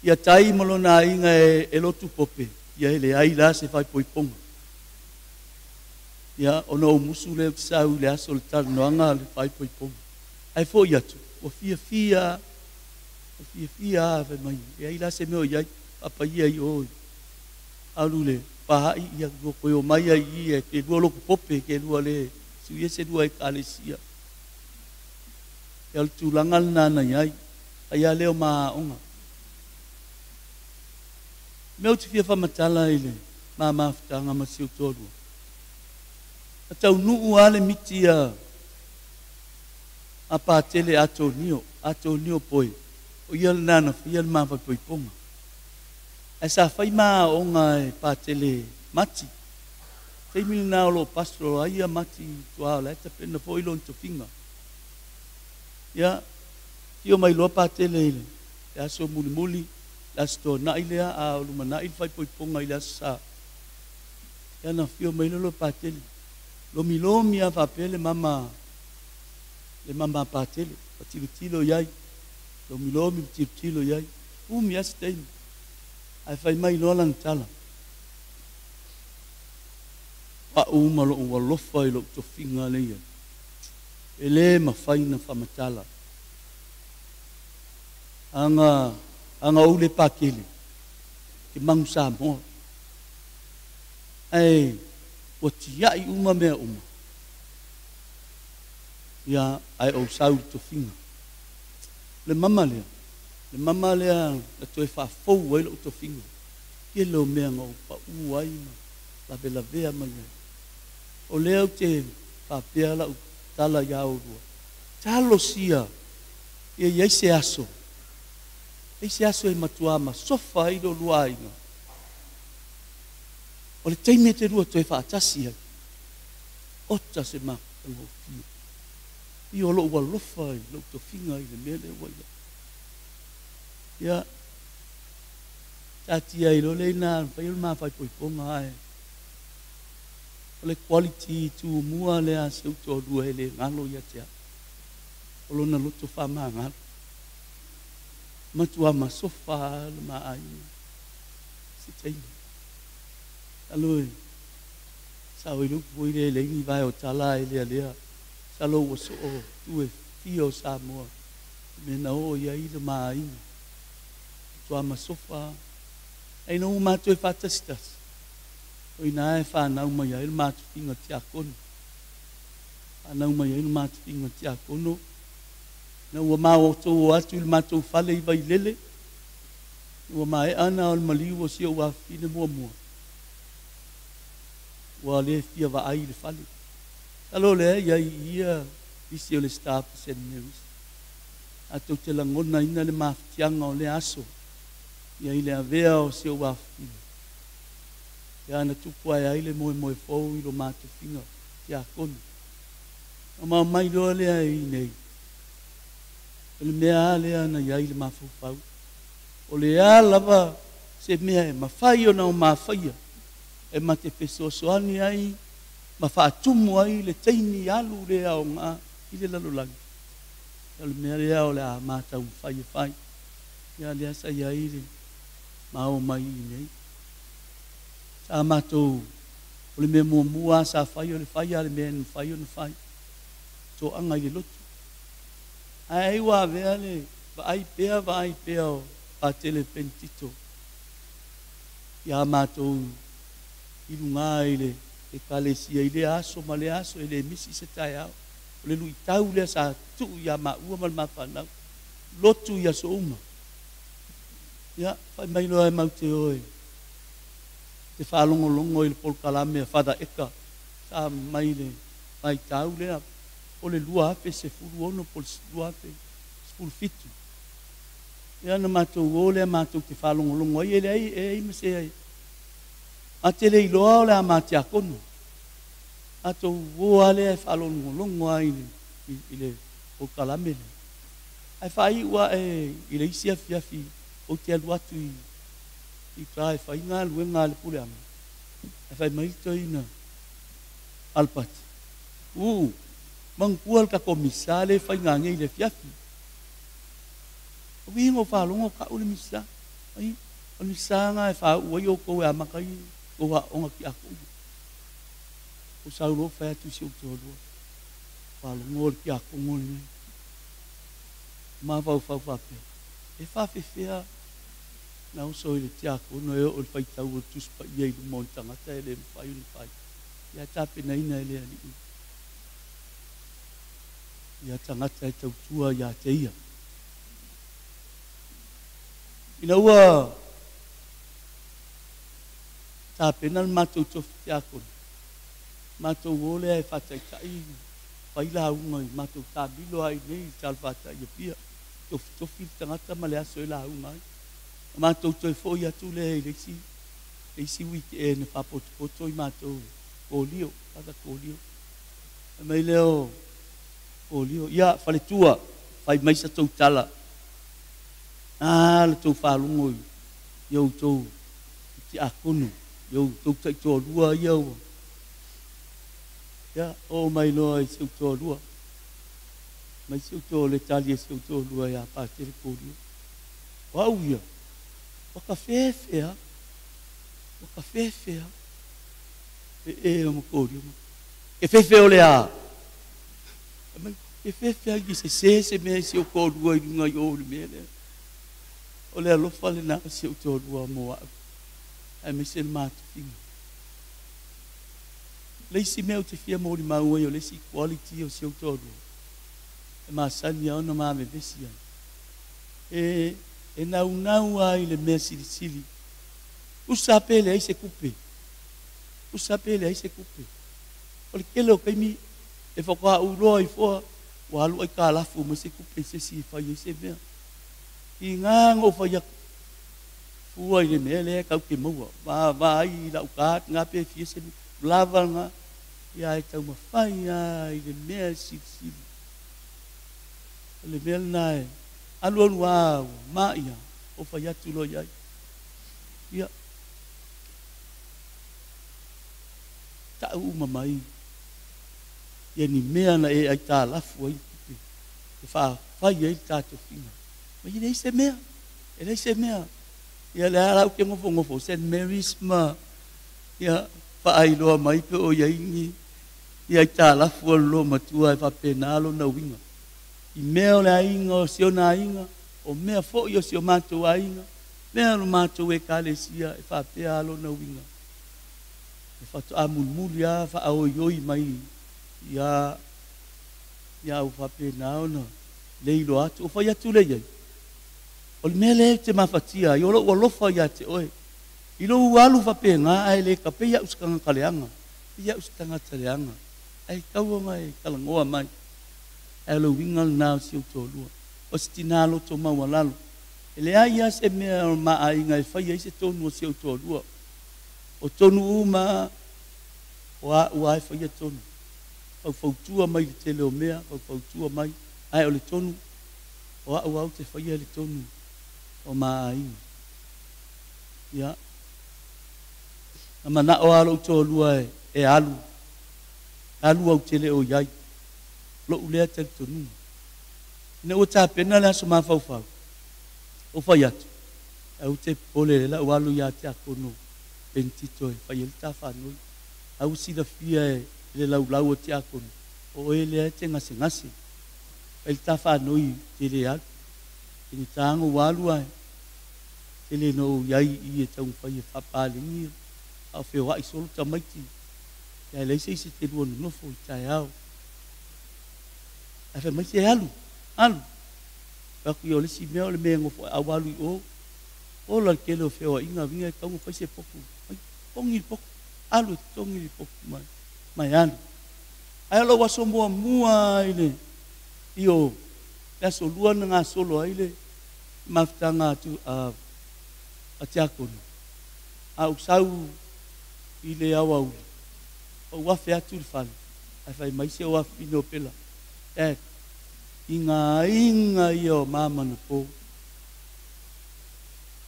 ia tai ma lona aiga e lotu pope, ia e leai la se faaipoipoga. Ia, ona ou musu lea ou te sau i le aso o le talanoaga a le faaipoipoga. Ae foi atu, ua fiafia lava, ua fiafia lava, fai mai, e leai la se mea o i ai, faapaia i o i alu i le fahai, ia ua toe omai ai i i, e lua lotu pope, ke lua le sui e se lua ekalesia. Ia o le tulaga lena na i ai, ai lava lea o ma aoga. O le mea ou te fia faamatala i le ma mafutaga ma si ou toalua, na taunuu lava le miti a a Patele Atonio, Atonio Poe, o ia lena na faia le ma faaipoipoga. Ae sa fai ma aoga e Patele Mati. Taimi lena o lo o pastoral ai ia Mati i tua o la e tapena foi lona tofiga. Ia, afio mai loa Patele i le aso mulimuli, le Aso Toonai lea, a o lumanai le faaipoipoga i le Aso Sa. Ia na afio mai loa Patele, lomilomi lava faapea le mama, le mama a Patele, ma tilotilo i ai, lomilomi ma tilotilo i ai. Umi lava se taimi, ae fai mai loa lana tala, O au ma lou alofa i lou tofiga lea i ai, e le mafai ona faamatala. Aga, aga ou le pakele, ke magu Samoa. Ae ua tiai uma mea uma. Ia, ae ou sau i le tofiga. O le mama lea, le mama lea na toe faafou ai lou tofiga. Tele o mea na ou pau ai ma lavelavea mai ai. O lea ou te faapea lau tala iā oulua, talosia ia i ai se aso, ai se aso e matuā masofa ai lo oulua aiga. O le taimi e te lua toe faatasi ai, ota se matagofie. Ia o lou alofa i lou tofiga i le mea lea ua i ai. Ia, taatia ai loa lea i ina mafai ona ma faaipoipoga ae o le quality tumua lea a si ou toalua e le galo ia te au. O lona loto faamagalo. Matuā masofa lava le ma aiga i se taimi. Alo e sao ai le upu foi lea e leai ni vae o tala ae lealea. Masalo ua soo itu e fia o Samoa i mea na oo i ai le ma aiga. Matuā masofa lava. Ae ina ua matou e faatasitasi, o i ina e fanau mai ai le ma tofiga tiakono. Fanau mai ai le ma tofiga tiakono, ina ua matou o atu i le matou fale i Vailele, ua maea ona o le maliu o si ou afafine muamua, ua le fia vaai i le fale. Masalo o lea e i ai i ia nisi o le staff o Saint Mary's. Tatou te lagonaina le mafatiaga o lea aso ia i le avea o si ou afafine. Ia na tupu ae ai le moemoe fou i lo ma tofiga tiakono. Ona maomai loa lea i inei, o le mea lava lea na i ai le mafaufau, o le a lava se mea e mafai ona o mafaia e ma te fesoasoani ai ma faatumu ai le taimi alu le aoga i le lalolagi, o le mea lea o le a ma taumafai e fai. Ia lea sa i ai le ma o mai i inei. Sa matou, o le mea muamua lava sa fai o le fai lava o le mea e mafai ona fai, toaga i le lotu. Ae ai ua avea le vaai pea vaai pea o Patele Penitito iā matou i luga i le Ekalesia i lea aso ma lea aso, e le misi se taeao. O le luitau lea sa tuu iā maua ma le ma fanau, lotu i aso uma. Ia, fai mai loa e mau te o e te faalogologo i le polokalame a Father Eka sa mai le vaitau lea o le 2016 po o le 2017. Ia na matou o lea matou te faalogologo ai, e leai e ai ma se ma te le iloa o le a ma tiakono. Matou o lava lea e faalogologo lava i le polokalame lea. Ae faaiu ae i le isi afiafi ou te alu atu i uta e fai galuega a le puleaga, ae fai mai le toeaina Alapati, Uu, manatua le tatou misa lea e faiga nei i le afiafi. O uiga o faalogo tau le misa, ai, o le misa lena e faauu ai outou e amata ai tou aoga tiakono. Ou sau loa fai atu i si ou toalua, faalogo le tiakono lenei. Mafaufau faapea, e faafefea na oso i le tiakono e oo i le faitau o le Tusi Paia i luma o ni tagata e le mafai ona fai. Ia tapenaina e le Alii ia tagata e tautua ia te ia. Ina ua tapena le matou tofi tiakono, matou o lea e faataitai fai lauga i matou taamilo lava i inei i le talafatai i Apia, tofitofi le tagata ma le aso e lauga ai. Na matou toe foi atu lea i le isi le isi weekend na faapotopoto i matou e Kolio, Father Kolio. Fai mai lea o Kolio, ia faletua, fai mai sa tou tala, a la tou faalogo i outou i tiakono, i outou taitoalua ia ua. Ia, oo mai loa i si ou toalua, mai si ou toa le tali a si ou toalua ia Patele Kolio. O au ia, ua ka fefe a, ua ka fefe a. E e o ma Kolio ma. Ke fefe o le a. Mai, ke fefe a ki se se se mea i si ou toalua i luga i o i le mea lea. O le alofa lena o si ou toalua mo au, aemaise le matofiga. Le isi mea ou te fia molimau ai o le isi quality o si ou toalua, e masani lava ona ma vevesi ai. E, e naunau lava i le mea silisili. Usa pe leai se tupe. Usa pe leai se tupe. O le tele o taimi e faatoa ou iloa ai foa ua alu aitalafu mai se tupe i se isi e fai ai se mea. Tiga na ou fai atu, fua i le mea lea tatou te maua, vaavaai i lau card lena pe fia se mea, ua lava lena, ia ae taumafai lava i le mea e silisili. O le mea lena e alualu lava ua ma'i lava, ou fai atu loa i ai. Ia, ta'u uma mai ia ni mea na e aitalafu ai le tupe e faafai ai le ta tofiga. Ma e leai se mea, e leai se mea. Ia lea la ou te nofonofo Saint Mary's ma ia faailoa mai pe o i ai ni ni aitalafu a le loomatua e faapena lona uiga. I mea o le aiga o si ona aiga, o mea foi o si o matou aiga, mea o le matou Ekalesia e faapea lona uiga. E faatoa mulimuli lava faaoioi mai ia ia ua faapena ona le iloa atu. O fai atu lea i ai, o le mea lea ou te mafatia ai, o lou alofa ia te oe, i lou alu faapena ae le tapei au se tagata leaga, pei au se tagata leaga, ae tatau ona e talanoa mai. Ae o le uiga lena o si ou toalua, o se tinā loto maualalo. E leai lava se mea o le ma aiga e fai ai se tonu a si ou toalua. O tonu uma o a'u lava e faia tonu. Faufautua mai i le tele o mea, faufautua mai, ae o le tonu, o a'u lava ou te faia le tonu o ma aiga. Ia, na mana'o lava lo'u toalua e alu, alu au te le o i ai, lo'u lea talitonuga. Ina ua tapena le aso mafaufau, ou fai atu, aua te popole lea o le a ou alu ia Tiakono Penitito e fai ai le ta faanoi. A ua silafia e le laulau o Tiakono, o oe lea e te gasegase. Fai le ta faanoi te le alu. Faigata ona ua alu ae tele ina ou i ai i i e taumafai e faapalegi a o feoai solo tamaiti ae leai se isi e te lua nonofo i taeao. Ae fai mai, se alu, alu. Fai atu ia o le isi mea o le mea e nofo ai, a ua alu i o, ola le tele o feoaiga, uiga e tatau ona fai se potu, fai, totogi le potu, alu e totogi le potu mai, mai alu. Ae o lou aso muamua lava i le, i o, le aso lua na gasolo ai le mafutaga a, a, a Tiakono, a ou sau i le aoauli, ou afe atu i le fale, ae fai mai si ou afafine o Pela, Dad, i ngā aiga ia o Māmanapo,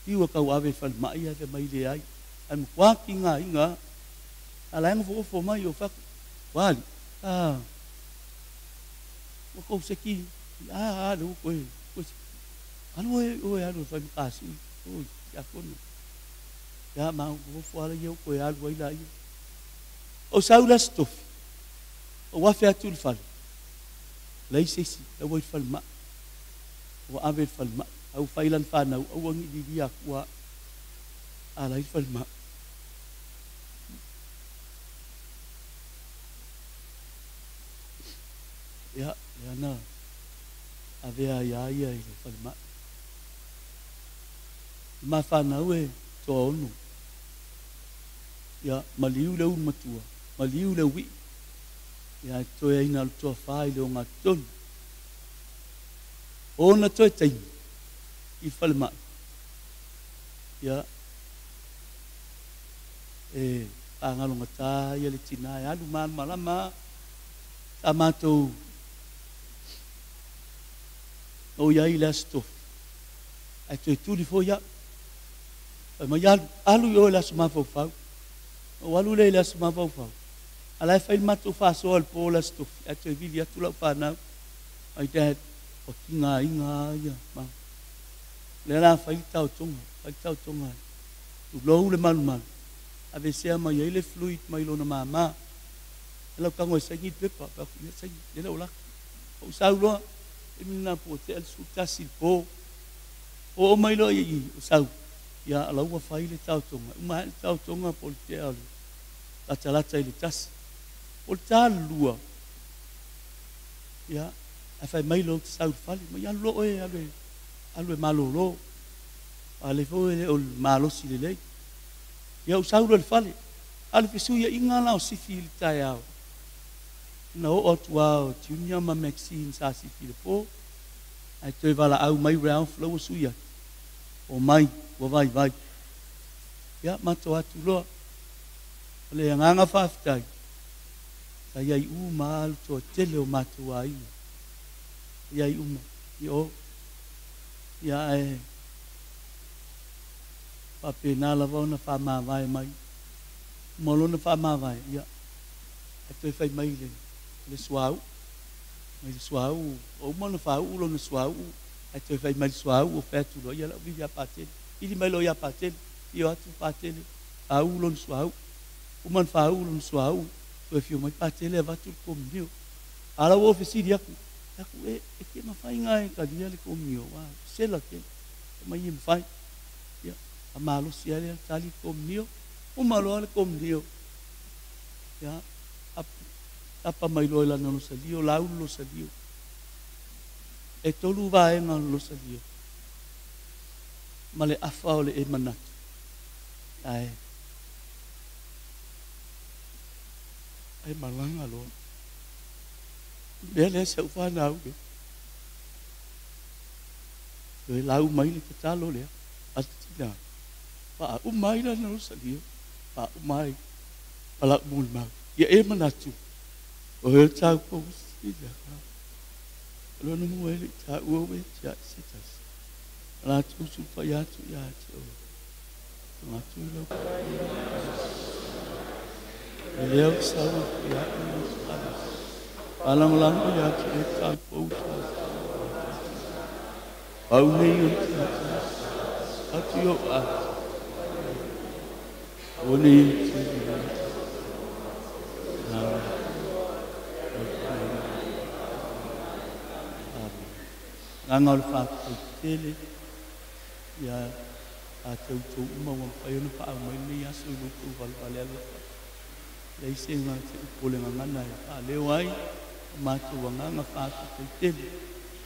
Fiu e tauave i falemai ae fai mai leai, ae matua tigaina lava. A la e nofonofo mai o fai atu, ua ali, a, ua tou seki, a, a lea ua toe, toe seki. Alu oe, oe alu e fai ma ta sui, oi, tiakono. Ia, ma nofonofo lava ia ua toe alu ai laia. Ou sau i le Aso Tofi, ou afe atu i le fale, leai se isi, la ua i le falemai. Ua ave i le falemai, a ua fai lana fanau, aua ne i lilia atu a ala ai le falemai. Ia, lea na avea ai a ia i le falemai. I ma fanau e toaono. Ia, maliu le ulu matua, maliu le ui'i. Ia, e totoe ai na o le toafa i le ogatotonu. O ona toe taimi i le falemai, ia, e faagalogata ia le tinā e alu malamalama lava sa matou na ou i ai i le Aso Tofi, ae toe tuli foi au. Fai mai, Alu, alu i o i le aso mafaufau. Na ou alu lea i le aso mafaufau, a o la e fai le matou faasoa i le po o le Aso Tofi, ae toe vili atu lau fanau, My dad, ua tigaina lava ia ma. O lea o le a fai le taotoga, fai le taotoga e tulou le malumalu, aveesea mai ai le fluid mai lona mama. E lau tago e saini le pepa, fai atu, ia saini, lele ua lata. Ou sau loa, taimi lena po ua tea le 11 i le po. Oo mai loa i i, o sau, ia o la ua fai le taotoga. E uma ae le taotoga po o le tea o le latalata i le 1. O le ta 2, ia, Ae fai mai loa ou te sau i le fale, mai alu loa oe e alu e alu e malolo. A o lea foi e le o malosi lelei. Ia ou sau loa i le fale. A o le fesuiaiga la o sifi i le taeao, na oo atu lava o Junior ma Maxine sa sifi i le po, ae toe valaau mai Ralph la ua sui atu, omai, ua vaivai. Ia, matou atu loa. O le agaga faafetai, sa i ai uma lava le toatele o matou aiga. Sa i ai uma i o. Ia, ae faapena lava ona faamavae mai. Uma lona faamavae, ia, ae toe fai mai le, le suauu. Mai le suauu, ua uma ona faauu lona suauu, ae toe fai mai le suauu, ou fai atu loa, ia, o le a ou vili ia Patele. Vili mai loa ia Patele, afio atu Patele, faauu lona suauu. Uma ona faauu lona suauu, toe afio mai Patele avatu le komunio. A la ua ou fesili atu, atu, e, e ke mafai ona e talia le komunio, ua sela tele. Fai mai e mafai. Ia, faamalosi lava lea tali le komunio, uma loa le komunio. Ia, tapa mai loa i lana losalio, lau le losalio. E tolu vaega o le losalio ma le afa o le e manatu. Ae ae malaga loa. Mea lea si au fanau le. Toe lau mai le tatalo lea a le tina. Faauma ai lana losalio, faauma ai ma lau molimau. Ia e manatu, o he tau pou sila. Lona mua e le i taua ue te ai se tasi. A latou sulufai atu ia te oe. Tonga atu i lau E lea o sau atu ia au i lau Faalagolago ia te oe tau pou sa. Pau nei o le tina atu i ou atu. Ua nei o le tina. Agaga o le faafetai tele ia te outou uma ua mafai ona faaau mai lenei aso i lo outou valevale alofa. Leai se se upu o le gagana e faaleo ai o matou agaga faafetai tele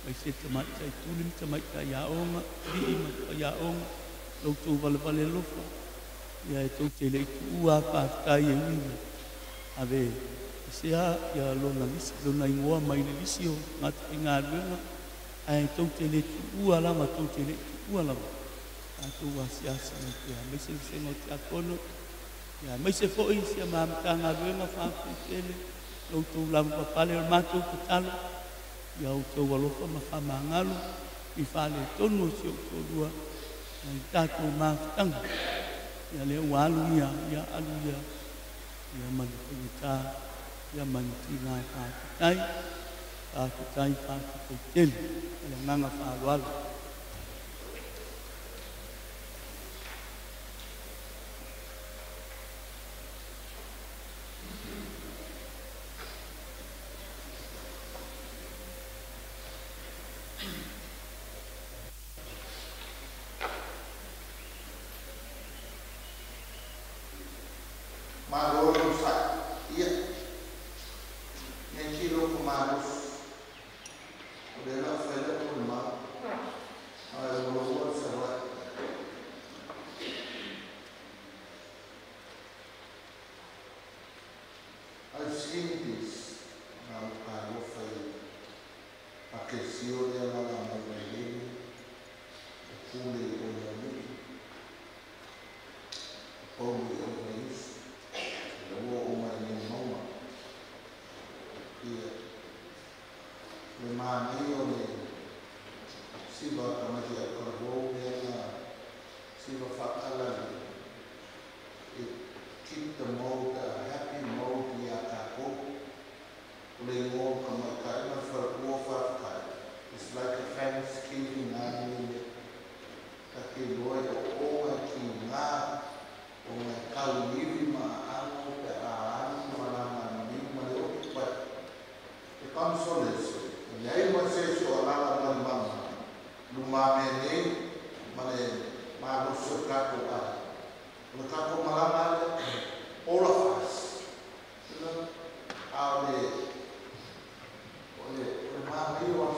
mai se tamaitai pule ma tamaitai aoga, alii ma faiaoga, lo outou valevale alofa. Ia e tou te le i tuua faafetai e ui ave esea ia lona lisi, lona igoa mai le lisi o tagata faigaluega, ae tou te le tuua lava, tou te le i tuua lava tatou asiasi mai pea, aemaise le vasega o tiakono, ia aemaise foi si a ma Matagaluega faafetai tele lo outou lavapapale. O le matou tatalo ia outou alofa ma faamagalo i faaletonu o si ou toalua i tatou mafutaga. Ia lea ua alu ia, ia alu ia, ia ma le faigata, ia ma le tiga. Faafetai, faafetai, faafetai tele. Ma le agaga faaaloalo. Malo le onosai. Ia, nei tilo ko malosi. O lea la fai le molimau. Ae ua ua le Savaii. I've seen this. Na alofa i pakesio lea la la mai vailele. O pule i o moli. O pauli i o vaiusu. Le ua o mai nei maua. Ia. Le manaia o le siva tamaiti au kalavou lea na siva faatala le e keep the mode, happy mode ia tatou. O le igoa o tamaitai ma le faletua faafetai. It's like a Thanksgiving na ni le ta te iloa i o o ki ngā o ngā kauiwi ma aano pe a anu ma la ngā ni ma le oki pai. E consolation. E leai ma se isi o alala ma le mama. Lumamea nei ma le malosi o tatou ai. O le tatou malaga lea, all of us. You know, a o le, o le, o le manaia o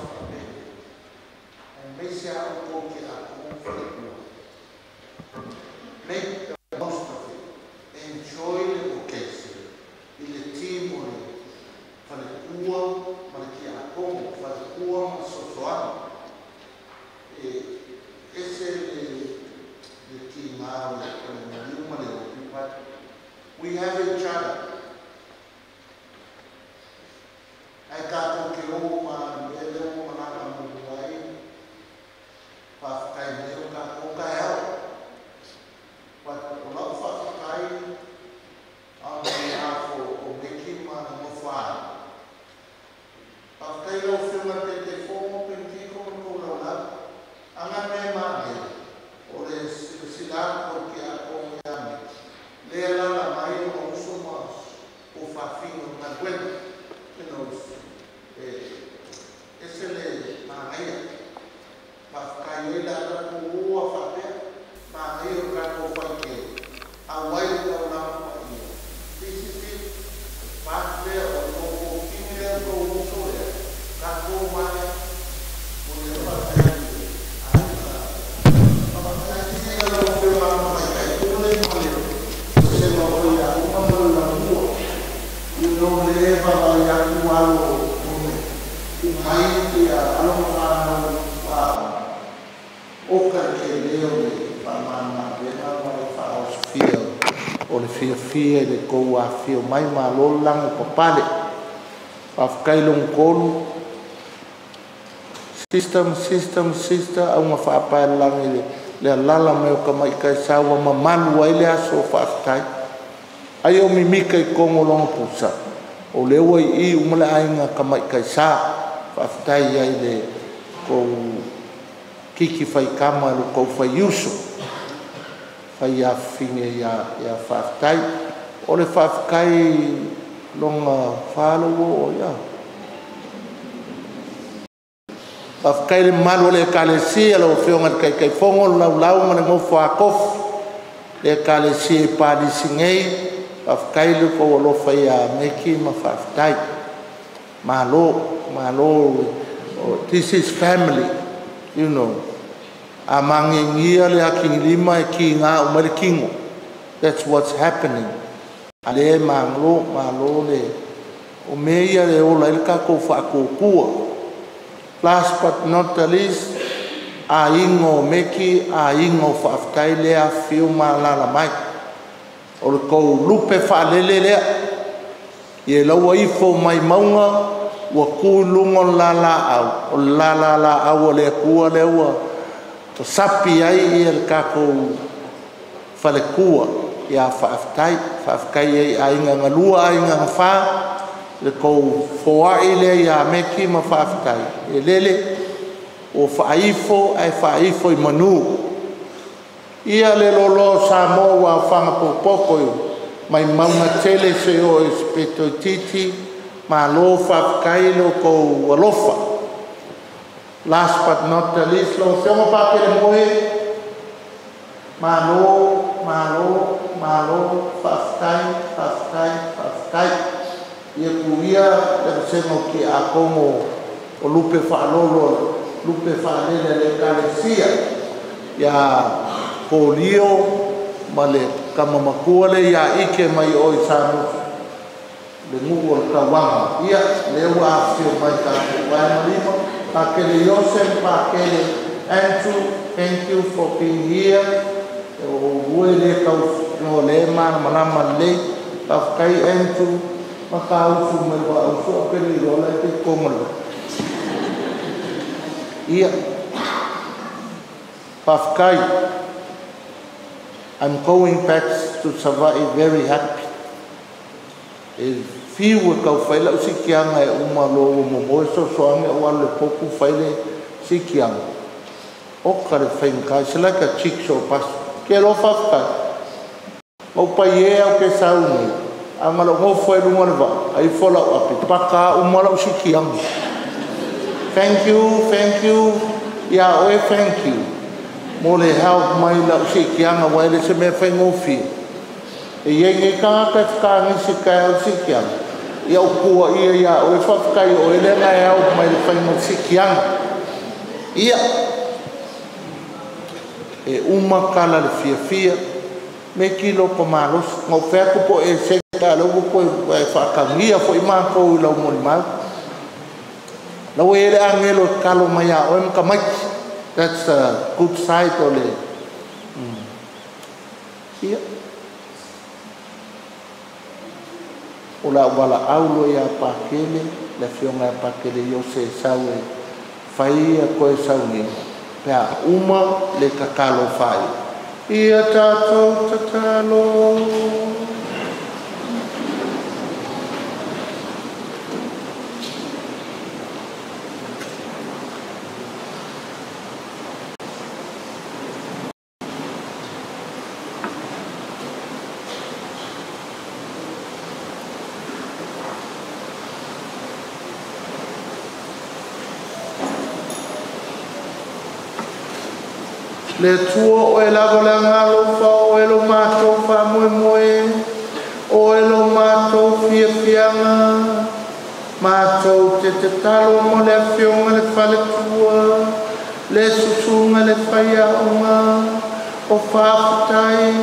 galuega. You know, e ese le manaia. Faafetai ai le ala puua faapea. Manaia o tatou faitele. Auai le taulaga paia. This is it. Part lea o tou kini lea o tou uso lea. Tatou male. Mo le faafetai i aiga. Faafetai i lau Afioga i le Tamaitai Pule ma le vasega o faiaoga ma le lamua. I lo le vaavaai atu alo o umai ia alo ma fanau oka le tele o le faamamaavega ma le faaosofia o le fiafia i le tou afifio mai. Malo le lagi papale. Faafetai lona tolu. Sister, sister, sister, auga faapaelelagi le alala mai o tamaitai sa ua mamalu ai le aso o faafetai. Ai o mimika i totonu o lona pusa, o lea ua i uma le aiga tamaitai sa. Faafetai ai le tou kiki faitama lo tou faiuso. Fai afifine ia faafetai. O le faafetai lona whālau o ia. Faafetai le mamalu o le Ekalesia, lau Afioga i le Taitaifono, le laulau ma le nofo a tofi. Le Ekalesia i Palisi nei, faafetai le tou alofa ia Meki ma faafetai. Malo, malo, this is family, you know. A magegia le atigilima e kiga uma le tino. That's what's happening. A le malo, malo le o mea ia le ola i le tatou faatuatua. Last but not the least, aiga o Meki, aiga o faafetai le afifio ma alaala mai. O le tou lupe faalele lea. Ia laua ifo mai mauga, ua tu i luga o le lalaau. O le lalalaau o le Atua lea ua sapi ai ia le tatou faletua. Ia faafetai, faafetai ai aiga galua, aiga gafā, le tou foai lea ia Meki ma faafetai. E lele, o faaifo ae faaifo i manu. Ia le loloa o Samoa ua aofaga poupoko i mai mauga tele se o e se peto itiiti, malo faafetai lo tou alofa. Last but not the least, lau Afioga Pakele Moe, malo, malo, malo, faafetai, faafetai, faafetai. Ia tuia le vasega o tiakono o lupe faalolo, lupe faalele le Ekalesia, ia Kolio ma le kamamatua le ia ike mai o i Samoa, le nuu o le tauaga. Ia, lea ua afifio mai tatou vae ma lima. Pakele Joseph, Pakele Andrew, thank you for being here. O ue le tau no le mana malama lelei. Faafetai Andrew, ma ka usu mai wa usu o pele i lola e te kongo. Ia, faafetai. I'm going back to Savaii very happy. E fiu e kau whai lau sikianga e uma lo ua momoe sosoange o alu le poku whai le sikianga. O ka le whainga, it's like a jigsaw puzzle. Ke alofa faafetai. Mau pai e au ke sauni. A ngalo ngofo e lunga le va. Ai fo lau api. Paka uma lau sikianga. Thank you, thank you. Ia oe, thank you. Mo le help mai lau sikianga wa ele se mea whai ngofi. E iei ngei kangata e whakaangisi kai au sikianga. Ia o kua ia ia oe faafetai o ele ngai help mai le whai ngofi sikianga. Ia. E uma kala le fiafia. Me kilo pa malos. Ngau wheako po e seka lau ko e whakaangia fo i mākou i lau moli mau. Lau e le angelo kalo mai a oe mka maiki. That's a good side o le. Ia. O la wala aulo ia Pakele, le fionga Pakele Jose sau e whai a koe sau ni. Pea uma le kakalo whai. Ia tātou tatalo. Le Atua o oe lava le agalofa, o oe lo matou faamoemoe, o oe lo matou fiafiaga. Matou te tatalo mo le afioga le faletua, le susuga le faiaoga, o faafetai,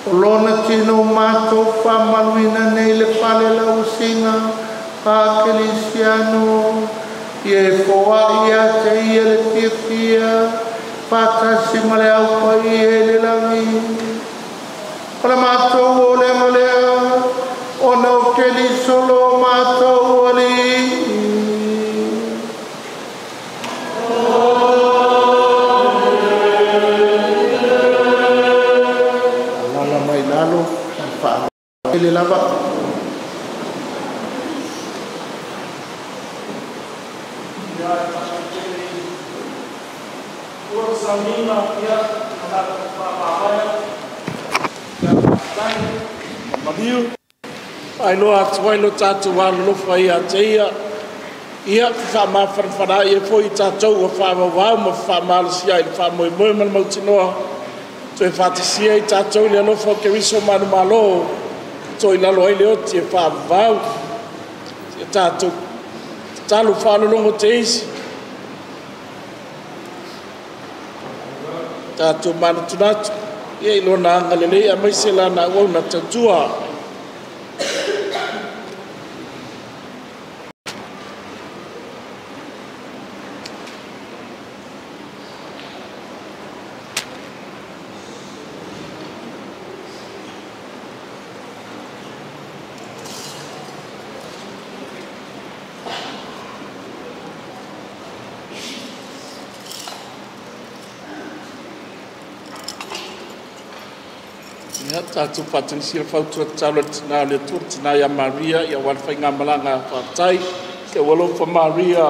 o lona tino matou faamaluina nei le fale lauasiga faakelisiano, ia e foai ia te ia le fiafia, faatasi ma le aupaia i le lagi. O le matou olega lea, ona o Keriso lo matou Alii. Alala mai lalo, ma le faaaloalo lava. Ia e faatele ua sauniga ia na tatou faamavae ia faafetai maliu faailoa atu ai lo tatou alolofa ia te ia ia faamafanafanaai ai foi i tatou ua faavauvau ma faamalosia ai le faamoemoe ma le mautinoa toe faatasia ai tatou i le alofa o Keriso manumalo toe i lalo ai le oti e faavavau ia tatou tatalo faalologo te isi tatou manatunatu ia i lona agalelei aemaise lana auauna tautua. Ia tatou faatagisia le fautua tatalo a le Tina o le Atua, le Tina ia Maria, ia aua le faigamalaga faafetai. Se ua alofa Maria.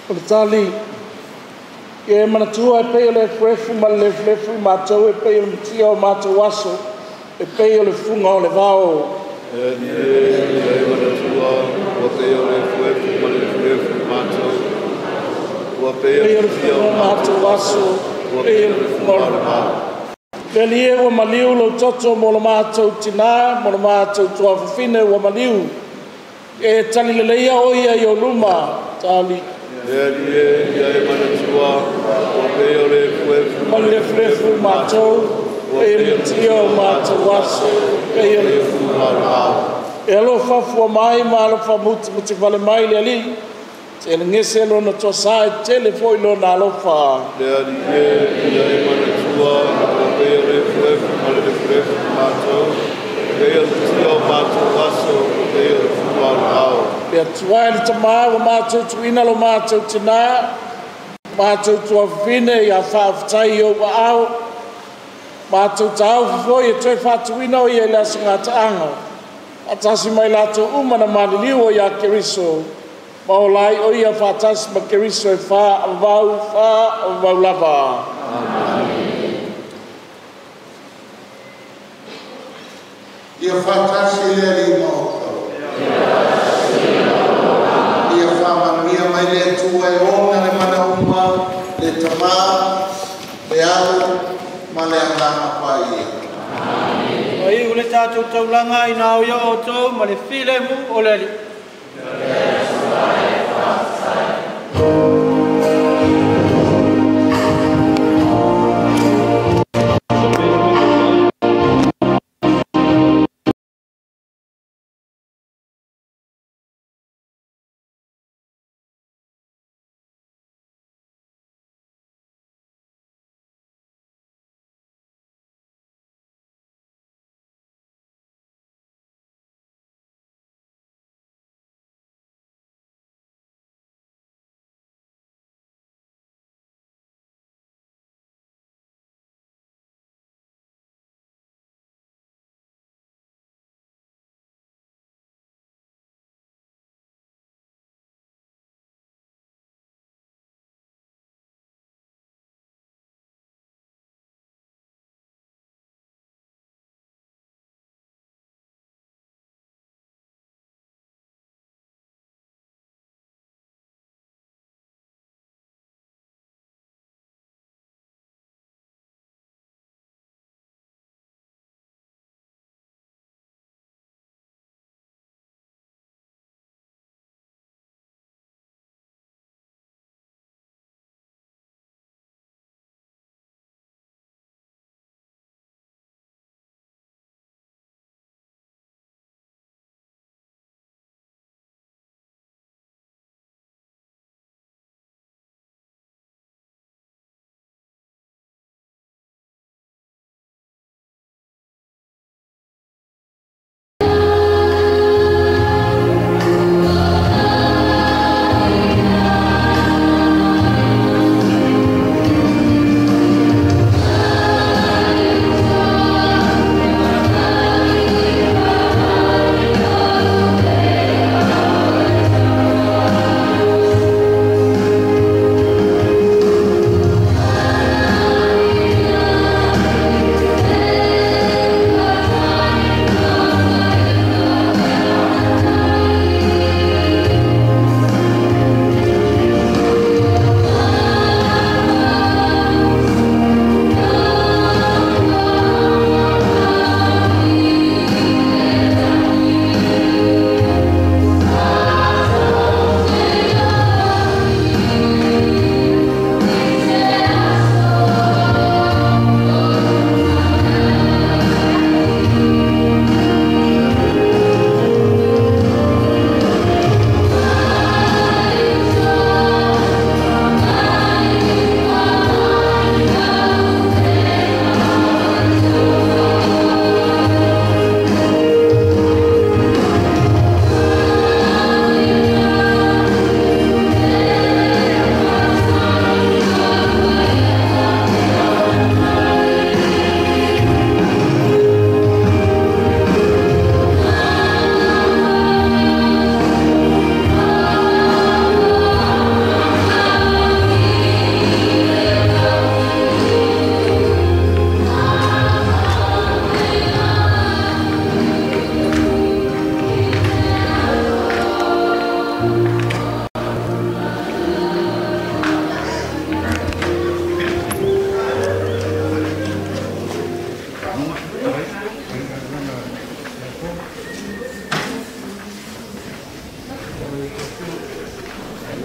O le tali, ia e manatua e pei o le efuefu ma le lefulefu i matou e pei o le matia o matou aso, e pei o le fuga o le vao. E Alii e, ia e manatua, ua pei o le efuefu ma le lefulefu i matou, ua pei o le fuga o matou aso, pei o le fuga o le vao. Le Alii e ua maliu lou toto mo lo matou tina, mo lo matou tuafafine ua maliu. E tali leleia o ia i o luma, tali. Le Alii e, ia e manatua, ua pei o le efuefu ma le lefulefu i matou, pei o le matia o matou aso, pei o le fuga o le vao. E alofa fua mai ma alofa mutimutivale mai le Alii, telegese lona toasā e tele foi lona alofa. Le Alii e, ia e manatua, ua pei o le efuefu ma le lefulefu i matou, pei o le matia o matou aso, pei o le fuga o le vao. Le Atua e le Tamā ua matou tuuina lo matou tina, matou tuafafine ia faafetai i ou aao, matou taofi foi e toe faatuina o ia i le aso gataaga, faatasi mai latou uma na maliliu o ia Keriso, ma ola ai o ia faatasi ma Keriso e faavavau, faavavau lava. Ia faatasi le Alii ma outou. Ia faamanuia mai le Atua e ona le manauma, le Tamā, le Alo ma le Agaga Paia. Ua iu le tatou taulaga ina o ia outou ma le filemu o le Alii.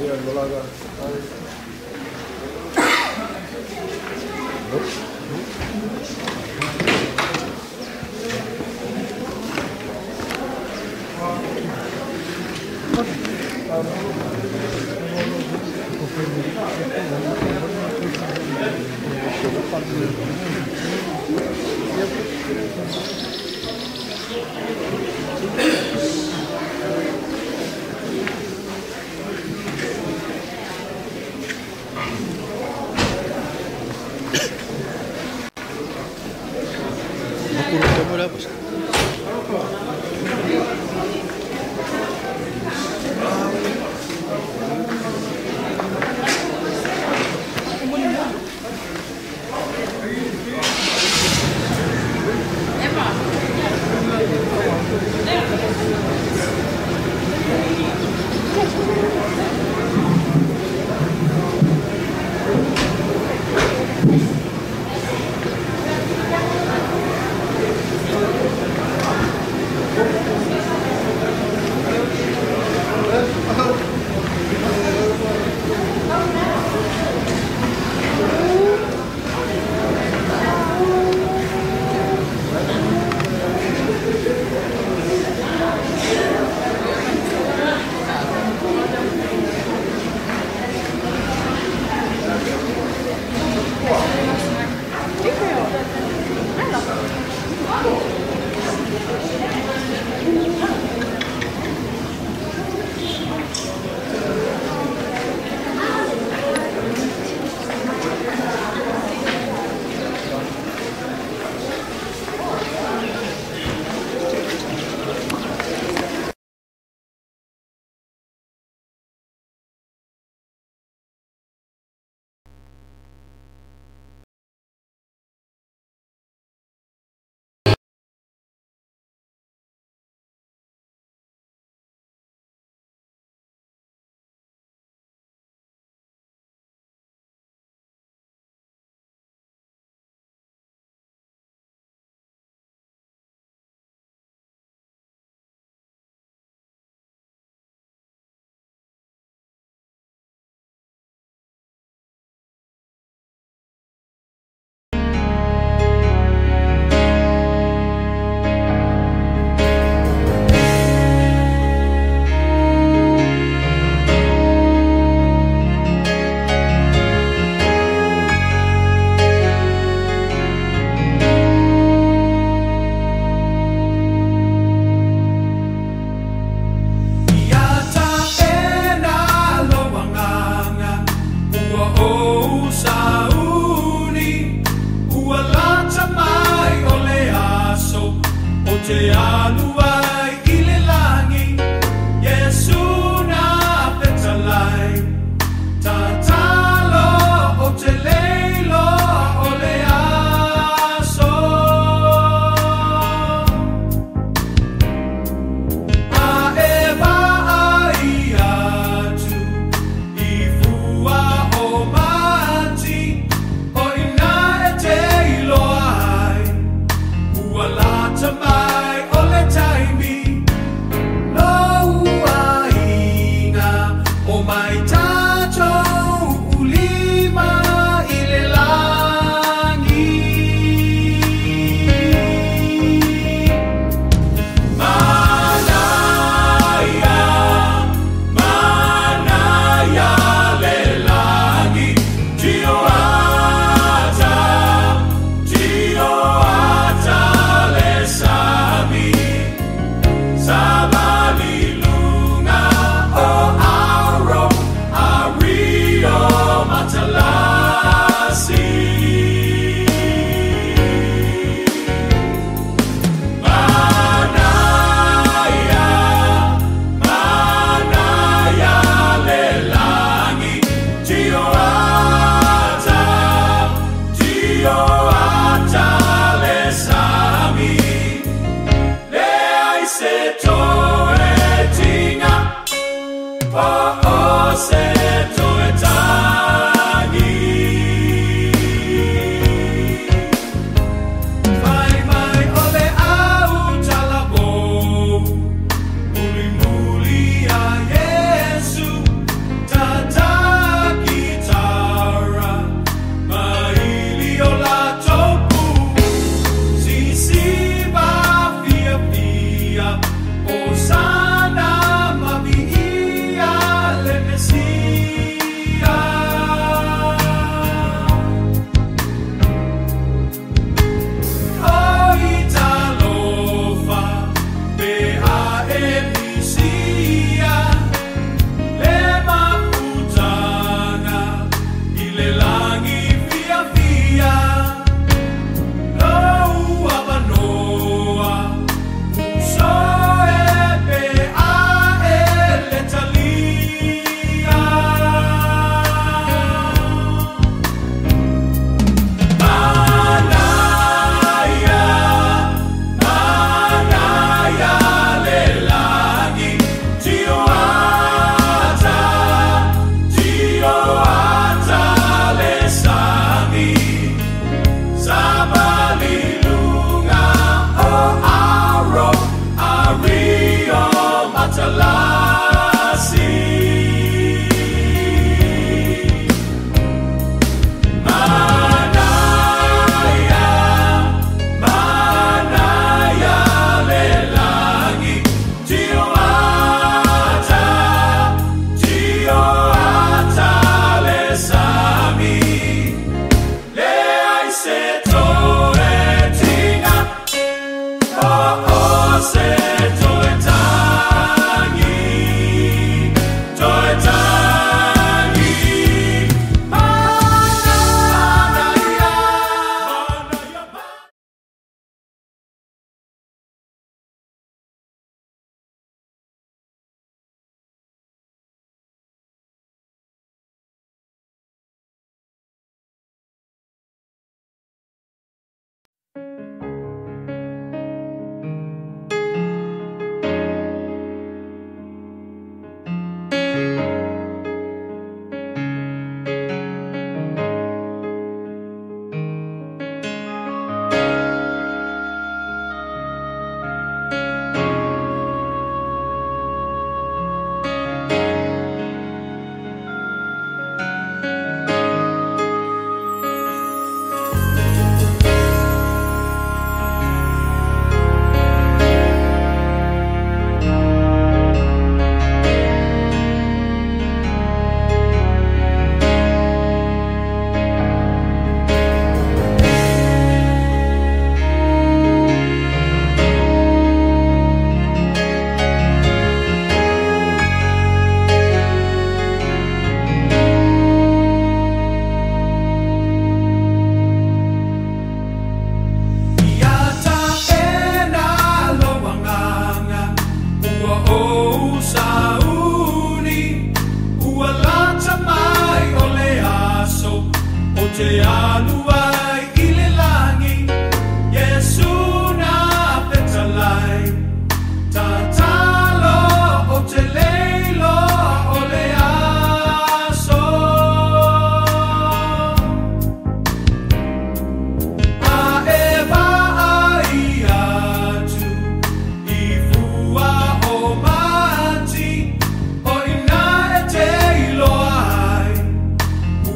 Thank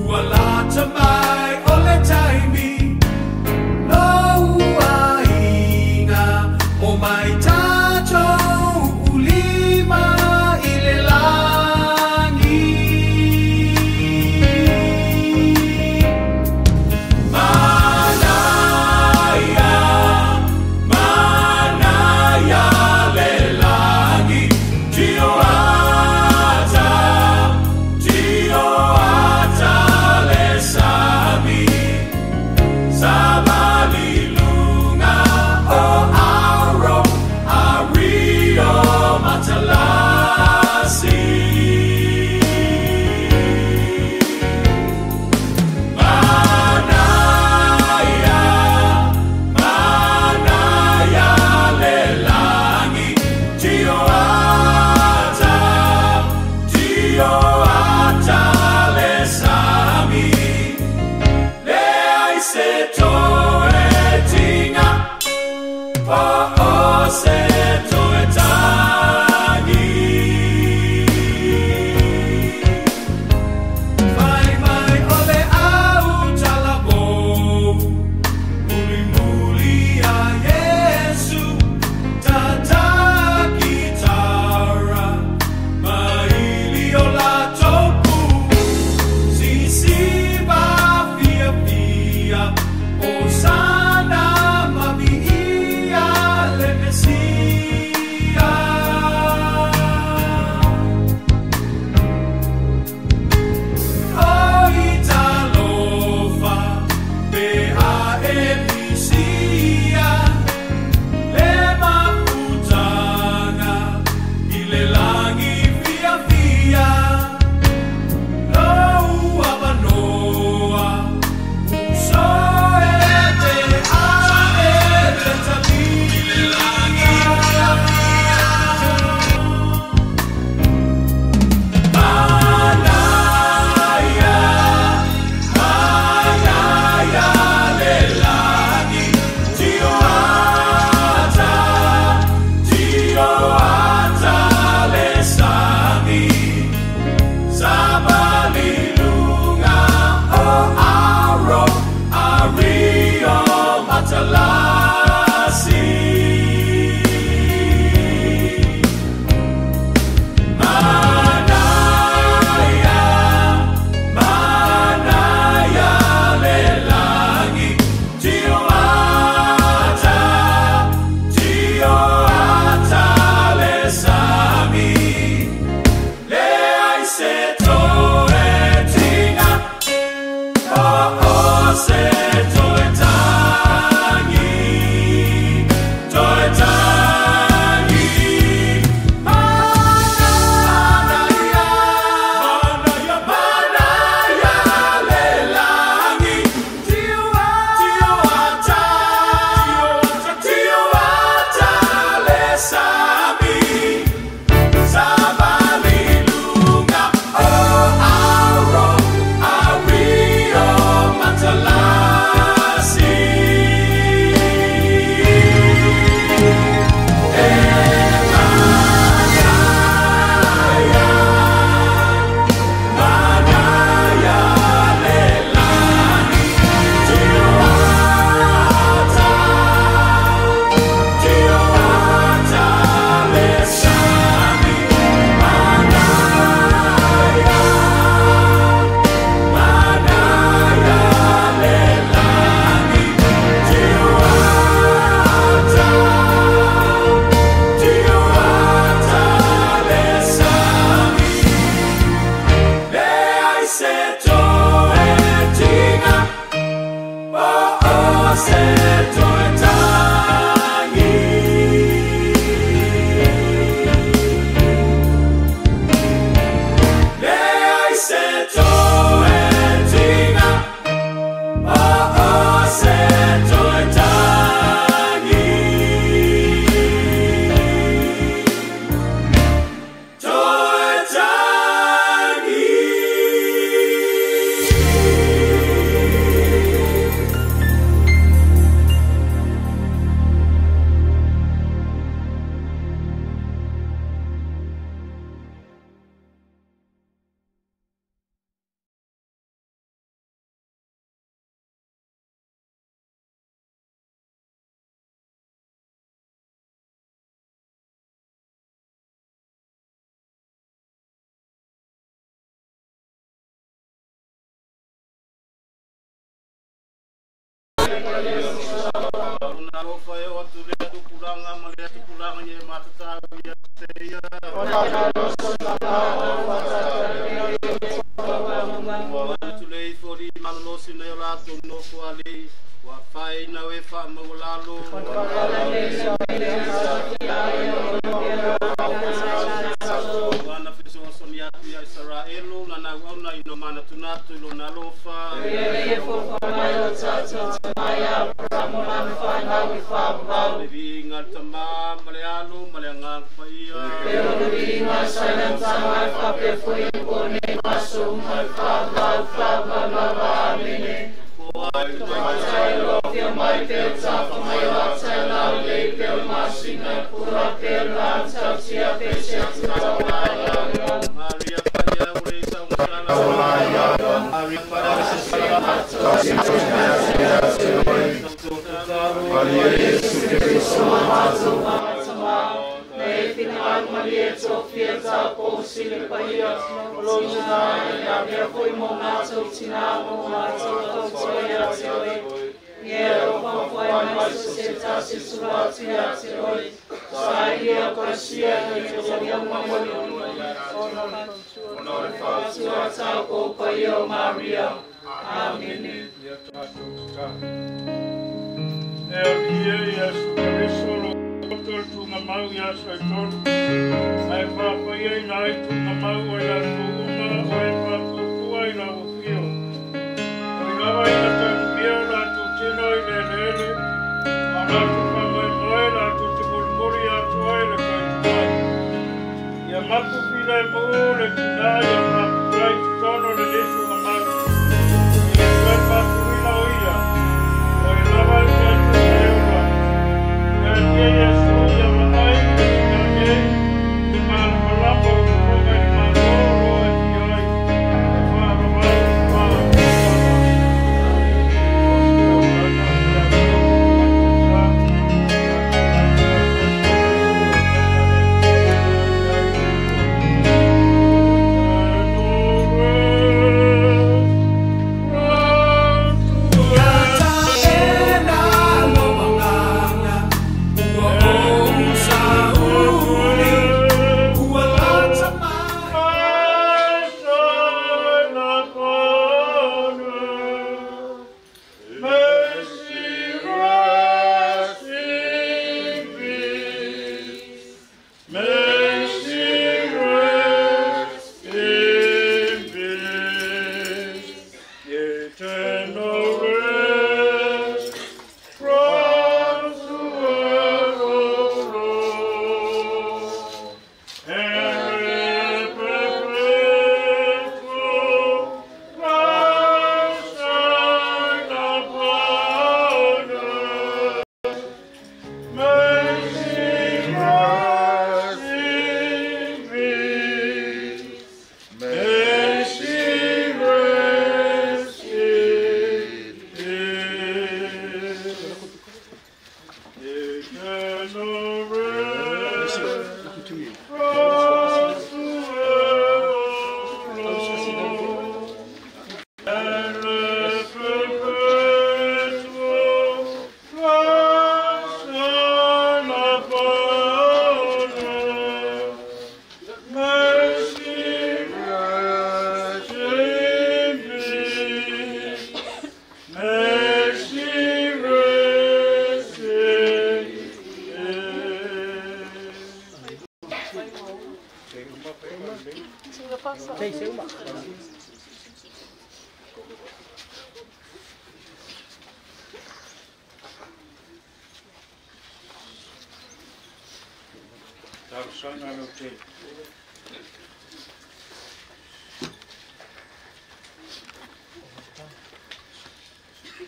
Ua lata mai o le taimi.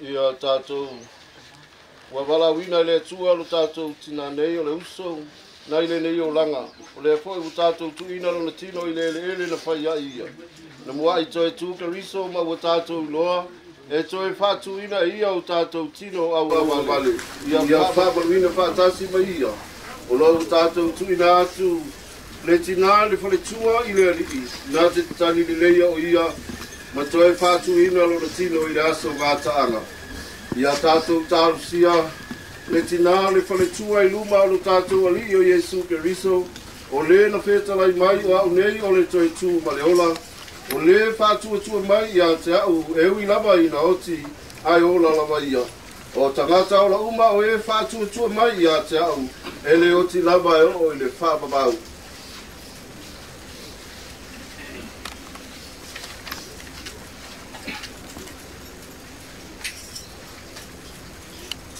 Ia tātou ua valauina i le Atua lo tātou tinā nei o le uso nai lenei olaga o lea foʻi ua tātou tuuina lona tino i le eleele na fai ai ia na muaʻi toe tu Keriso ma ua tātou iloa e toe faatuina e ia o tātou tino auauavale ia faamaluina faatasi mai ia o lo tātou tuuina atu le tinā le faletua i le alii na te tatani lelei o ia ma toe faatuina lona tino i le aso gataaga. Ia tātou tālusia, le tina le faletua i luma o lo tātou ali o Iesu Keriso, o le na whētalai mai o au nei o le toe tū ma le ola, o le whātua mai ia te au e ui lava i na oti, ai ola lava ia. O tangata ola uma o e whātua mai ia te au, e le oti lava e o i le whaapapau.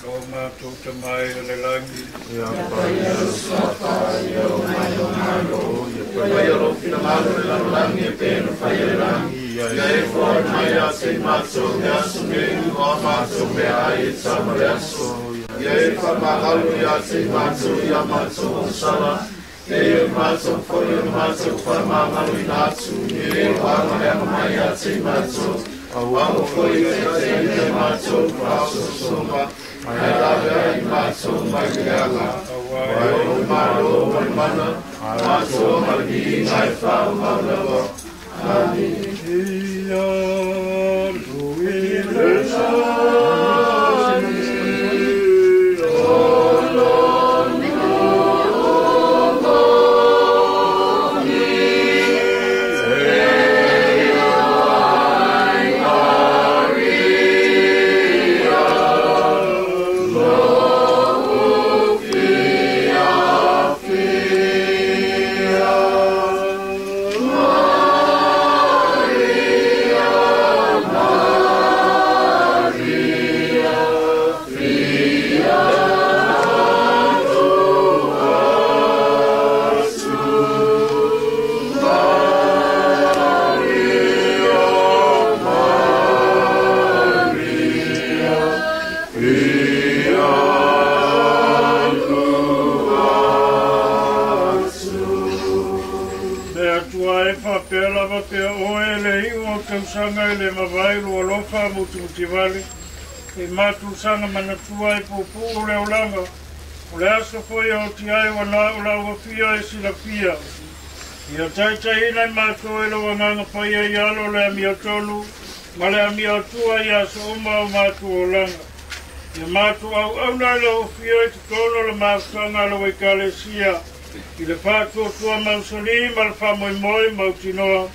O mātou te mai o le langi. Ia paia o suapa, ia o mai o ngalo, ia paia o fina malo le lalolangi e pēnu whai le langi. Ia e foai mai a te mātou me aso me u a mātou me ai e tama le aso. Ia e whamahalo ia te mātou ia mātou o sala. E e mātou foi o mātou whamahalo i nātu. E o anga mea mai a te mātou. Au foi e te te mātou whaasosoma. Ai lawe ai mātou mai te anga. Ai o māro o mana, mātou mai i ngai whao maulawa. Amen. Ia lui le sani, o lo Sanga le mawai lo alofa mututivale e mātu sanga manatua e pōpō o le olanga o le aso foi o ti ai o nā o la wafia e silafia ia taitai ina i mātou e lo anganga pai ai alo le amia tolu ma le amia atua i aso uma o mātu olanga ia mātu au au nā le wafia e te tolo le māfutanga lo e kalesia i le whātua mausali ma le whamoemoe mautinoa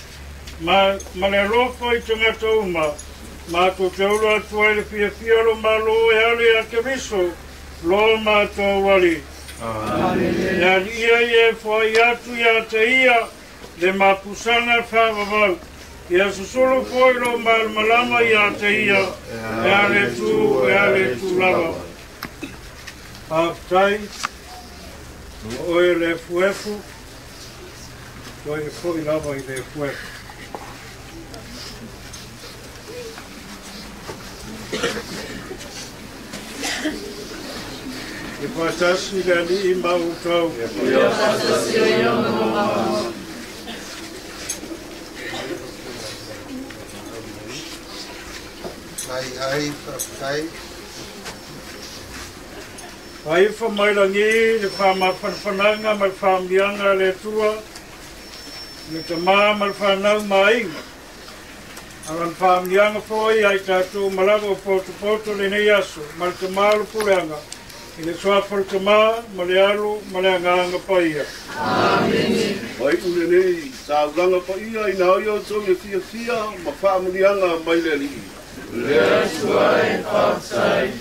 ma le alofa i tangata uma, mātou te ulu atua i le fiafia lo malo e ale a Keriso, lo mātou wali. Amen. E ali ia i e whai atu ia te ia, le mapusanga whaavavau. Ia susulu foi lo malmalama ia te ia, e ale tū, e ale tū lava. Whaafutai, o oe le fuefu, toi e foi lava i le fuefu. E patasi le alii ma utau. Ia patasi ia ma Ai ai whaafutai. Aifa mai langi le whaamawhanwhananga ma le whaamlianga le tua, le tamā ma le whanau maaiga. Alan whaamlianga foi ai tātou malaga o poto le nei aso, ma le tamā lo puleanga. I le soafa le tamā, ma le alu, ma le anganga paia. Amen. Mai ule nei, saulanga paia i nā io tau le fia fia, ma whaamlianga mai le alii. Le atua e whaatai.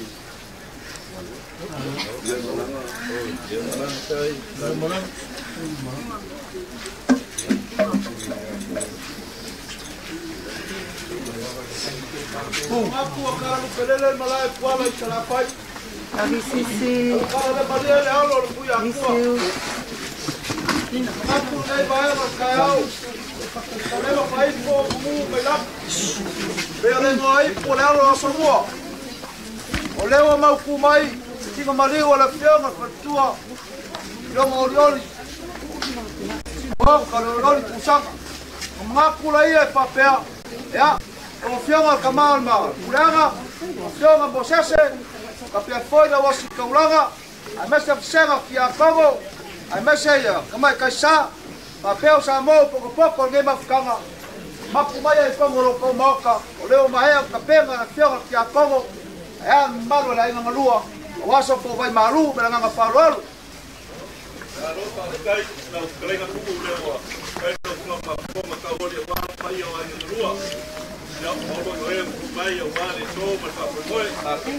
Mapu a kara lupelele malae puala i talafai. Avisisi. Kara le malia le alo le puia akua. Mapu nei vaega kai au. Kaleva faipo mu mai lapu. Pea le ngoa ipo le alo a Samoa. O leo mau ku mai, tinga maliu o le fionga fatua. Ilonga olioli. O ka le olioli pusanga. O ngakula ia e papea. Ea. O fionga ka malma, puleanga, o fionga Mosese, ka pia foi la wasi kaulanga, a mese fsenga ki a Kongo, a mese ia, ka mai kaisa, papea o Samoa poko poko nge mafukanga. Mapu mai ai Kongo lo kau maoka, o leo mahea ka penga na fionga ki a Kongo, Ae a mamalu e le aiga galua, aua sa fou vai malu ma le agaga faaaloalo. Malo faafetai lau fetalaiga Tuuu lea ua fai lau tulaga tauoli aua le paia o aiga galua. Ia, o lo o e mai aua le to ma le faamoemoe atu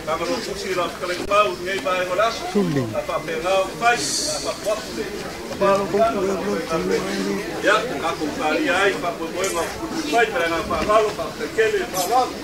taga lo tusi lau fetalaiga Pau i lenei vaega o le aso. A faapena ona fai, a faapuapu le ia tatou talia ai faamoemoega o mulimuli mai ma le agaga faaaloalo. Faafetai tele le faaaloalo.